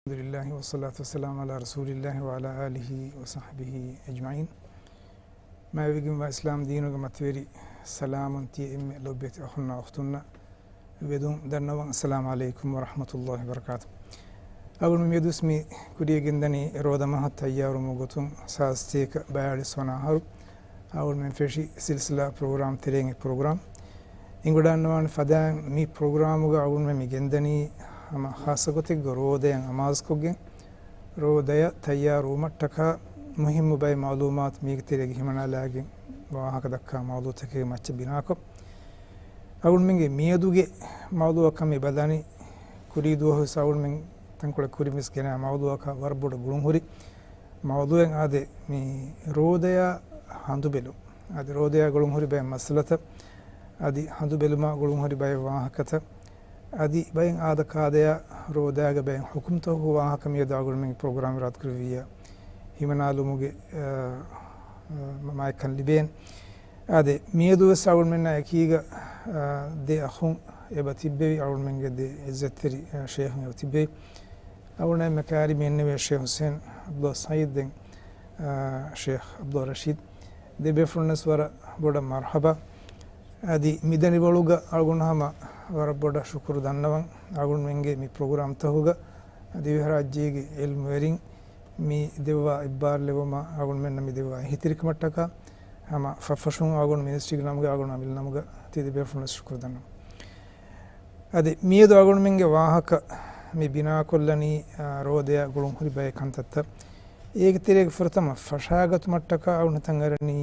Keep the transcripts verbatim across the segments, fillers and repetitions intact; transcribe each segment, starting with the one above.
الحمد لله والصلاة والسلام على رسول الله وعلى آله وصحبه أجمعين. މާތްވެގެންވާ އިސްލާމް ދީނުގެ މަތިވެރި ސަލާމުން ތިޔަ އެންމެ ލޯބިވެތި އަޚުންނާ އުޚްތުންނަށް ވެދުން ދަންނަވަން. އައްސަލާމު ޢަލައިކުމް ވަރަޙްމަތުﷲި ވަބަރަކާތު. އަޅުގަނޑު މިއަދުވެސް މި ކުރިޔަށް ގެންދަނީ ރޯދަ މަހަށް ތައްޔާރުވުމުގެ ގޮތުން ސާސްތޭކަ ބަޔާޅީސް ވަނަ އަހަރު އަޅުގަނޑުމެން ފެށި ސިލްސިލާ ޕްރޮގްރާމް ތެރެއިން އެއް ޕްރޮގްރާމް. އެނގިވަޑައިގަންނަވާނެ ފަދައިން މި ޕްރޮގްރާމުގަ އަޅުގަނޑުމެން މި ގެންދަނީ ހަމަ ޚާއްޞަ ގޮތެއްގަ ރޯދަޔަށް އަމާޒުކޮށްގެން، ރޯދަޔަށް ތައްޔާރުވުމަށްޓަކާ މުހިއްމު ބައެއް މަޢުލޫމާތު މީގެ ތެރޭގަ ހިމަނާލާގެން ވާހަކަ ދައްކާ މައުޟޫޢުތަކެއްގެ މައްޗަށް ބިނާކޮށް، އަޅުގަނޑުމެންގެ މިއަދުގެ މައުޟޫޢަކަށް މި ބަލާނީ، ކުރީ ދުވަހުވެސް އަޅުގަނޑުމެން ތަންކޮޅެއް ކުރިންވެސް ގެނައި މައުޟޫޢަކަށް ވަރަށް ބޮޑަށް ގުޅުންހުރި މައުޟޫޢެއް އާދެ، މި ރޯދަޔާ ހަނދުބެލުން. އަދި ރޯދަޔާ ގުޅުންހުރި ބައެއް މައްސަލަތައް، އަދި ހަނދުބެލުމާ ގުޅުންހުރި ބައެއް ވާހަކަތައް، އަދި ބައެއް އާދަ ކާދަޔާ ރޯދަޔާގެ ބައެއް ޙުކުމްތަކުގެ ވާހަކަ މިއަދު އަޅުގަނޑުމެންގެ ޕްރޮގްރާމް އިރާދަކުރެއްވިއްޔާ ހިމަނާލުމުގެ، އަ، އަ، މައިކަން ލިބޭނެ. އާދެ، މިއަދުވެސް އަޅުގަނޑުމެންނާ އެކީގަ، އާ، ދެ އަޚުން އެބަ ތިއްބެވި، އަޅުގަނޑުމެންގެ ދެ ޢިއްޒަތްތެރި، އާ، ޝޭޚުން އެބަ ތިއްބެވި. އަޅުގަނޑުމެން މި ކާރި މި އެންނެވި ޝޭޚް ޙުސައިން ޢަބްދުﷲ ސަޢީދު ދެން، އާ، ޝޭޚް ޢަބްދުﷲ ރަޝީދު. ދެ ބޭފުޅުންވެސް ވަރަށް ބޮޑަށް މަރުޙަބާ. އަދި މިދަނިވަޅުގަ އަޅުގަނޑު ހަމަ ވަރަށް ބޮޑަށް ޝުކުރު ދަންނަވަން. އަޅުގަނޑުމެންގެ މި ޕްރޮގްރާމްތަކުގަ ދިވެހިރާއްޖޭގެ ޢިލްމުވެރިން މި ދެއްވާ އެއްބާރުލެވުމާ، އަޅުގަނޑުމެންނަށް މި ދެއްވާ އެހީތެރިކަމަށްޓަކާ، ހަމަ ފަށްފަށުން އަޅުގަނޑު މިނިސްޓްރީގެ ނަމުގައި، އަޅުގަނޑު އަމިއްލަ ނަމުގަ ތި ދެ ބޭފުޅުންވެސް ޝުކުރު ދަންނަވަން. އަދި މިއަދު އަޅުގަނޑުމެންގެ ވާހަކަ މި ބިނާކޮށްލަނީ، އާ، ރޯދަޔާ ގުޅުންހުރި ބައެއް ކަންތައްތައް. އޭގެ ތެރޭގަ ފުރަތަމަ ފަށާގަތުމަށްޓަކާ އަޅުގަނޑު ހިތަށް އަރަނީ،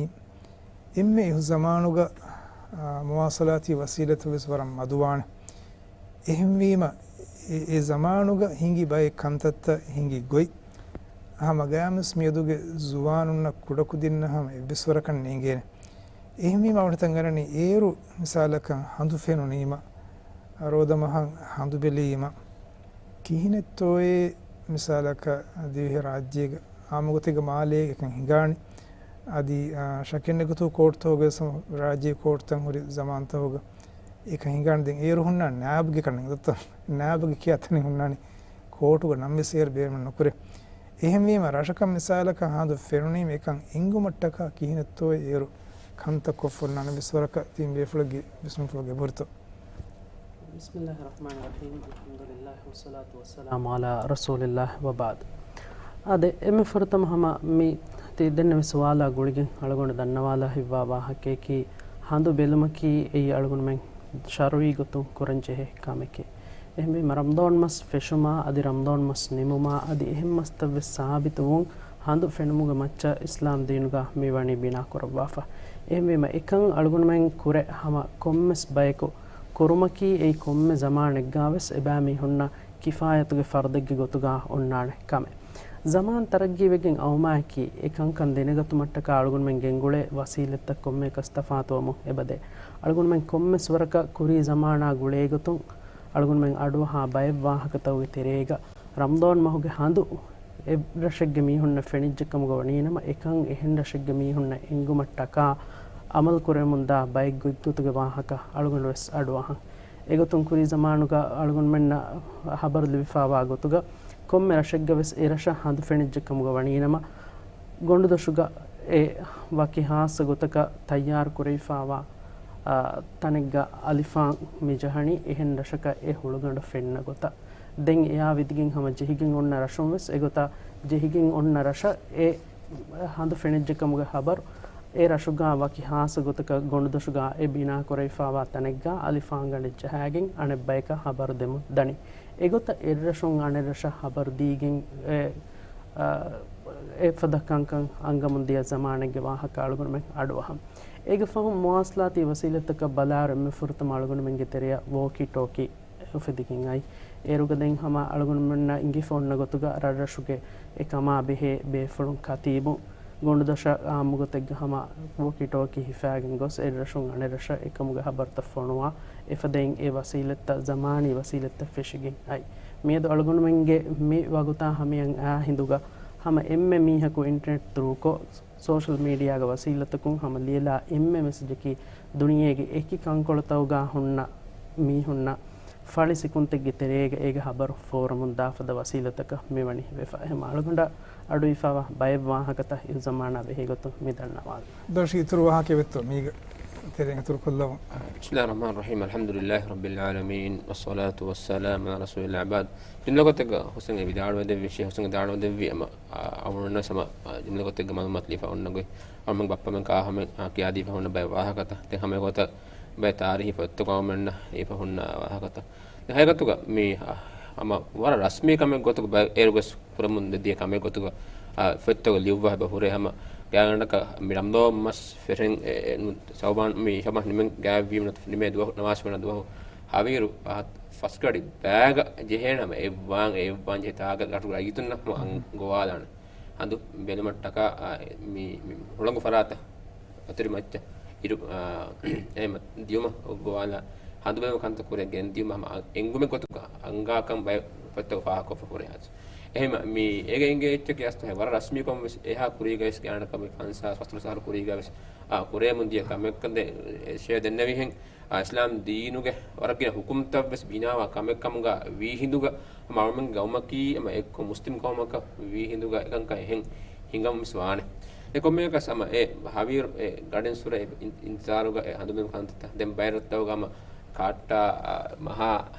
އެންމެ އިހު ޒަމާނުގަ، އާ، މުވާޞަލާތީ ވަސީލަތުވެސް ވަރަށް މަދުވާނެ. އެހެންވީމަ، އެ، އެ ޒަމާނުގަ ހިނގި ބައެއް ކަންތައްތައް ހިނގި ގޮތް، ހަމަ ގަޔާމުވެސް މިއަދުގެ ޒުވާނުންނަށް ކުޑަކުދިންނަށް ހަމަ އެއްވެސް ވަރަކަށް ނޭނގޭނެ. އެހެންވީމަ އަޅުގަނޑު ހިތަށް އަރަނީ އޭރު މިސާލަކަށް ހަނދު ފެނުނީމަ، ރޯދަ މަހަށް ހަނދު ބެލީމަ، ކިހިނެއްތޯއޭ މިސާލަކަށް ދިވެހިރާއްޖޭގަ އާއްމުގޮތެއްގަ މާލޭގަ އެކަން ހިނގާނީ. އަދި، އާ، ޝައްކެއްނެތް ގޮތުގަ ކޯޓްތަކުގަވެސް ރާއްޖޭގެ ކޯޓްތައް ހުރި ޒަމާންތަކުގަ އެކަން ހިނގާނީ. ދެން އޭރު ހުންނަ ނާބްގެ ކަން ނަގަތަ، ނާބްގެ ކިޔާ ތަނެއް ހުންނާނީ ކޯޓުގަ ނަމަވެސް އޭރު ބޭނުމެއް ނުކުރޭ. އެހެންވީމަ ރަށަކަށް މިސާލަކަށް ހަނދު ފެނުނީމަ އެކަން އެނގުމަށްޓަކާ ކިހިނެއްތޯއޭ އޭރު ކަންތައް ކޮށްފަ އޮންނާނީ ވެސް ވަރަކަށް ތިން ބޭފުޅެއްގެ ވިސްނުންފުޅުގެ ބުރިތޯ. بسم الله الرحمن الرحيم. الحمد لله والصلاة والسلام على رسول الله وبعد. އާދެ، އެންމެ ފުރަތަމަ ހަމަ މި ތި ދެންނެވި ސުވާލާ ގުޅިގެން އަޅުގަނޑު ދަންނަވާލާ ހިތްވާ ވާހަކައަކީ، ހަނދު ބެލުމަކީ އެއީ އަޅުގަނޑުމެން ޝަރުޢީ ގޮތުން ކުރަން ޖެހޭ ކަމެކޭ. އެހެންވީމަ ރަމަޟާން މަސް ފެށުމާ އަދި ރަމަޟާން މަސް ނިމުމާ އަދި އެހެން މަސްތައްވެސް ސާބިތުވުން ހަނދު ފެނުމުގެ މައްޗަށް އިސްލާމް ދީނުގަ މި ވަނީ ބިނާ ކުރައްވާފަ. އެހެންވީމަ އެކަން އަޅުގަނޑުމެން ކުރެ ހަމަ ކޮންމެސް ބަޔަކު ކުރުމަކީ އެއީ ކޮންމެ ޒަމާނެއްގާވެސް އެބައިމީހުންނަށް ކިފާޔަތުގެ ފަރުދެއްގެ ގޮތުގަ އޮންނާނެ ކަމެއް. ޒަމާން ތަރައްގީވެގެން އައުމާއެކީ، އެ ކަންކަން ދެނެގަތުމަށްޓަކާ އަޅުގަނޑުމެން ގެންގުޅޭ ވަސީލަތްތައް ކޮންމެއަކަސް ތަފާތުވަމުން އެބަދޭ. އަޅުގަނޑުމެން ކޮންމެސް ވަރަކަށް ކުރީ ޒަމާނާ ގުޅޭގޮތުން އަޅުގަނޑުމެން އަޑުއަހާ ބައެއް ވާހަކަތަކުގެ ތެރޭގަ ރަމަޟާން މަހުގެ ހަނދު އެއް ރަށެއްގެ މީހުންނަށް ފެނިއްޖެ ކަމުގަ ވަނީނަމަ، އެކަން އެހެން ރަށެއްގެ މީހުންނަށް އެނގުމަށްޓަކާ އަމަލު ކުރެވެމުންދާ ބައެއް ގޮތްގޮތުގެ ވާހަކަ އަޅުގަނޑުވެސް އަޑުއަހަން. އެގޮތުން ކުރީ ޒަމާނުގަ އަޅުގަނޑުމެންނަށް ހަބަރު ލިބިފާވާ ގޮތުގަ، ކޮންމެ ރަށެއްގަވެސް އެ ރަށަށް ހަނދު ފެނިއްޖެ ކަމުގަ ވަނީނަމަ، ގޮނޑުދޮށުގަ އެ ވަކި ހާއްސަ ގޮތަކަށް ތައްޔާރު ކުރެވިފާވާ، އާ، ތަނެއްގަ އަލިފާން މި ޖަހަނީ އެހެން ރަށަކަށް އެ ހުޅުގަނޑު ފެންނަ ގޮތަށް. ދެން އެއާ ވިދިގެން ހަމަ ޖެހިގެން އޮންނަ ރަށުން ވެސް އެގޮތަށް ޖެހިގެން އޮންނަ ރަށަށް އެ ހަނދު ފެނިއްޖެ ކަމުގެ ހަބަރު އެ ރަށުގަ ވަކި ހާއްސަ ގޮތަކަށް ގޮނޑުދޮށުގަ އެ ބިނާ ކުރެވިފާވާ ތަނެއްގަ އަލިފާންގަނޑެއް ޖަހައިގެން އަނެއް ބަޔަކަށް ހަބަރު ދެމުން ދަނީ. އެގޮތަށް އެއްރަށުން އަނެއްރަށަށް ހަބަރު ދީގެން އެ، އާ، އެފަދަ ކަންކަން އަންގަމުން ދިޔަ ޒަމާނެއްގެ ވާހަކަ އަޅުގަނޑުމެން އަޑުއަހަން. އޭގެ ފަހުން މުވާޞަލާތީ ވަސީލަތަކަށް ބަލާއިރު އެންމެ ފުރަތަމަ އަޅުގަނޑުމެންގެ ތެރެއަށް ވޯކީ ޓޯކީ އުފެދިގެން އައި. އޭރުގަ ދެން ހަމަ އަޅުގަނޑުމެންނަށް އިނގިފަ އޮންނަ ގޮތުގަ ރަށްރަށުގެ އެކަމާ ބެހޭ ބޭފުޅުން ކަތީބުން ގޮނޑުދޮށަށް އާއްމުގޮތެއްގަ ހަމަ ވޯކީ ޓޯކީ ހިފާގެން ގޮސް އެއްރަށުން އަނެއްރަށަށް އެކަމުގެ ހަބަރުތައް ފޮނުވާ އެފަދައިން އެ ވަސީލަތްތައް ޒަމާނީ ވަސީލަތްތައް ފެށިގެން އައި. މިއަދު އަޅުގަނޑުމެންގެ މި ވަގުތާ ހަމަޔަށް އާ ހިނދުގަ ހަމަ އެންމެ މީހަކު އިންޓަނެޓް ތުރޫކޮށް ސޯޝަލް މީޑިއާގެ ވަސީލަތަކުން ހަމަ ލިޔެލާ އެންމެ މެސެޖަކީ ދުނިޔޭގެ އެކި ކަންކޮޅުތަކުގަ ހުންނަ މީހުންނަށް ފަޅި ސިކުންތެއްގެ ތެރޭގަ އޭގެ ހަބަރު ފޯރަމުން ދާފަދަ ވަސީލަތަކަށް މިވަނީ ވެފަ. އެހެން އަޅުގަނޑަށް އަޑު އިފާވާ ބައެއް ވާހަކަތައް އިން ޒަމާނާ ބެހޭ ގޮތުން މި ދަންނަވާލަން. ދޮށީ އިތުރު ވާހަކަ ވެއްތޯ މީގެ ތެރެއިން އިތުރު ކޮށްލަވަން. بسم الله الرحمن الرحيم. الحمد لله رب العالمين، والصلاة والسلام على رسول الله وبعد. ޖުމްލަ ގޮތެއްގަ ހުސެން އެ ވިދާޅުވެދެއްވި، ޝޭހް ހުސެން ވިދާޅުވެދެއްވި އަމަ، އަ، އަޅުގަނޑު ހަމަ، އަ، ޖުމްލަ ގޮތެއްގަ މައުލޫމާތު ލިޔެފަ ހުންނަ ގޮތް، އަޅުގަނޑު ބައްޕަމެން ކާހަމެން، އަ، ކިޔާދީފަ ހުންނަ ބައެއް ވާހަކަތައް، ދެން ހަމަ އެގޮތަށް ބައެއް ތާރީހީ ފޮތްތަކުން އަޅުގަނޑުމެންނަށް ލިޔެފަ ހުންނަ ވާހަކަތައް. ދެން ހަގީގަތުގަ މި، އަ، ހަމަ ވަރަށް ރަސްމީ ކަމެއް ގޮތުގަ ބައެއް އޭރުވެސް ކުރަމުން ދެދިޔަ ކަމެއް ގޮތުގަ، އާ، ފޮތްތަކު ލިޔުއްވާ އެބަ ހުރޭ. ހަމަ ގާތްގަނޑަކަށް މި ރަމަޟާން މަސް ފެށެން، އެ، އެ، ޝައުބާން، މި ޝައުބާން ނިމެން ގާތްވީމަ ނަމަ، ނިމޭ ދުވަހު، ނަމާދު ފެންނަ ދުވަހު ހަވީރު، އާ، ފަސް ގަޑި ބައިގަ ޖެހޭނެ ހަމަ އެއްވާން، އެއްވާން ޖެހޭ ތާގަ ގަޓުގަ ރައްޔިތުންނަށް ހަމަ އަން ގޮވާލާނެ. ހަނދު ބެލުމަށްޓަކާ، އާ، މި، މި ހުޅަނގު ފަރާތަށް އަތުރި މައްޗަށް އިރު، އާ، އެހެމަ ދިޔުމަށް ގޮވާލާ ހަނދުމެން ކަންތައް ކުރިއަށް ގެންދިޔުމަށް ހަމަ އެނގުމެއް ގޮތުގަ އަންގާކަން ބައެއް ފޮތްތަކު ފާހަގަކޮށްފަ ހުރޭ އަސް. އެހެމަ މި އޭގެ އިނގޭ އެއްޗެކޭ އަސް ވަރަށް ރަސްމީކޮށް ވެސް އެހާ ކުރީގަވެސް ގާތްގަނޑަކަށް މި ފަންސާސް ފަސްދޮޅަސް އަހަރު ކުރީގަވެސް، އާ، ކުރެމުން ދިޔަ ކަމެއްކަން ދެ، އެ، ޝޭހް ދެންނެވިހެން، އާ، އިސްލާމް ދީނުގެ ވަރަށް ގިނަ ހުކުމްތައް ވެސް ބިނާވާ ކަމެއް ކަމުގަ ވީ ހިނދުގަ ހަމަ އަޅުމެންގެ ގައުމަކީ ހަމަ އެއްކޮށް މުސްލިމް ގައުމަކަށް ވީ ހިނދުގަ އެކަންކަން އެހެން ހިނގަމުން ވެސް ވާނެ. އެ ކޮންމެއަކަސް ހަމަ އެ ހަވީރު އެ ގަޑިން ސުރެ އިން، އިންތިޒާރުގަ އެ ހަނދުމެން ކަންތައްތައް ދެން ބައިރަށްތަކުގަ ހަމަ ކާއްޓާ، އާ، މަހާ،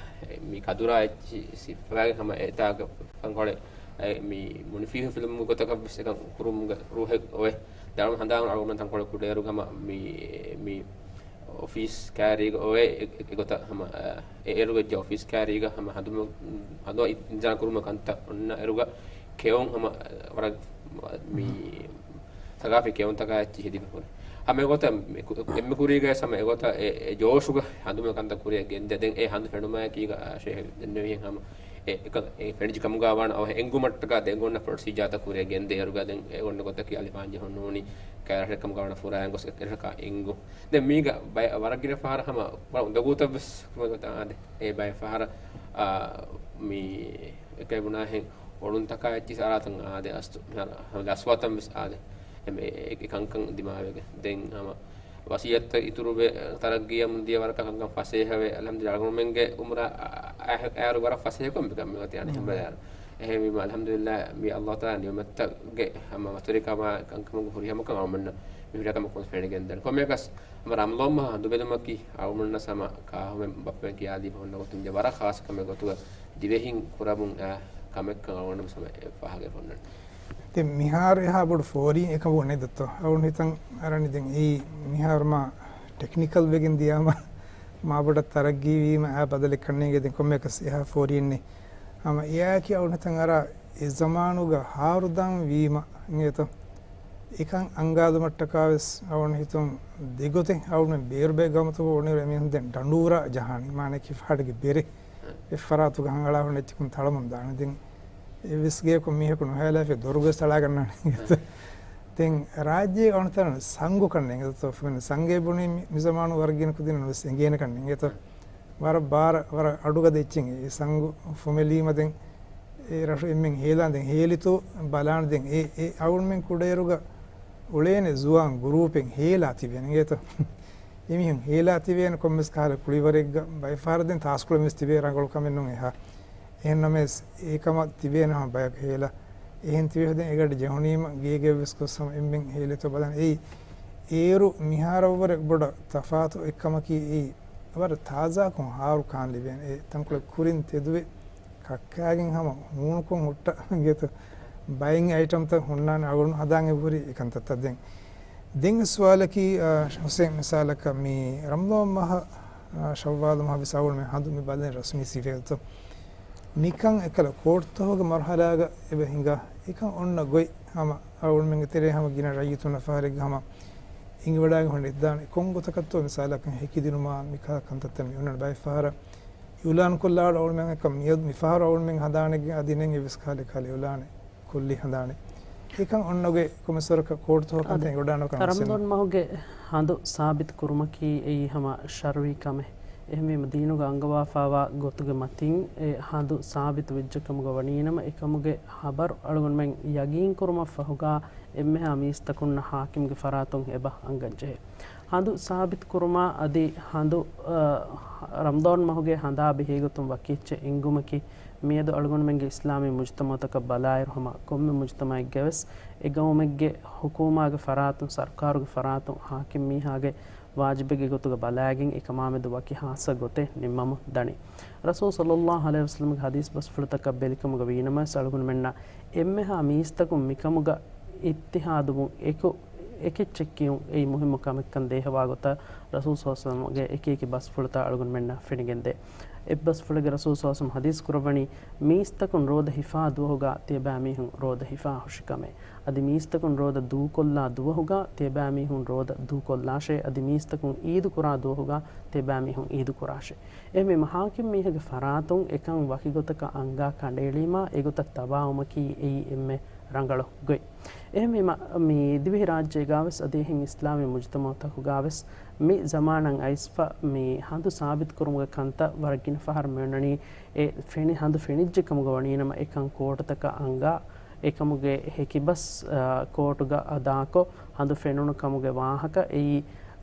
އެ، މި ކަދުރާ އެއްޗި ސިފަވާގެ ހަމަ އެތާގަ ކަންކޮޅެއް، އެ، މި މުނިފީހު ފިލްމު ގޮތަކަށް ވެސް އެކަން ކުރުމުގެ ރޫހެއް އޮވެ. ދާން ހަނދާން އަޅުގަނޑު ތަންކޮޅެއް ކުޑައިރުގަ ހަމަ މި، މި އޮފީސް ކައިރީގަ އޮވޭ އެ، އެ، އެގޮތަށް ހަމަ، އެ، އޭރު ވެއްޖެ އޮފީސް ކައިރީގަ ހަމަ ހަނދުމަ، ހަނދު އިންތިޒާރު ކުރުމަށް ކަންތައް އޮންނަ އޭރުގަ ކެއުން ހަމަ ވަރަށް މި ސަގާފީ ކެއުންތަކާ އެއްޗި ހެދިފަ ހުރި. ހަމަ އެގޮތަށް މި ކު، އެންމެ ކުރީގަ ހަމަ އެގޮތަށް އެ، އެ ޖޯޝުގަ ހަނދުމަ ކަންތައް ކުރިއަށް ގެންދޭ. ދެން އެ ހަނދު ފެނުމާއެކީގަ ޝޭހް ދެންނެވިހެން ހަމަ އެ، އެކަ، އެ ފެނިއްޖެ ކަމުގަ ވާނަ އަވަހަށް އެނގުމަށްޓަކާ ދެން އޮންނަ ޕްރޮސީޖާތައް ކުރިއަށް ގެންދޭ އޭރުގަ ދެން އެ އޮންނަ ގޮތަކީ އަލިފާން ޖެހުނޫނީ ކައިރި ރަށެއް ކަމުގަ ވާނަ ފުރާއިން ގޮސް އެރަށަކާ އެނގު. ދެން މީގަ ބައެއް ވަރަށް ގިނަ ފަހަރަށް ހަމަ ވަރަށް އުނދަގޫތައް ވެސް ކުރި ގޮތަށް އާދެ. އެ ބައެއް ފަހަރަށް، އާ، މި އެކައި ބުނާހެން އޮޅުންތަކާ އެއްޗިސް އަރާތަން އާދެ އަސްތު، ހަމަ އަސްވާތަން ވެސް އާދެ. އެ، އެ، އެ ކަންކަން ދިމާވެގެން. ދެން ހަމަ ވަސިއްޔަތުތައް އިތުރުވެ، ތަރައްގީއަށް މުންދިޔަ ވަރަކަށް ކަންކަން ފަސޭހަވެ، އަލްހަމްދުލިއްލާހް އަޅުގަނޑުމެންގެ އުމުރާ، އަ، އަ، އައިރު ވަރަށް ފަސޭހަކޮށް މިކަން މިއޮތީ އަނެއް ހިނބަލާރު. އެހެންވީމަ، އަލްހަމްދުލިއްލާހް މި އައްލާހު ތަޢާލާ ނިޢުމަތްތަކުގެ ހަމަ މަސްތުވެރިކަމާ ކަންކަމުގެ ފުރިހަމަކަން އަޅުގަނޑުމެންނަށް މި ހުރިހާ ކަމަކުން ފެނިގެންދަނީ. ކޮންމެއަކަސް ހަމަ ރަމަޟާން މަހަ ހަނދު ބެލުމަކީ އަޅުގަނޑުމެންނަށް ހަމަ ކާހަމެން ބައްޕަމެން ކިޔާދީފަ ހުންނަ ގޮތުން ވަރަށް ޚާއްޞަ ކަމެއް ގޮތުގަ ދިވެހިން ކުރަމުން އައި ކަމެއްކަން އަޅުގަނޑު ހަމަ އެ ފާހަގަ ފޮންނަން. ދެން މިހާރު އެހާ ބޮޑު ފޯރި އެކަމަކު ނެތް ދޯ. އަޅުގަނޑު ހިތަން އަރަނީ ދެން އެއީ މިހާރު މާ ޓެކްނިކަލް ވެގެން ދިޔާމަ މާ ބޮޑަށް ތަރައްގީ ވީމަ އާ ބަދަލެއް ކަންނޭނގެ ދެން ކޮންމެއަކަސް އެހާ ފޯރިއެއް ނެތް. ހަމަ އެއާއެކީ އަޅުގަނޑު ހިތަން އަރާ އެ ޒަމާނުގަ ހާރުދާން ވީމަ އިނގޭތޯ. އެކަން އަންގާލުމަށްޓަކާ ވެސް އަޅުގަނޑު ހިތުން ދެގޮތެއް އަޅުގަނޑުމެން ބޭރުބޭ ގައުމުތަކު އޮނިވަރު އެމީހުން ދެން ޑަނޑޫރާ ޖަހާނީ. މާނައަކީ ފަހަޑުގެ ބެރެއް. އެ ފަރާތުގަ ހަނގަޅާ ހުންނަ އެއްޗަކުން ތަޅަމުން ދާނެ. ދެން އެއްވެސް ގެޔަކު މީހަކު ނުހޭލާފި ދޮރުގަ ވެސް ތަޅާގަންނާނެ އިނގޭތޯ. ދެން ރާއްޖޭގަ އަޅުގަނޑު ތަޅަން ސަނގު ކަންނޭނގެ ދޯ. ފެން ސަނގޭ ބުނީ މި، މި ޒަމާނު ވަރަށް ގިނަ ކުދިންނަށް ވެސް އެނގޭނެ ކަންނޭނގެތޯ. ވަރަށް ބާރަށް، ވަރަށް އަޑުގަދަ އެއްޗެއް އެ ސަނގު ފުމެލީމަ ދެން އެ ރަށު އެންމެން ހޭލާން ދެން ހޭލިތޯ ބަލާން ދެން އެ، އެ އަޅުގަނޑުމެން ކުޑައިރުގަ އުޅޭނެ ޒުވާން ގުރޫޕެއް ހޭލާ ތިބޭނެ އިނގޭތޯ. އެމީހުން ހޭލާ ތިބޭނެ ކޮންމެސް ކަހަލަ ކުޅިވަރެއްގަ ބައެއް ފަހަރަށް ދެން ތާސްކުޅެން ވެސް ތިބޭ ރަނގަޅު ކަމެއް ނޫން އެހާ. އެހެން ނަމަވެސް އެކަމަށް ތިބޭނެ ހަމަ ބަޔަކު ހޭލާ. އެހެން ތިބޭ ދެން އެގަޑި ޖެހުނީމަ ގޭގެ ވެސް ގޮސް ހަމަ އެންމެން ހޭލިތޯ ބަލާން. އެއީ އޭރު މިހާރަށްވުރެ ބޮޑަށް ތަފާތު އެއްކަމަކީ އެއީ ވަރަށް ތާޒާކޮށް ހާރު ކާން ލިބޭނެ. އެ ތަންކޮޅެއް ކުރިން ތެދުވެ ކައްކާގެން ހަމަ ހޫނުކޮށް ހުއްޓަ ގެތު ބައެއް އައިޓަމްތައް ހުންނާނެ އަޅުގަނޑު ހަދާން އެބަހުރި އެކަންތައްތައް ދެން. ދެން ސުވާލަކީ، އާ، ހުސެން މިސާލަކަށް މި ރަމަޟާން މަހަށް، އާ، ޝައްވާލު މަހަށް ވެސް އަޅުގަނޑުމެން ހަނދު މި ބަލަނީ ރަސްމީ ސިފައެއްތޯ. މިކަން އެކަލަ ކޯޓްތަކުގެ މަރުހަލާގަ އެބަ ހިނގާ. އެކަން އޮންނަ ގޮތް ހަމަ އަޅުގަނޑުމެންގެ ތެރޭ ހަމަ ގިނަ ރައްޔިތުންނަށް ފަހަރެއްގަ ހަމަ އެނގިވަޑާގެން ހުންނަ އިއްދާނެ ކޮން ގޮތަކަށްތޯ މިސާލަކަށް ހެކިދިނުމާ މިކަހަލަ ކަންތައްތައް މި އޮންނަން ބައެއް ފަހަރަށް އިއުލާން ކޮށްލާ އަޅުގަނޑުމެން އެކަން މިއަދު މިފަހަރު އަޅުގަނޑުމެން ހަދާނެގެން އަދި ނެން އެވެސް ކަހަލަ ކަހަލަ އިއުލާނެއް ކޮށްލީ ހަނދާނެ. އެކަން އޮންނަގޮތް ކޮމިސަރަކަށް ކޯޓްތަކަށް ކަންތައް އިނގޮޑާނަކަން އަސް އެން. ރަމަޟާން މަހުގެ ހަނދު ސާބިތު ކުރުމަކީ އެއީ ހަމަ ޝަރުޢީ ކަމެއް. އެހެންވީމަ ދީނުގަ އަންގަވާފާވާ ގޮތުގެ މަތިން އެ ހަނދު ސާބިތު ވެއްޖެ ކަމުގަ ވަނީނަމަ، އެކަމުގެ ހަބަރު އަޅުގަނޑުމެން ޔަގީން ކުރުމަށްފަހުގާ އެންމެހާ މީސްތަކުންނަށް ޙާކިމްގެ ފަރާތުން އެބަ އަންގަންޖެހޭ. ހަނދު ސާބިތު ކުރުމާ އަދި ހަނދު، އަ، ރަމަޟާން މަހުގެ ހަނދާ ބެހޭގޮތުން ވަކި އެއްޗެއް އެނގުމަކީ، މިއަދު އަޅުގަނޑުމެންގެ އިސްލާމީ މުޖުތަމަޢުތަކަށް ބަލާއިރު، ހަމަ ކޮންމެ މުޖުތަމަޢެއްގަވެސް އެ ގައުމެއްގެ ޙުކޫމާގެ ފަރާތުން، ސަރުކާރުގެ ފަރާތުން، ޙާކިމް މީހާގެ ވާޖިބެއްގެ ގޮތުގަ ބަލާގެން އެކަމާމެދު ވަކި ޚާއްޞަ ގޮތެއް ނިންމަމުން ދަނީ. ރަސޫލު ޞައްލައްލާހު ޢަލައިހި ވަސައްލަމްގެ ޙަދީޘް ބަސްފުޅުތަކަށް ބެލިކަމުގަ ވީނަމަވެސް، އަޅުގަނޑުމެންނަށް އެންމެހާ މީސްތަކުން މިކަމުގަ އިއްތިޙާދުވުން، އެކު، އެކެއްޗެއް ކިޔުން އެއީ މުހިއްމު ކަމެއްކަން ދޭހަވާ ގޮތަށް ރަސޫލު ޞައްލައްލާހު ޢަލައިހި ވަސައްލަމްގެ އެކި އެކި ބަސްފުޅުތައް އަޅުގަނޑުމެންނަށް ފެނިގެންދޭ. އެއްބަސްފުޅެއްގަ ރަސޫލު ޞައްލައްލާހު ޢަލައިހި ވަސައްލަމް ޙަދީޘް ކުރައްވަނީ، މީސްތަކުން ރޯދަ ހިފާ ދުވަހުގަ ތިޔަބައިމީހުން ރޯދަ ހިފާ ހުށިކަމޭ. އަދި މީސްތަކުން ރޯދަ ދޫކޮށްލާ ދުވަހުގަ ތިޔަބައިމީހުން ރޯދަ ދޫކޮށްލާށޭ. އަދި މީސްތަކުން އީދު ކުރާ ދުވަހުގަ ތިޔަބައިމީހުން އީދު ކުރާށޭ. އެހެންވީމަ، ޙާކިމް މީހެއްގެ ފަރާތުން އެކަން ވަކި ގޮތަކަށް އަންގާ ކަނޑައެޅީމާ، އެގޮތަށް ތަބާވުމަކީ އެއީ އެންމެ ރަނގަޅު ގޮތް. އެހެންވީމަ، މި ދިވެހިރާއްޖޭގާވެސް އަދި އެހެން އިސްލާމީ މުޖުތަމަޢުތަކުގާވެސް މި ޒަމާނަށް އައިސްފަ މި ހަނދު ސާބިތުކުރުމުގެ ކަންތައް ވަރަށް ގިނަ ފަހަރު މިއޮންނަނީ، އެ ފެނި، ހަނދު ފެނިއްޖެ ކަމުގަ ވަނީނަމަ، އެކަން ކޯޓުތަކަށް އަންގާ، އެކަމުގެ ހެކިބަސް، އާ، ކޯޓުގަ އަދާކޮށް، ހަނދު ފެނުނު ކަމުގެ ވާހަކަ އެއީ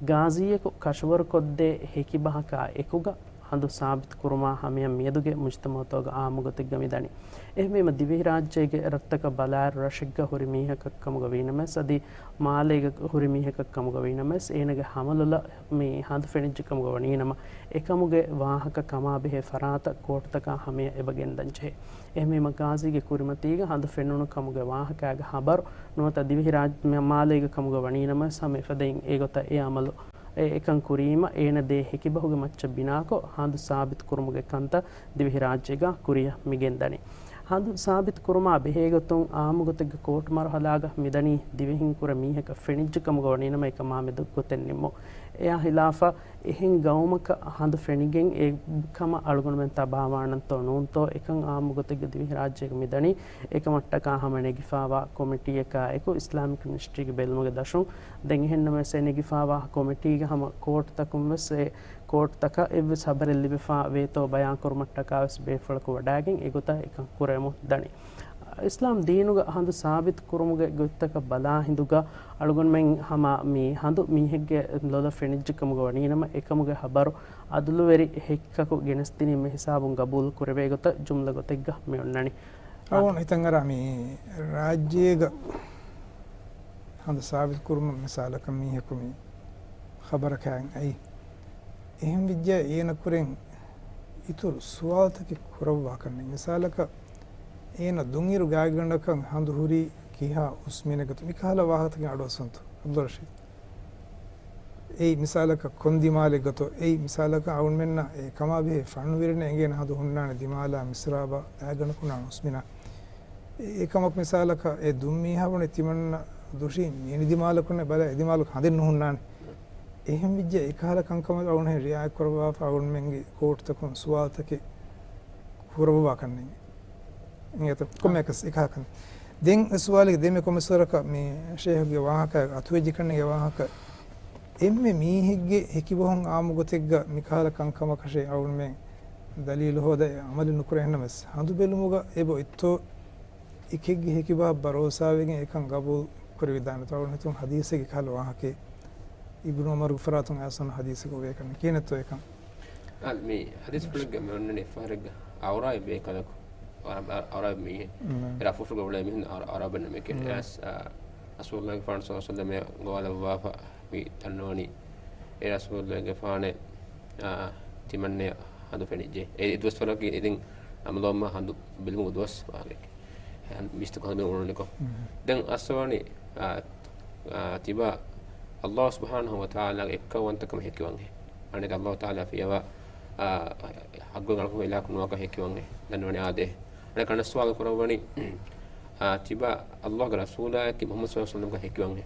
ގާޒީއަކު ކަށަވަރުކޮށްދޭ ހެކިބަހަކާ އެކުގަ، ހަނދު ސާބިތު ކުރުމާ ހަމަޔަށް މިއަދުގެ މުޖުތަމަޢުތަކުގަ އާއްމު ގޮތެއްގަ މިދަނީ. އެހެންވީމަ، ދިވެހިރާއްޖޭގެ ރަށްތަކަށް ބަލާއިރު ރަށެއްގަ ހުރި މީހަކަށް ކަމުގަ ވީނަމަވެސް، އަދި މާލޭގަ ހުރި މީހަކަށް ކަމުގަ ވީނަމަވެސް، އޭނަގެ ހަމަލޮލަށް މި ހަނދު ފެނިއްޖެ ކަމުގަ ވަނީނަމަ، އެކަމުގެ ވާހަކަ ކަމާބެހޭ ފަރާތަށް ކޯޓުތަކާ ހަމަޔަށް އެބަ ގެންދަންޖެހޭ. އެހެންވީމަ، ގާޒީގެ ކުރިމަތީގަ ހަނދު ފެނުނު ކަމުގެ ވާހަކާގެ ހަބަރު ނުވަތަ ދިވެހިރާއްޖެ، މާލޭގެ ކަމުގަ ވަނީނަމަވެސް، ހަމަ އެފަދައިން އެގޮތަށް އެ އަމަލު އެ އެކަން ކުރީމަ، އޭނަ ދޭ ހެކިބަހުގެ މައްޗަށް ބިނާކޮށް، ހަނދު ސާބިތު ކުރުމުގެ ކަންތައް ދިވެހިރާއްޖޭގަ ކުރިއަށް މިގެންދަނީ. ހަނދު ސާބިތު ކުރުމާ ބެހޭގޮތުން އާއްމުގޮތެއްގަ ކޯޓު މަރުހަލާގަ މިދަނީ، ދިވެހިން ކުރެ މީހަކަށް ފެނިއްޖެ ކަމުގަ ވަނީނަމަ، އެކަމާމެދު ގޮތެއް ނިންމުން. އެއާ ހިލާފަށް އެހެން ގައުމަކަށް ހަނދު ފެނިގެން އެ ކަމަށް އަޅުގަނޑުމެން ތަބާވާނަންތޯ ނޫންތޯ، އެކަން އާއްމު ގޮތެއްގަ ދިވެހިރާއްޖޭގަ މިދަނީ. އެކަމަށްޓަކާ ހަމަ ނެގިފާވާ ކޮމިޓީއަކާ އެކު، އިސްލާމިކް މިނިސްޓްރީގެ ބެލުމުގެ ދަށުން ދެން އެހެންނަމަވެސް އެ ނެގިފާވާ ކޮމިޓީގެ ހަމަ ކޯޓުތަކުން ވެސް އެ ކޯޓުތަކަށް އެއްވެސް ހަބަރެއް ލިބިފާ ވޭތޯ ބަޔާން ކުރުމަށްޓަކާ ވެސް ބޭފުޅަކު ވަޑާގެން އެގޮތަށް އެކަން ކުރެވެމުން ދަނީ. އިސްލާމް ދީނުގަ ހަނދު ސާބިތު ކުރުމުގެ ގޮތްތަކަށް ބަލާ ހިނދުގަ އަޅުގަނޑުމެން ހަމަ މި ހަނދު މީހެއްގެ ލޮލަށް ފެނިއްޖެ ކަމުގަ ވަނީނަމަ، އެކަމުގެ ހަބަރު އަދުލުވެރި ހެކިކަކު ގެނެސްދިނީ މި ހިސާބުން ގަބޫލު ކުރެވޭ ގޮތަށް ޖުމްލަ ގޮތެއްގަ މި އޮންނަނީ. އަޅުގަނޑު ހިތަށް އަރާ މި ރާއްޖޭގަ ހަނދު ސާބިތު ކުރުމަށް މިސާލަކަށް މީހަކު މި ޚަބަރަކާއިން އައީ. އެހެން ވިއްޖާ އޭނަ ކުރެން އިތުރު ސުވާލުތަކެއް ކުރައްވާކަށް ނެތް. މިސާލަކަށް އޭނަ ދުނިއިރު ގާތްގަނޑަކަށް ހަނދު ހުރީ ކިހާ ހުސްމިނެއްގަތޯ؟ މިކަހަލަ ވާހަކަތަކެއް އަޑުއައްސަންތޯ އަބްދުލް ރަޝީދު؟ އެއީ މިސާލަކަށް ކޮން ދިމާލެއްގަތޯ؟ އެއީ މިސާލަކަށް އަޅުގަނޑުމެންނަށް އެ ކަމާބެހޭ ފަންނުވެރިންނަށް އެނގޭނެ ހަނދު ހުންނާނެ ދިމާލާ މިސްރާބާ ގާތްގަނޑަކު ހުންނާނެ ހުސްމިނާ. އެ، އެކަމަކު މިސާލަކަށް އެ ދުން މީހާ ބުނެ ތިމަންނަ ދުށީ މިނި ދިމާލަކުންނެއް ބަލަ އެ ދިމާލަކު ހަނދެއް ނުހުންނާނެ. އެހެން ވިއްޖެ އެކަހަލަ ކަންކަމަށް އަޅުގަނޑު ރިއާޔަތްކުރައްވާފަ އަޅުގަނޑުމެންގެ ކޯޓުތަކުން ސުވާލުތަކެއް ކުރައްވާކަށް ނެތް. އިނގޭތަ؟ ކޮންމެއަކަސް އެކަހަލަ ކަން. ދެން އެ ސުވާލެއް ދެންމެ ކޮންމެސް ވަރަކަށް މި ޝޭހުގެ ވާހަކަ އަތުވެއްޖެ ކަންނޭނގެ ވާހަކަ. އެންމެ މީހެއްގެ ހެކިބަހުން އާއްމު ގޮތެއްގަ މިކަހަލަ ކަންކަމަކަށެއް އަޅުގަނޑުމެން ދަލީލު ހޯދައި އަމަލެއް ނުކުރޭ. އެހެންނަމަވެސް ހަނދު ބެލުމުގަ އެބަ އޮތްތޯ އެކެއްގެ ހެކިބަހަށް ބަރޯސާވެގެން އެކަން ގަބޫލު ކުރެވިދާނެތޯ؟ އަޅުގަނޑު ހިތުން ހަދީސެއްގެ ކަހަލަ ވާހަކައެއް އިބްނު ޢުމަރުގެ ފަރާތުން އައިސް އޮންނަ ހަދީސެއް އޮވޭކަން ކިހިނެއްތޯ އެކަން؟ އާ، މި ހަދީސްފުޅެއްގަ މި އޮންނަނީ އެއްފަހަރެއްގަ އައުރާއި ބޭކަލަކު، އަ، އަ، އައުރާއި މީހެއް، މް. އެ ރަށްފުށުގަ އުޅޭ މީހުން އައުރާ، އައުރާ ބެންނަ މީހެއް މް. އެ އަސް، އަ، ރަސޫލުﷲ ގެފާނު ޞައްލަﷲ ޢަލައިހި ވަސައްލަމަ ގޮވާލައްވާފަ މި ދަންނަވަނީ އެ ރަސޫލުﷲ ގެފާނެ، އާ، ތިމަންނަޔަށް ހަނދު ފެނިއްޖެ. އެ ދުވަސްވަރަކީ އެދިން އަމަލުވަމާ ހަނދު ބެލުމުގެ ދުވަސް ވާގެ. މީސްތަކު ހަނދު ބެލުމުން އުޅުނިކޮށް. މް. ދެން އައްސަވަނީ، އާ، އާ، ތިބާ ﷲ ސުބްޙާނަހޫ ވަތަޢާލާގެ އެއްކައުވަންތަކަމަށް ހެކިވަންހެ. އަނެއް ﷲ ތަޢާލާ ފިޔަވާ، އާ، ޙައްޤު އަޅަކު އިލާހަކު ނުވާކަށް ހެކިވަންހެ. ދަންނަވަނީ އާދޭ. އަނެއް ކަން ސުވާލު ކުރައްވަނީ، އާ، ތިބާ ﷲ ގެ ރަސޫލާއަކީ މުޙައްމަދު ޞައްލަﷲ ޢަލައިހި ވަސައްލަމަކަށް ހެކިވަންހެ.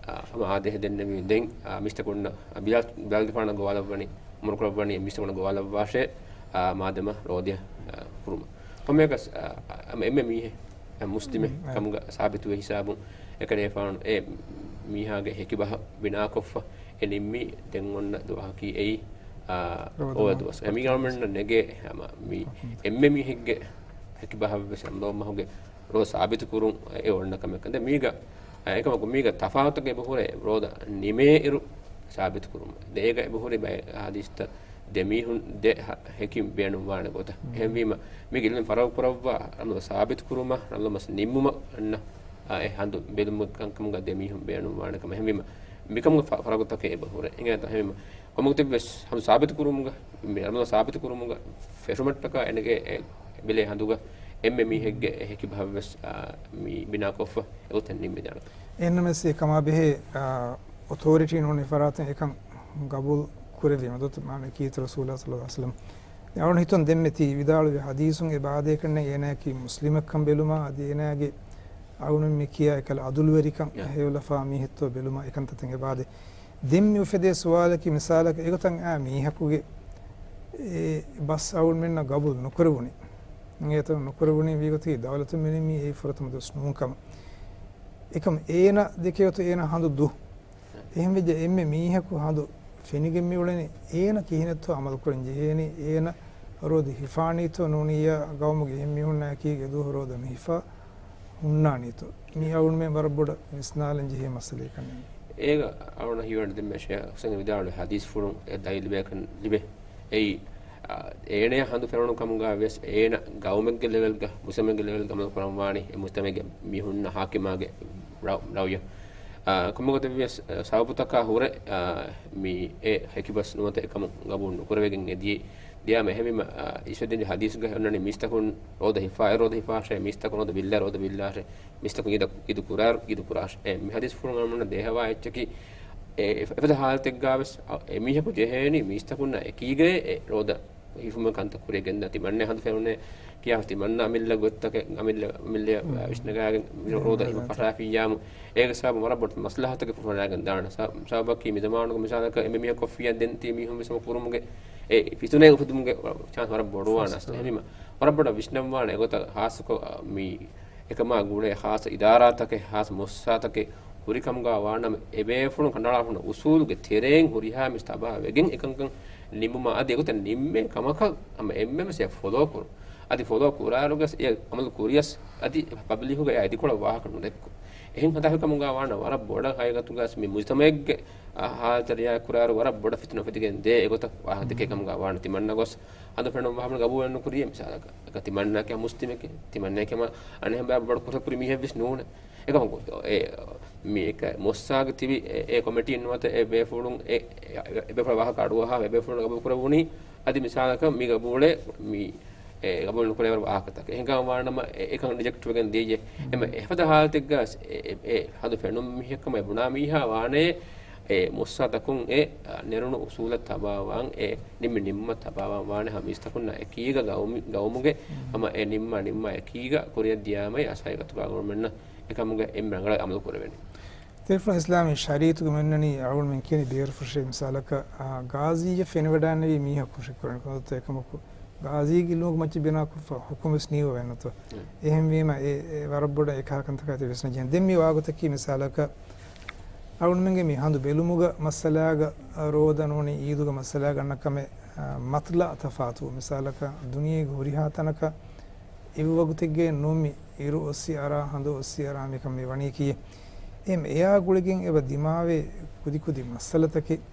އާ، ހަމަ އާދޭހެ ދެންނެވި ދެން، އާ، މީސްތަކުންނަށް، އާ، ބިލާލް، ބިލާލްގެފާނަށް ގޮވާލައްވަނީ، އުމުރު ކުރައްވަނީ މީސްތަކުންނަށް ގޮވާލައްވާށޭ، އާ، މާދަމާ ރޯދަޔަށް، އާ، ހުރުމަށް. ކޮންމެއަކަސް، އާ، އާ، އެންމެ މީހެއް، އާ، މުސްލިމެއް މް. ކަމުގަ ސާބިތުވި ހިސާބުން އެކަނޭފާނު އެ މީހާގެ ހެކިބަހަށް ބިނާކޮށްފަ އެ ނިންމީ ދެން އޮންނަ ދުވަހަކީ އެއީ، އާ، ރޯދަ އޮވެ މަހު ދުވަސް. އެ މީގަ އަޅުމެންނަށް ނެގޭ ހަމަ މި އެންމެ މީހެއްގެ ހެކި ބަހަށްވެސް ރަމަޟާން މަހުގެ ރޯ ސާބިތު ކުރުން އެ އޮންނަ ކަމެއް. ކަން ދެން މީގަ، އާ، އެކަމަކު މީގަ ތަފާތުތަކެއް އެބަހުރޭ ރޯދަ ނިމޭ އިރު ސާބިތު ކުރުމަށް. ދޭގަ އެބަހުރި ބައެއް ހަދީސްތައް ދެ މީހުން ދެ ހަ-، ހެކި ބޭނުންވާނެ ގޮތަށް. މް. އެހެންވީމަ، މީގެ އިލްމު ފަރަގު ކުރައްވާ، ރަމަޟާން ސާބިތު ކުރުމަށް، ރަމަޟާން މަސް ނިންމުމަށް އަންނަ، އާ، އެ ހަނދު ބެލުމުގެ ކަންކަމުގަ ދެ މީހުން ބޭނުންވާނެ ކަމަށް. އެހެންވީމަ، މިކަމުގެ ފަ-، ފަރަގުތަކެއް އެބަހުރޭ. އެނގޭތަ؟ އެހެންވީމަ، ކޮންމެގޮތެއްވެސް ހަނދު ސާބިތު ކުރުމުގަ، މި ރަމަޟާން ސާބިތު ކުރުމުގަ ފެށުމަށްޓަކާ އެނގޭ އެ ބެލޭ ހަނދުގަ އެންމެ މީހެއްގެ އެ ހެކި ބަހަށްވެސް، އާ، މި ބިނާކޮށްފަ އެގޮތަށް ނިންމިދާނެ. އެހެންނަމަވެސް އެ ކަމާ ބެހޭ، އާ، އޮތޯރިޓީ ނޫނީ ފަރާތުން އެކަން ގަބޫލު ކުރެއްވީމަ ދޯ މާނަ ކީރިތި ރަސޫލާ ޞައްލައްލާހު ޢަލައިހި ވަސައްލަމް. އަޅުން ހިތުން ދެންމެ ތީ ވިދާޅުވި ޙަދީޘުން އެ ބާދޭ ކަންނޭނގެ އޭނާއަކީ މުސްލިމެއްކަން ބެލުމާ، އަދި އޭނާގެ އަޅުން މި ކިޔާ އެކަލަ އަދުލުވެރިކަން ޔާ. ހެޔޮލަފާ މީހެއްތޯ ބެލުމާ އެކަންތައް އެ ބާދޭ. ދެން މި އުފެދޭ ސުވާލަކީ މިސާލަކަށް އެގޮތަށް އާ މީހަކުގެ އެ ބަސް އަޅުންމެންނަށް ގަބޫލު ނުކުރެވުނީ. އެތަން ނުކުރެވުނީ ވީގޮތަކީ ދައުލަތުން މިނިން މީ އެއީ ފުރަތަމަ ދުވަސް ނޫން ކަމަށް. އެކަމް އޭނަ ދެކެވަތު އޭނަ ހަނދު ދު. އެހެންވެއްޖެ އެންމެ މީހަކު ހަނދު ފެނިގެން މިއުޅެނީ އޭނަ ކިހިނެއްތޯ އަމަލުކުރަން ޖެހޭނީ، އޭނަ ރޯދަ ހިފާނީތޯ ނޫނިއްޔާ ގައުމުގެ އެހެން މީހުންނާއެކީގެ ދުވަހު ރޯދަ މި ހިފާ ހުންނާނީތޯ؟ މީ އަޅުންމެ ވަރަށް ބޮޑަށް ވިސްނާލަން ޖެހޭ މައްސަލައެއް ކަންނޭނގެ. އޭގަ އަޅުން ހީވަނީ ދެންމެ ޝޭޚް ޙުސައިން ވިދާޅުވި ޙަދީޘްފުޅުން އެ ދަލީލު ބޭކަން ލިބޭ. އެއީ، އާ، އޭނަޔަށް ހަނދު ފެނުނު ކަމުގަ ވެސް އޭނަ ގައުމެއްގެ ލެވެލްގަ، މުޖްތަމަޢެއްގެ ލެވެލްގަ އަމަލު ކުރަން ވާނީ އެ މުޖްތަމަޢެއްގެ މީހުންނަށް ޙާކިމާގެ ރަ-، ރައުޔަށް. އާ، ކޮންމެ ގޮތެއް ވިޔަސް، އާ، ސަބަބުތަކާ ހުރެ، އާ، މި އެ ހެކިބަސް ނުވަތަ އެކަމު ގަބޫލު ނުކުރެވިގެން އެ ދިޔަ-، ދިޔާމަ އެހެންވީމަ، އާ، އިސްވެދިން ޙަދީޘްގަ އޮންނަނީ މީސްތަކުން ރޯދަ ހިފާއިރު ރޯދަ ހިފާށޭ، މީސްތަކުން ރޯދަ ބިއްލާ ރޯދަ ބިއްލާށޭ، މީސްތަކުން އީދަ، އީދު ކުރާއިރު އީދު ކުރާށޭ. އެ، މި ޙަދީޘްފުޅުން އަޅުގަނޑަށް ދޭހަވާ އެއްޗަކީ، އެ، އެފަދަ ޙާލަތެއްގަ ވެސް، އަ، އެ މީހަކު ޖެހޭނީ މީސްތަކުންނާ އެކީގައި އެ ރޯދަ ހިފުމުގެ ކަންތައް ކުރިޔަށް ގެންދާ. ތިމަންނަ ހަނދު ފެނުނޭ ކިޔާ ތިމަންނަ އަމިއްލަ ގޮތްތަކެއް، އަމިއްލަ، އަމިއްލަ، އަ، ވިސްނަގާގެން މި ރޯދަ ހިފުން ފަށާފިއްޔާމު، އޭގެ ސަބަބުން ވަރަށް ބޮޑު މަސްލަހަތަކެއް ފުނޑާގެން ދާނެ. ސަ-، ސަބަބަކީ މި ޒަމާނުގެ މިސާލަކަށް އެންމެ މީހަކު ކޮށްފިއްޔާ ދެން ތި މީހުން ވެސް ހަމަ ކުރުމުގެ އެ ފިތުނައެއް އުފެދުމުގެ ޗާންސް ވަރަށް ބޮޑުވާނެ. އަސްލު އެހެންވީމަ، ވަރަށް ބޮޑަށް ވިސްނަންވާނެ އެގޮތަށް ޚާއްޞަކޮށް، އަ، މި އެކަމާ ގުޅޭ ޚާއްޞަ އިދާރާތަކެއް، ޚާއްޞަ މުއައްސަސާތަކެއް ހުރި ކަމުގަ ވާނަމަ، އެބޭފުޅުން ކަނޑައަޅާފަ ހުންނަ އުސޫލުގެ ތެރެއިން ހުރިހާ މީސް ތަބާވެގެން އެކަންކަން ނިންމުމަށް އަދި އެގޮތަށް ނިންމޭ ކަމަކަށް ހަމަ އެންމެންވެސް އެ ފޮލޯ ކުރުން. އަދި ފޮލޯ ކުރާއިރުވެސް އެ އަމަލު ކުރިޔަސް އަދި ޕަބްލިކުގައި އެ އިދިކޮޅަށް ވާހަކަ ނުދެއްކުން. އެހެން ހަދާފި ކަމުގަ ވާނަ ވަރަށް ބޮޑަށް ހަގީގަތުގަ މި މުޖްތަމަޢެއްގެ، އަ، ޙާލަތަށް ރިޢާޔަތް ކުރާއިރު ވަރަށް ބޮޑަށް ފިތުނަ އުފެދިގެން ދޭ އެގޮތަށް ވާހަކަ ދެކޭ ކަމުގަ ވާނަ. ތިމަންނަ ގޮސް ހަނދު ފެނުން ވާހަކަ ގަބޫލެއް ނުކުރިޔޭ. މިސާލަކަށް، އެކަ ތިމަންނައަކީ މުސްލިމެކޭ. ތިމަންނައަކީ ހަމަ އަނެއް ހަމަ ބޮޑު ކުށެއް ކުރި މީހެއްވެސް ނޫނޭ. އެކަމަކު، އެ، މި އެކަ މުއައްސަސާގެ ތިބި އެ، އެ ކޮމިޓީން ނުވަތަ އެ ބޭފުޅުން އެ، އެ، އެ ބޭފުޅަށް ވާހަކަ އަޑުއަހާ، އެ ބޭފުޅުން ގަބޫލު ކުރެވުނީ އަދި މިސާލަކަށް މި ގަބޫލެއް މި، އެ، ގަބޫލު ނުކުރެވޭ ވާހަކަތަކެއް. އެހެންކަމަށް ވާނަމަ އެ، އެކަން ރިޖެކްޓް ވެގެން ދިޔައީ. އެމަ އެފަދަ ހާލަތެއްގަ އެ، އެ، އެ ހަނދު ފެނުން މީހަކަމަށް އެ ބުނާ މީހާ ވާނެ އެ މުއައްސަސާތަކުން އެ، އަ، ނެރުނު އުސޫލަށް ތަބާވާން، އެ ނިންމި ނިންމަ ތަބާވާން ވާނެ ހަމަ މީސްތަކުންނާ އެކީގަ ގައުމި-، ގައުމުގެ ހަމަ އެ ނިންމާ ނިންމާ އެކީގަ ކުރިއަށް ދިޔާމައި އަސް ހަގީގަތުގަ އަޅުގަނޑުމެންނަށް އެކަމުގެ އެންމެ ރަނގަޅަށް އަމަލު ކުރެވެނީ. ތެފުން އިސްލާމީ ޝަރީޢަތުގެ މެންނަނީ އަޅުގަނޑުމެން ކިޔަނީ ބޭރުފުށޭ. މިސާލަކަށް، އާ، ގާޒީއެއް ފެނިވަޑައިންނެވި މީހަކު ޝެއްކުރަން ކޮންތޯ އެކަމަކު، ގާޒީގެ އިލްމުގެ މައްޗަށް ބިނާކޮށްފަ ޙުކުމްވެސް ނިޔުމެއް ނުވަތަ. އެހެންވީމަ އެ، އެ ވަރަށް ބޮޑަށް އެކަހަލަ ކަންތަކާ ތި ވިސްނަން ޖެހޭ. ދެން މި ވާގޮތަކީ މިސާލަކަށް އަޅުގަނޑުމެންގެ މި ހަނދު ބެލުމުގަ މައްސަލާގަ، ރޯދަ ނޫނީ އީދުގެ މައްސަލާގަ އަންނަ ކަމެއް، އަ، މަތްލަޢު ތަފާތު. މިސާލަކަށް ދުނިޔޭގެ ހުރިހާ ތަނަކަށް އެއްވަގުތެއްގައެއް ނޫން މި އިރު އޮއްސި އަރާ ހަނދު އޮއްސި އަރާ މިކަން މި ވަނީކީ. އެހެން އެއާ ގުޅިގެން އެބަ ދިމާވޭ ކުދިކުދި މައްސަލަތަކެއް.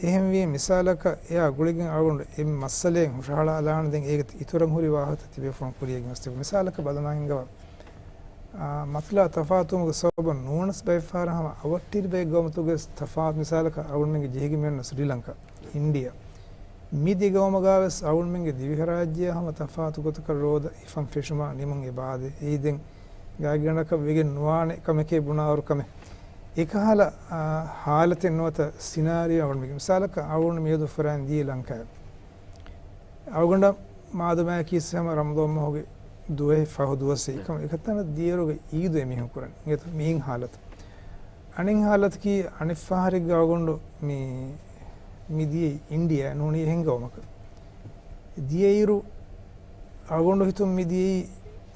އެހެންވީ މިސާލަކަށް އެއާ ގުޅިގެން އަޅުގަނޑު އެ މައްސަލައެއް ހުށަހަޅާލާނެ ދެން އޭގެ އިތުރަށް ހުރި ވާހަކަ ތިބޭފުޅުން ކުރިޔަށް ގެންގޮސްދެއްވުން. މިސާލަކަށް ބަލަމާ ހިނގަވާ، އާ، މަތްލަޢު ތަފާތުވުމުގެ ސަބަބުން ނޫނަސް ބައެއްފަހަރަށް ހަމަ އަވަށްޓެރި ބައެއް ގައުމުތަކުގެ ތަފާތު. މިސާލަކަށް އަޅުގަނޑުމެންގެ ޖެހިގެން މިއޮންނަ ސްރީލަންކާ، އިންޑިއާ. މި ދެ ގައުމުގަވެސް އަޅުގަނޑުމެންގެ ދިވެހިރާއްޖެއާ ހަމަ ތަފާތު ގޮތަކަށް ރޯދަ ހިފަން ފެށުމާ ނިމުން އެބައާދޭ. އެއީ ދެން ގާތްގަނޑަކަށް ވެގެން ނުވާނެ ކަމެކޭ ބުނާއިރު ކަމެއް. އެކަހަލަ، އާ، ހާލަތެއް ނުވަތަ ސިނާރިއޯއެއް އަޅުގަނޑުމެން މިސާލަކަށް އަޅުގަނޑު މިއަދު ފުރާން ދިޔަ ލަންކާއަށް. އަޅުގަނޑަށް މާދަމާއަކީ ހަމަ ރަމަޟާން މަހުގެ ދުވަހެއް ފަހު ދުވަސް އެކަމަ އެކަތަނަށް ދިޔައިރުގަ އީދު އެމީހުން ކުރަނީ. އިނގޭތަ މިއިން ހާލަތު. އަނެއް ހާލަތަކީ އަނެއް ފަހަރެއްގަ އަޅުގަނޑު މި، މި ދިޔައީ އިންޑިއާ ނޫނީ އެހެން ގައުމަކަށް. ދިޔައިރު އަޅުގަނޑު ހިތުން މި ދިޔައީ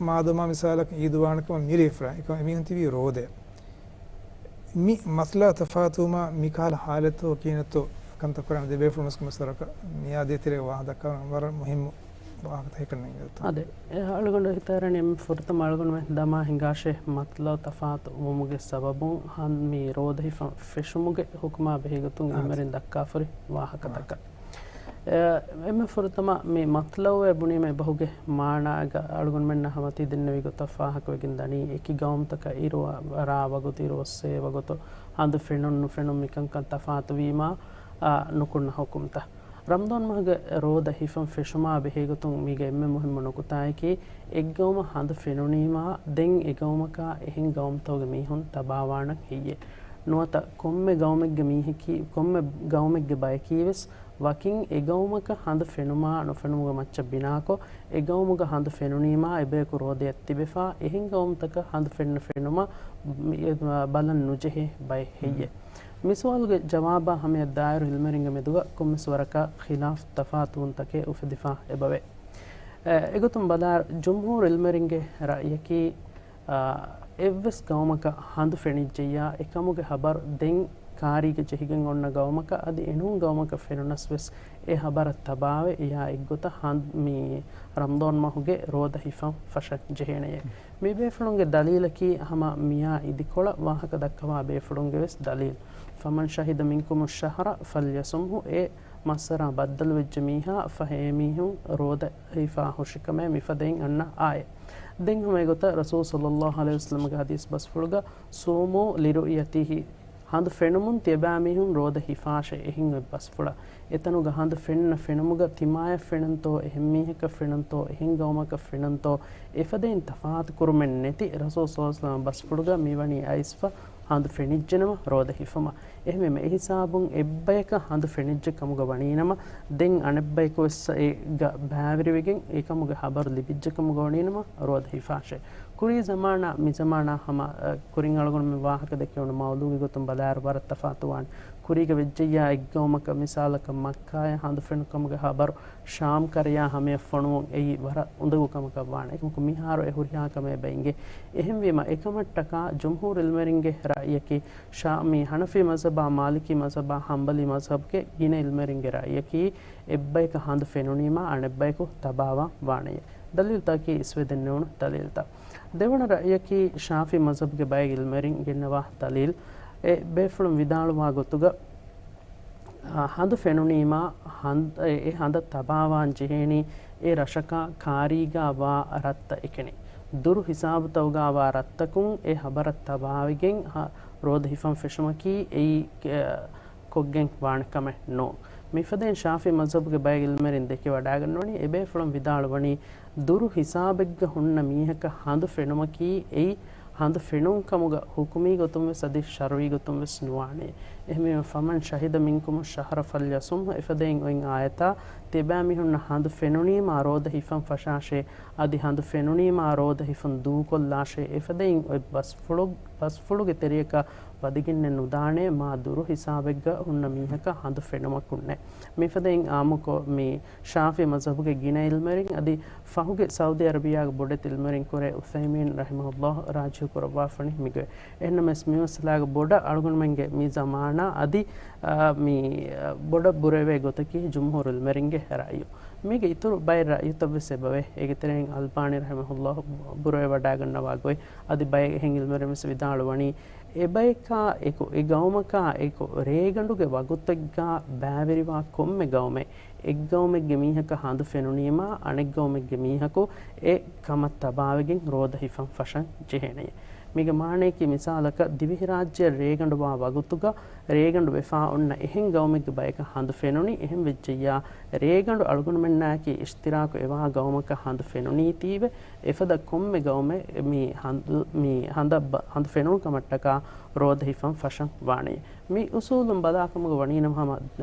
މާދަމާ މިސާލަކަށް އީދު ވާނެ ކަމަށް މިރޭ ފުރާން. އެކަމަ އެމީހުން ތިބީ ރޯދަޔަށް. މި މަތްލަޢު ތަފާތުވުމާ މި ކަހަލަ ހާލަތު ކިހިނެއްތޯ ކަންތައް ކުރާނެ ދެ ބޭފުޅުން ވެސް ކޮންމެސް ވަރަކަށް މިއާދީ ތެރޭ ވާހަކަ ދައްކާ ވަރަށް މުހިއްމު ވާހަކަތަކެއް ކަން އެނގޭތޯ. އާދެ، އެ އަޅުގަނޑު ހިތަށް އަރަނީ އެންމެ ފުރަތަމަ އަޅުގަނޑުމެން ދަމާ ހިނގާށޭ މަތްލަބު ތަފާތު ވުމުގެ ސަބަބުން ހަން މި ރޯދަ ހިފަން ފެށުމުގެ ހުކުމާ ބެހޭގޮތުން އާދެ. އިލްމެރިން ދައްކާފައި ވާހަކަތަކަށް. އާދެ. އެ، އެންމެ ފުރަތަމަ މި މަތްލަބު އެ ބުނީމަ އެބަހުގެ މާނާގަ އަޅުގަނޑުމެންނަށް ހަމަ ތި ދެންނެވި ގޮތަށް ފާހަގަވެގެން ދަނީ އެކި ގައުމުތަކަށް އިރު ރާ ވަގުތު އިރު އޮއްސޭ ވަގުތު ހަނދު ފެނުން ނުފެނުން މިކަންކަން ތަފާތުވީމާ، އާ، ނުކުންނަ ހުކުމްތައް. ރަމަޟާން މަހުގެ ރޯދަ ހިފަން ފެށުމާ ބެހޭގޮތުން މީގެ އެންމެ މުހިއްމު ނުކުތާއަކީ، އެއްގައުމަށް ހަނދު ފެނުނީމާ، ދެން އެގައުމަކާ އެހެން ގައުމުތަކުގެ މީހުން ތަބާވާނަން ހެއްޔޭ؟ ނުވަތަ ކޮންމެ ގައުމެއްގެ މީހަކީ، ކޮންމެ ގައުމެއްގެ ބަޔަކީވެސް ވަކިން އެގައުމަކަށް ހަނދު ފެނުމާ ނުފެނުމުގެ މައްޗަށް ބިނާކޮށް، އެގައުމުގަ ހަނދު ފެނުނީމާ އެބަޔަކު ރޯދަޔަށް ތިބެފާ، އެހެން ގައުމުތަކަށް ހަނދު ފެންނަ ފެނުމަށް ބަލަން ނުޖެހޭ ބައެއް ހެއްޔޭ؟ މި ސުވާލުގެ ޖަވާބާ ހަމަޔަށް ދާއިރު އިލްމެރިންގެ މެދުގަ ކޮންމެސް ވަރަކަށް ޚިލާފު ތަފާތުވުންތަކެއް އުފެދިފާ އެބަވޭ. އެ، އެގޮތުން ބަލާ، ޖުމްހޫރު އިލްމެރިންގެ ރައްޔަކީ، އާ، އެއްވެސް ގައުމަކަށް ހަނދު ފެނިއްޖެއްޔާ، އެކަމުގެ ހަބަރު ދެން ކާރީގަ ޖެހިގެން އޮންނަ ގައުމަކަށް އަދި އެނޫން ގައުމަކަށް ފެނުނަސް ވެސް އެ ހަބަރަށް ތަބާވެ، އެޔާ އެއްގޮތަށް ހަން-، މި ރަމަޟާން މަހުގެ ރޯދަ ހިފަން ފަށަން ޖެހޭނެޔޭ. މި ބޭފުޅުންގެ ދަލީލަކީ ހަމަ މިޔާ އިދިކޮޅަށް ވާހަކަ ދައްކަވާ ބޭފުޅުންގެ ވެސް ދަލީލް. فمن شهد منكم الشهر فليصمه، އެ މައްސަރާ ބައްދަލުވެއްޖެ މީހާ ފަހެ އެމީހުން ރޯދަ ހިފާ ހުށިކަމޭ މިފަދައިން އަންނަ އާޔަތް. ދެން ހަމަ އެގޮތަށް ރަސޫލު ޞައްލައްލާހު ޢަލައިހި ވަސައްލަމްގެ ޙަދީޘް ބަސްފުޅުގަ، صوموا لرؤيته، ހަނދު ފެނުމުން ތިޔަބައިމީހުން ރޯދަ ހިފާށޭ، އެހެން އޮތް ބަސްފުޅަށް. އެތަނުގަ ހަނދު ފެންނަ ފެނުމުގަ ތިމާޔަށް ފެނުންތޯ، އެހެން މީހަކަށް ފެނުންތޯ، އެހެން ގައުމަކަށް ފެނުންތޯ، އެފަދައިން ތަފާތު ކުރުމެއް ނެތި. ރަސޫލު ޞައްލައްލާހު ޢަލައިހި ވަސައްލަމް ބަސްފުޅުގަ މިވަނީ އައިސްފަ ހަނދު ފެނިއްޖެނަމަ ރޯދަ ހިފުމަށް. އެހެންވީމަ އެ ހިސާބުން އެއްބަޔަކަށް ހަނދު ފެނިއްޖެ ކަމުގަ ވަނީނަމަ، ދެން އަނެއްބަޔަކު ވެސް އޭގަ ބައިވެރިވެގެން އެކަމުގެ ހަބަރު ލިބިއްޖެ ކަމުގަ ވަނީނަމަ ރޯދަ ހިފާށޭ. ކުރީ ޒަމާނާ މި ޒަމާނާ ހަމަ، އަ، ކުރިން އަޅުގަނޑުމެން ވާހަކަ ދެކެވުނު މައުޟޫގެ ގޮތުން ބަލާއިރު ވަރަށް ތަފާތުވާނެ. ކުރީގަ ވެއްޖެއްޔާ އެއްގައުމަކަށް މިސާލަކަށް މައްކާއަށް ހަނދު ފެނުން ކަމުގެ ހަބަރު ޝާމް ކަރަޔާ ހަމަޔަށް ފޮނުވުން އެއީ ވަރަށް އުނދަގޫ ކަމަކަށް ވާނެ. އެކަމަކު މިހާރު އެ ހުރިހާ ކަމެއް އެބަ އިނގޭ. އެހެންވީމަ އެކަމަށްޓަކާ ޖުމްހޫރު އިލްމެރިންގެ ރައްޔަކީ ޝާ-، މި ޙަނަފީ މަޒްހަބާ، މާލިކީ މަޒްހަބާ، ޙަންބަލީ މަޒްހަބުގެ ގިނަ އިލްމެރިންގެ ރައްޔަކީ އެއްބަޔަކަށް ހަނދު ފެނުނީމާ އަނެއްބަޔަކު ތަބާވާން ވާނެޔޭ. ދަލީލުތަކީ އިސްވެ ދެންނެވުނު ދަލީލުތައް. ދެވަނަ ރައްޔަކީ ޝާފިޢީ މަޒްހަބުގެ ބައެއް އިލްމެރިން ގެންނަވާ ދަލީލް. އެ ބޭފުޅުން ވިދާޅުވާ ގޮތުގަ، އާ، ހަނދު ފެނުނީމާ ހަން-، އެ، އެ ހަނދަށް ތަބާވާން ޖެހޭނީ އެ ރަށަކާ ކާރީގާ ވާ ރަށްތައް އެކަނި. ދުރު ހިސާބުތަކުގާ ވާ ރަށްތަކުން އެ ހަބަރަށް ތަބާވެގެން ހަ-، ރޯދަ ހިފަން ފެށުމަކީ އެއީ، އެ، ކޮށްގެން ވާނެ ކަމެއް ނޫން. މިފަދައިން ޝާފިޢީ މަޒްހަބުގެ ބައެއް އިލްމެރިން ދެކެވަޑައިގަންނަވަނީ އެބޭފުޅުން ވިދާޅުވަނީ ދުރު ހިސާބެއްގަ ހުންނަ މީހަކަށް ހަނދު ފެނުމަކީ އެއީ ހަނދު ފެނުން ކަމުގަ ޙުކުމީ ގޮތުން ވެސް އަދި ޝަރުޢީ ގޮތުން ވެސް ނުވާނެ. އެހެންވީމަ، فمن شهد منكم الشهر فليصمه، އެފަދައިން އޮތް އާޔަތާ ތިޔަބައިމީހުންނަށް ހަނދު ފެނުނީމާ ރޯދަ ހިފަން ފަށާށޭ، އަދި ހަނދު ފެނުނީމާ ރޯދަ ހިފަން ދޫކޮށްލާށޭ، އެފަދައިން އޮތް ބަސްފުޅު-، ބަސްފުޅުގެ ތެރެއަކަށް ވަދެގެންނެއް ނުދާނެ، މާ ދުރު ހިސާބެއްގަ ހުންނަ މީހަކަށް ހަނދު ފެނުމަކުންނެއް. މިފަދައިން އާއްމުކޮށް މި ޝާފިޢީ މަޒްހަބުގެ ގިނަ އިލްމެރިން އަދި ފަހުގެ ސައުދީ އަރަބިޔާގެ ބޮޑެތި އިލްމެރިން ކުރެ އުސައިމީން ރަޙިމަހުﷲ ރާޖިޙު ކުރައްވާފަނި މިގޮތް. އެހެންނަމަވެސް މި މައްސަލާގަ ބޮޑަށް އަޅުގަނޑުމެންގެ މި ޒަމާނާ އަދި، އާ، މި، އާ، ބޮޑަށް ބުރެވޭ ގޮތަކީ ޖުމްހޫރު އިލްމެރިންގެ ރައްޔު. މީގެ އިތުރު ބައެއް ރައްޔުތައްވެސް އެބަވޭ. އޭގެ ތެރެއިން އަލްބާނީ ރަޙިމަހުﷲ ބުރެވިވަޑައިގަންނަވާ ގޮތް އަދި ބައެއް އެހެން އިލްމެރިންވެސް ވިދާޅުވަނީ، އެބަޔަކާ އެކު، އެ ގައުމަކާ އެކު، ރޭގަނޑުގެ ވަގުތެއްގާ ބައިވެރިވާ ކޮންމެ ގައުމެއް، އެއްގައުމެއްގެ މީހަކަށް ހަނދު ފެނުނީމާ، އަނެއްގައުމެއްގެ މީހަކު އެ ކަމަށް ތަބާވެގެން ރޯދަ ހިފަން ފަށަން ޖެހޭނެޔޭ. މީގެ މާނަޔަކީ މިސާލަކަށް، ދިވެހިރާއްޖެއަށް ރޭގަނޑު ވާ ވަގުތުގަ، ރޭގަނޑު ވެފާ އޮންނަ އެހެން ގައުމެއްގެ ބަޔަކަށް ހަނދު ފެނުނީ، އެހެން ވެއްޖެއްޔާ، ރޭގަނޑު އަޅުގަނޑުމެންނާއެކީ އިޝްތިރާކު އެވާ ގައުމަކަށް ހަނދު ފެނުނީތީވެ، އެފަދަ ކޮންމެ ގައުމެއް މި ހަނދު، މި ހަނދަށް ބަ-، ހަނދު ފެނުނު ކަމަށްޓަކާ ރޯދަ ހިފަން ފަށަން ވާނެ. މި އުސޫލުން ބަލާކަމުގަ ވަނީނަމަ، ހަމަ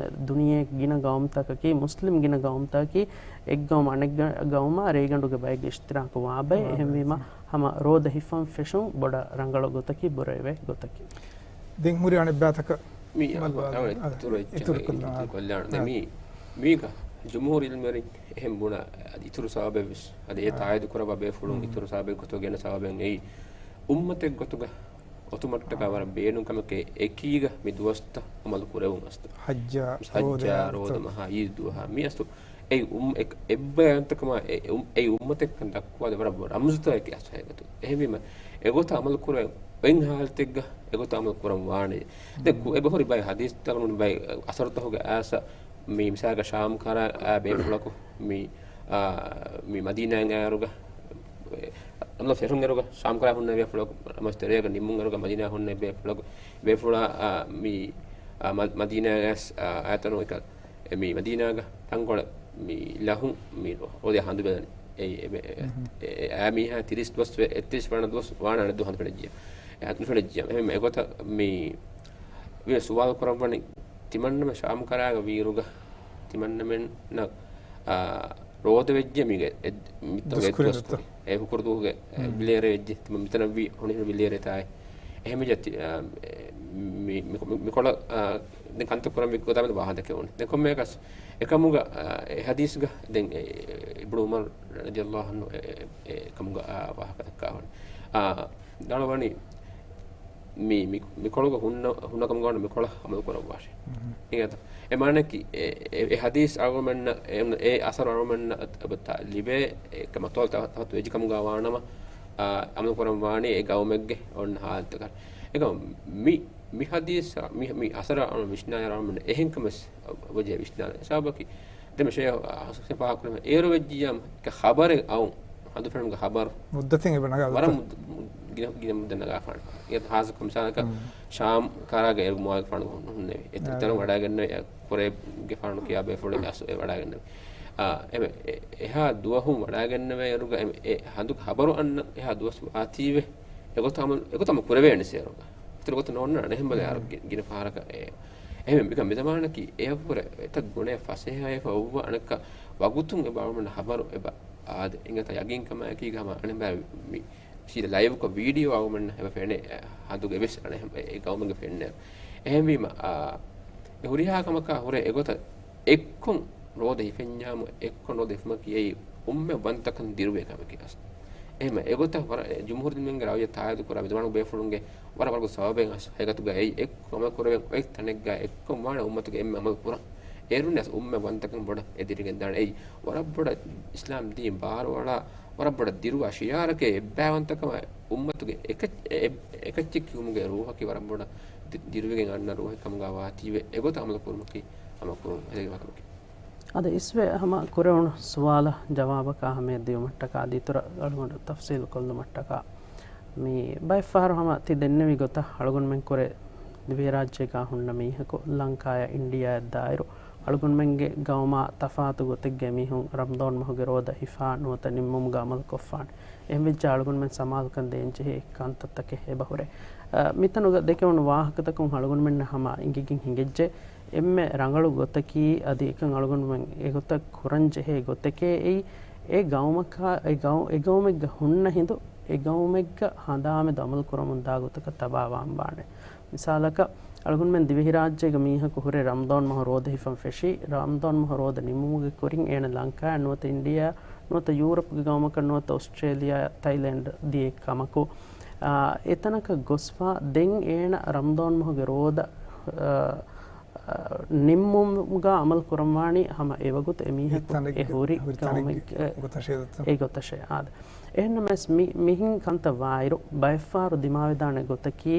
ދުނިޔޭގެ ގިނަ ގައުމުތަކަކީ، މުސްލިމް ގިނަ ގައުމުތަކަކީ، އެއްގައުމަށް އަނެއް ގަ-، ގައުމާ ރޭގަނޑުގެ ބައެއްގެ އިޝްތިރާކު ވާ ބައެއް. ވާ ބައެއް. އެހެންވީމަ، ހަމަ ރޯދަ ހިފަން ފެށުން ބޮޑަށް ރަނގަޅު ގޮތަކީ، ބުރެވޭ ގޮތަކީ. ދެން ހުރި އަނެއްބާތަކަށް މި މަ-، އަ-، އަ-، އަ-، އިތުރު އެއްޗެއް އިތުރު ކޮށްލާ. އިތުރު ކޮށްލާނެ. އަ. މި، މީގަ ޖުމްހޫރު އިލްމުވެރިން އެހެން ބުނާ، އަދި އިތުރު ސަބަބެއްވެސް، އަދި އެ އަ. ތާއީދު ކުރައްވާ ބޭފުޅުން މް. އިތުރު ސަބަބެއް ގޮތުގަ ގެންނަ ސަބަބެއް އެއީ، އުއްމަތެއް ގޮތުގަ އޮތުމަށްޓަކާ ވަރަށް ބޭނުން ކަމެކޭ އެކީގަ މި ދުވަސްތައް އަމަލު ކުރެވުން އަސްތު. ހައްޖާ، ހައްޖާ، ރޯދަ، ރޯދަ މަހާ، މަހާ، އީދު ދުވަހާ. މި އަސްތު އެއީ އުއް-، އެ-، އެއްބަޔަންތަކަމާ އެ-، އު-، އެއީ އުއްމަތެއްކަން ދައްކުވާދޭ ވަރަށް ރަމްޒުތަކެއް އަސް ހަގީގަތު. އެހެންވީމަ، އެގޮތަށް އަމަލު ކުރެވެން އޮތް ހާލަތެއްގަ އެގޮތަށް އަމަލު ކުރަން ވާނެ. ދެން ކު-، އެބަހުރި ބައެއް ހަދީސްތަކުން ބައެއް އަސަރުތަކުގެ އާސަ މި މިސާލަކަށް ޝާމް ކަރާ ބޭފުޅަކު މި، އާ، މި މަދީނާއިން އައިއިރުގަ، އެ، ރަމަޟާން ފެށުން އިރުގަ ޝާމް ކަރާ ހުންނަ ބޭފުޅަކު ރަމަޟާން ތެރޭގަ ނިމުން އިރުގަ މަދީނާ ހުންނަ ބޭފުޅަކު، ބޭފުޅާ، އާ، މި، އާ، މަ-، މަދީނާ އައިސް، އާ، އައިތަނު އެކަ-، އެ، މި މަދީނާގަ ތަންކޮޅެއް މި ލަހުން މި ރޯދަ ހަނދު ބެލަނީ. އެ، އެ، އެ، އެ، އެ، އާ މީހާ ތިރީސް ދުވަސް ވެ، އެއްތިރީސް ވަނަ ދުވަސް ވާނަ އަނެއް ދުވަހު ހަނދު ފެނިއްޖިޔާ. އެ، ހަނދު ފެނިއްޖިޔާ. އެހެން އެގޮތަށް މި މި ސުވާލު ކުރައްވަނީ ތިމަންނަމެން ޝާމް ކަރާގަ ވީއިރުގަ ތިމަންނަމެންނަށް، އާ، ރޯދަ ވެއްޖެ މީގެ އެ-، މިތަނުގެ ދުސްކުރި ދުސްކުރި. ދުސްކުރި. އެ ހުކުރު ދުވަހުގެ، އެ، މް. ބިލޭރެ ވެއްޖެ. ތިމަން މިތަނަށް ވީ ހޮނިހުނު ބިލޭރެ ތާއި. އެހެންވެއްޖެ ތި-، އާ، މި-، މި-، މި-، މިކޮޅަށް، އާ، ދެން ކަންތައް ކުރަން ވިއްކޮތާމެދު ވާހަކަ ދެކެވުނު. ދެން ކޮންމެއަކަސް އެކަމުގަ، އާ، އެ ހަދީސްގަ ދެން އެ، އިބްނު ޢުމަރު ރަޟިޔަﷲ ޢަންހު އެ، އެ، އެ ކަމުގަ، އާ، ވާހަކަ ދައްކާ ހުން. އާ، ދަންނަވަނީ މި، މި، މިކޮޅުގަ ހުންނަ، ހުންނަ ކަމުގަ ވަނީ މިކޮޅަށް އަމަލު ކުރައްވާށޭ. އިނގޭތަ؟ އެ މާނައަކީ، އެ، އެ، އެ ހަދީސް އަޅުގަނޑުމެންނަށް، އެ، އެ އަސަރު އަޅުގަނޑުމެންނަށް އަ-، އަ-، ތަ-، ލިބޭ، އެ، މަތޮލް ތަ-، ތަފާތު ވެއްޖެ ކަމުގަ ވާނަމަ، އާ، އަމަލު ކުރަން ވާނީ އެ ގައުމެއްގެ އޮންނަ ހާލަތަކަށް. އެކަމް މި، މި ހަދީސް، މި، މި އަސަރަށް ވިސްނާލާ އަޅުގަނޑުމެން އެހެން ކަމެއް ވެއްޖެ ވިސްނާލަން. ސަބަބަކީ، ދެން ޝޭޚް ޙަސަން ފާހަގަކުރީމަ އޭރު ވެއްޖިއްޔާ އެކަ ޚަބަރެއް އައުން ހަނދު ފެނުމުގެ ޚަބަރު މުއްދަތެއް އެބަ ނަގާ ވަރަށް ގޮތަށް. މުއްދަ-، ގިނަ، ގިނަ މުއްދަތެއް ނަގާފާނެ. އެ ހާއްސަކޮށް މިސާލަކަށް ޝާމް ކަރާގަ އޭރު މުޢާވިޔާގެފާނު ހުންނެވި. އެ ތަނަށް ވަޑައިގެންނެވި، އެ ޤުރައިބުގެފާނު ކިޔާ ބޭފުޅެއް އަސް އެ ވަޑައިގެންނެވި. އާ، އެ، އެ، އެހާ ދުވަހުން ވަޑައިގެންނެވޭ އޭރުގަ އެ، އެ ހަނދުގެ ޚަބަރު އަންނަ އެހާ ދުވަސް އާތީވެ އެގޮތަށް އަމަލު، އެގޮތަށް އަމަލު ކުރެވޭނެ ސޭރުގަ. އިތުރު ގޮތެއް ނޯންނާނެ އެހެން ބަލަ އަރަ ގި-، ގިނަ ފަހަރަކަށް އެ. އެހެން މިކަން މި ޒަމާނަކީ އެއަށްވުރެ އެތައް ގުނައެއް ފަސޭހަވެފަ އޮއްވަ އަނެއްކާ ވަގުތުން އެބަ އަޅުމެންނަށް ޚަބަރު އެބަ އާދެ. އިނގޭތަ ޔަގީންކަމާއެކީގަ ހަމަ އަނެއްބައި މި ސީދާ ލައިވްކޮށް ވީޑިއޯ އަޅުމެންނަށް އެބަ ފެނޭ، އެ، ހަނދުގެ ވެސް އަނެއް އެ ގައުމެއްގެ ފެންނޭ. އެހެންވީމަ، އާ، އެ ހުރިހާ ކަމަކާ ހުރެ އެގޮތަށް އެއްކޮށް ރޯދަ ހިފެންޏާމު، އެއްކޮށް ރޯދަ ހިފުމަކީ އެއީ އުއްމަތް ވަންތަކަން ދިރުވޭ ކަމެކޭ އަސް. އެހެންމަ އެގޮތަށް ވަރަށް ޖުމްހޫރު ދިމެންގެ ރައުޔަށް ތާއީދު ކުރާ މި ޒަމާނުގެ ބޭފުޅުންގެ ވަރަށް ވަރަށް ސަބަބެއް އަސް ހަގީގަތުގަ އެއީ އެއްކޮށް އަމަލު ކުރެވެން އޮތް ތަނެއްގަ އެއްކޮށް ވާނެ އުއްމަތުގެ އެންމެ އަމަލު ކުރަން. އޭރުން އަސް އުއްމަތް ވަންތަކަން ބޮޑަށް އެދިރިގެން ދާނެ. އެއީ ވަރަށް ބޮޑަށް އިސްލާމް ދީން ބާރުއަޅާ ވަރަށް ބޮޑަށް ދިރުވާ ޝިޢާރަކޭ އެއްބައިވަންތަކަމާ އުއްމަތުގެ އެކަ-، އެ-، އެ-، އެކައްޗެއް ކިޔުމުގެ ރޫހަކީ ވަރަށް ބޮޑަށް ދި-، ދިރުވެގެން އަންނަ ރޫހެއް ކަމުގަ ވާތީވެ އެގޮތަށް އަމަލު ކުރުމަކީ ހަމަ ކުރުން ހެދެގެން ވާ ކަމެކޭ. އަދި އިސްވެ ހަމަ ކުރެވުނު ސުވާލަށް ޖަވާބަކާ ހަމަޔަށް ދިޔުމަށްޓަކާ އަދި އިތުރަށް އަޅުގަނޑު ތަފްސީލު ކޮށްލުމަށްޓަކާ މި ބައެއްފަހަރު ހަމަ ތި ދެންނެވި ގޮތަށް އަޅުގަނޑުމެން ކުރެ ދިވެހިރާއްޖޭގަ ހުންނަ މީހަކު ލަންކާޔާ އިންޑިޔާއަށް ދާއިރު އަޅުގަނޑުމެންގެ ގައުމާ ތަފާތު ގޮތެއްގައި މީހުން ރަމަޟާން މަހުގެ ރޯދަ ހިފާ ނުވަތަ ނިންމުމުގަ އަމަލުކޮށްފާނެ. އެހެންވެއްޖެ އަޅުގަނޑުމެން ސަމާލުކަން ދޭންޖެހޭ ކަންތައްތަކެއް އެބަހުރޭ. އަ، މިތަނުގަ ދެކެވުނު ވާހަކަތަކުން އަޅުގަނޑުމެންނަށް ހަމަ އިނގިގެން ހިނގައްޖެ. އެންމެ ރަނގަޅު ގޮތަކީ އަދި އެކަން އަޅުގަނޑުމެން އެގޮތަށް ކުރަންޖެހޭ ގޮތެކޭ އެއީ، އެ ގައުމަކާ، އެ ގައު-، އެ ގައުމެއްގަ ހުންނަ ހިނދު، އެ ގައުމެއްގަ ހަނދާމެދު އަމަލު ކުރަމުންދާ ގޮތަކަށް ތަބާވާން ވާނެ. މިސާލަކަށް، އަޅުގަނޑުމެން ދިވެހިރާއްޖޭގެ މީހަކު ހުރެ ރަމަޟާން މަހު ރޯދަ ހިފަން ފެށީ، ރަމަޟާން މަހު ރޯދަ ނިމުމުގެ ކުރިން އޭނަ ލަންކާއަށް ނުވަތަ އިންޑިޔާއަށް ނުވަތަ ޔޫރަޕްގެ ގައުމަކަށް ނުވަތަ އޮސްޓްރޭލިޔާ، ތައިލެންޑް ދިޔަ ކަމަކު، އާ، އެތަނަކަށް ގޮސްފާ ދެން އޭނަ ރަމަޟާން މަހުގެ ރޯދަ، އާ، އާ، ނިންމުމުގަ އަމަލު ކުރަންވާނީ ހަމަ އެވަގުތު އެމީހަކު އެ ހުރި ގައުމެއްގެ އެ ގޮތަށޭ އާދެ. އެހެންނަމަވެސް މި-، މިހެން ކަންތައް ވާއިރު ބައެއްފަހަރު ދިމާވެދާނެ ގޮތަކީ،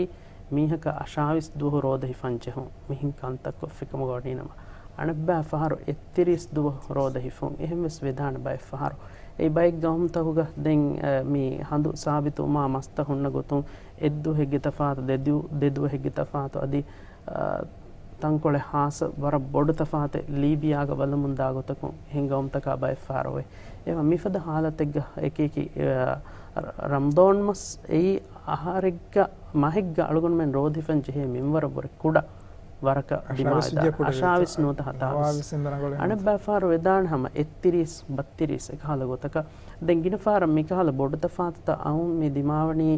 މީހަކަށް އަށާވީސް ދުވަހު ރޯދަ ހިފަން ޖެހުން، މިހެން ކަންތައް ކޮށްފި ކަމުގަ ވަނީނަމަ، އަނެއްބައި ފަހަރު އެއްތިރީސް ދުވަހު ރޯދަ ހިފުން، އެހެންވެސް ވެދާނެ ބައެއް ފަހަރު. އެއީ ބައެއް ގައުމުތަކުގަ ދެން، އަ، މި ހަނދު ސާބިތުވުމާ މަސްތައް ހުންނަ ގޮތުން އެއްދުވަހެއްގެ ތަފާތު، ދެދު-، ދެދުވަހެއްގެ ތަފާތު އަދި، އަ، ތަންކޮޅެއް ހާއްސަ ވަރަށް ބޮޑު ތަފާތެއް ލީބިޔާގަ ބަލަމުންދާ ގޮތަކުން އެހެން ގައުމުތަކާ ބައެއް ފަހަރު އޮވޭ. އެވަ މިފަދަ ހާލަތެއްގަ އެކިއެކި، އަ، ރަ-، ރަމަޟާން މަސް އެއީ އަހަރެއްގަ މަހެއްގަ އަޅުގަނޑުމެން ރޯދަ ހިފަން ޖެހޭ މިންވަރަށް ވުރެ ކުޑަ ވަރަކަށް އަށާވީސް ދިމާވެދާނެ. އަށާވީސް ނުވަތަ ހަތާވީސް. އަނެއްބައި ފަހަރު ވެދާނެ ހަމަ އެއްތިރީސް، ބައްތިރީސް އެކަހަލަ ގޮތަކަށް. ދެން ގިނަ ފަހަރަށް މިކަހަލަ ބޮޑު ތަފާތުތައް އައުން މި ދިމާވަނީ،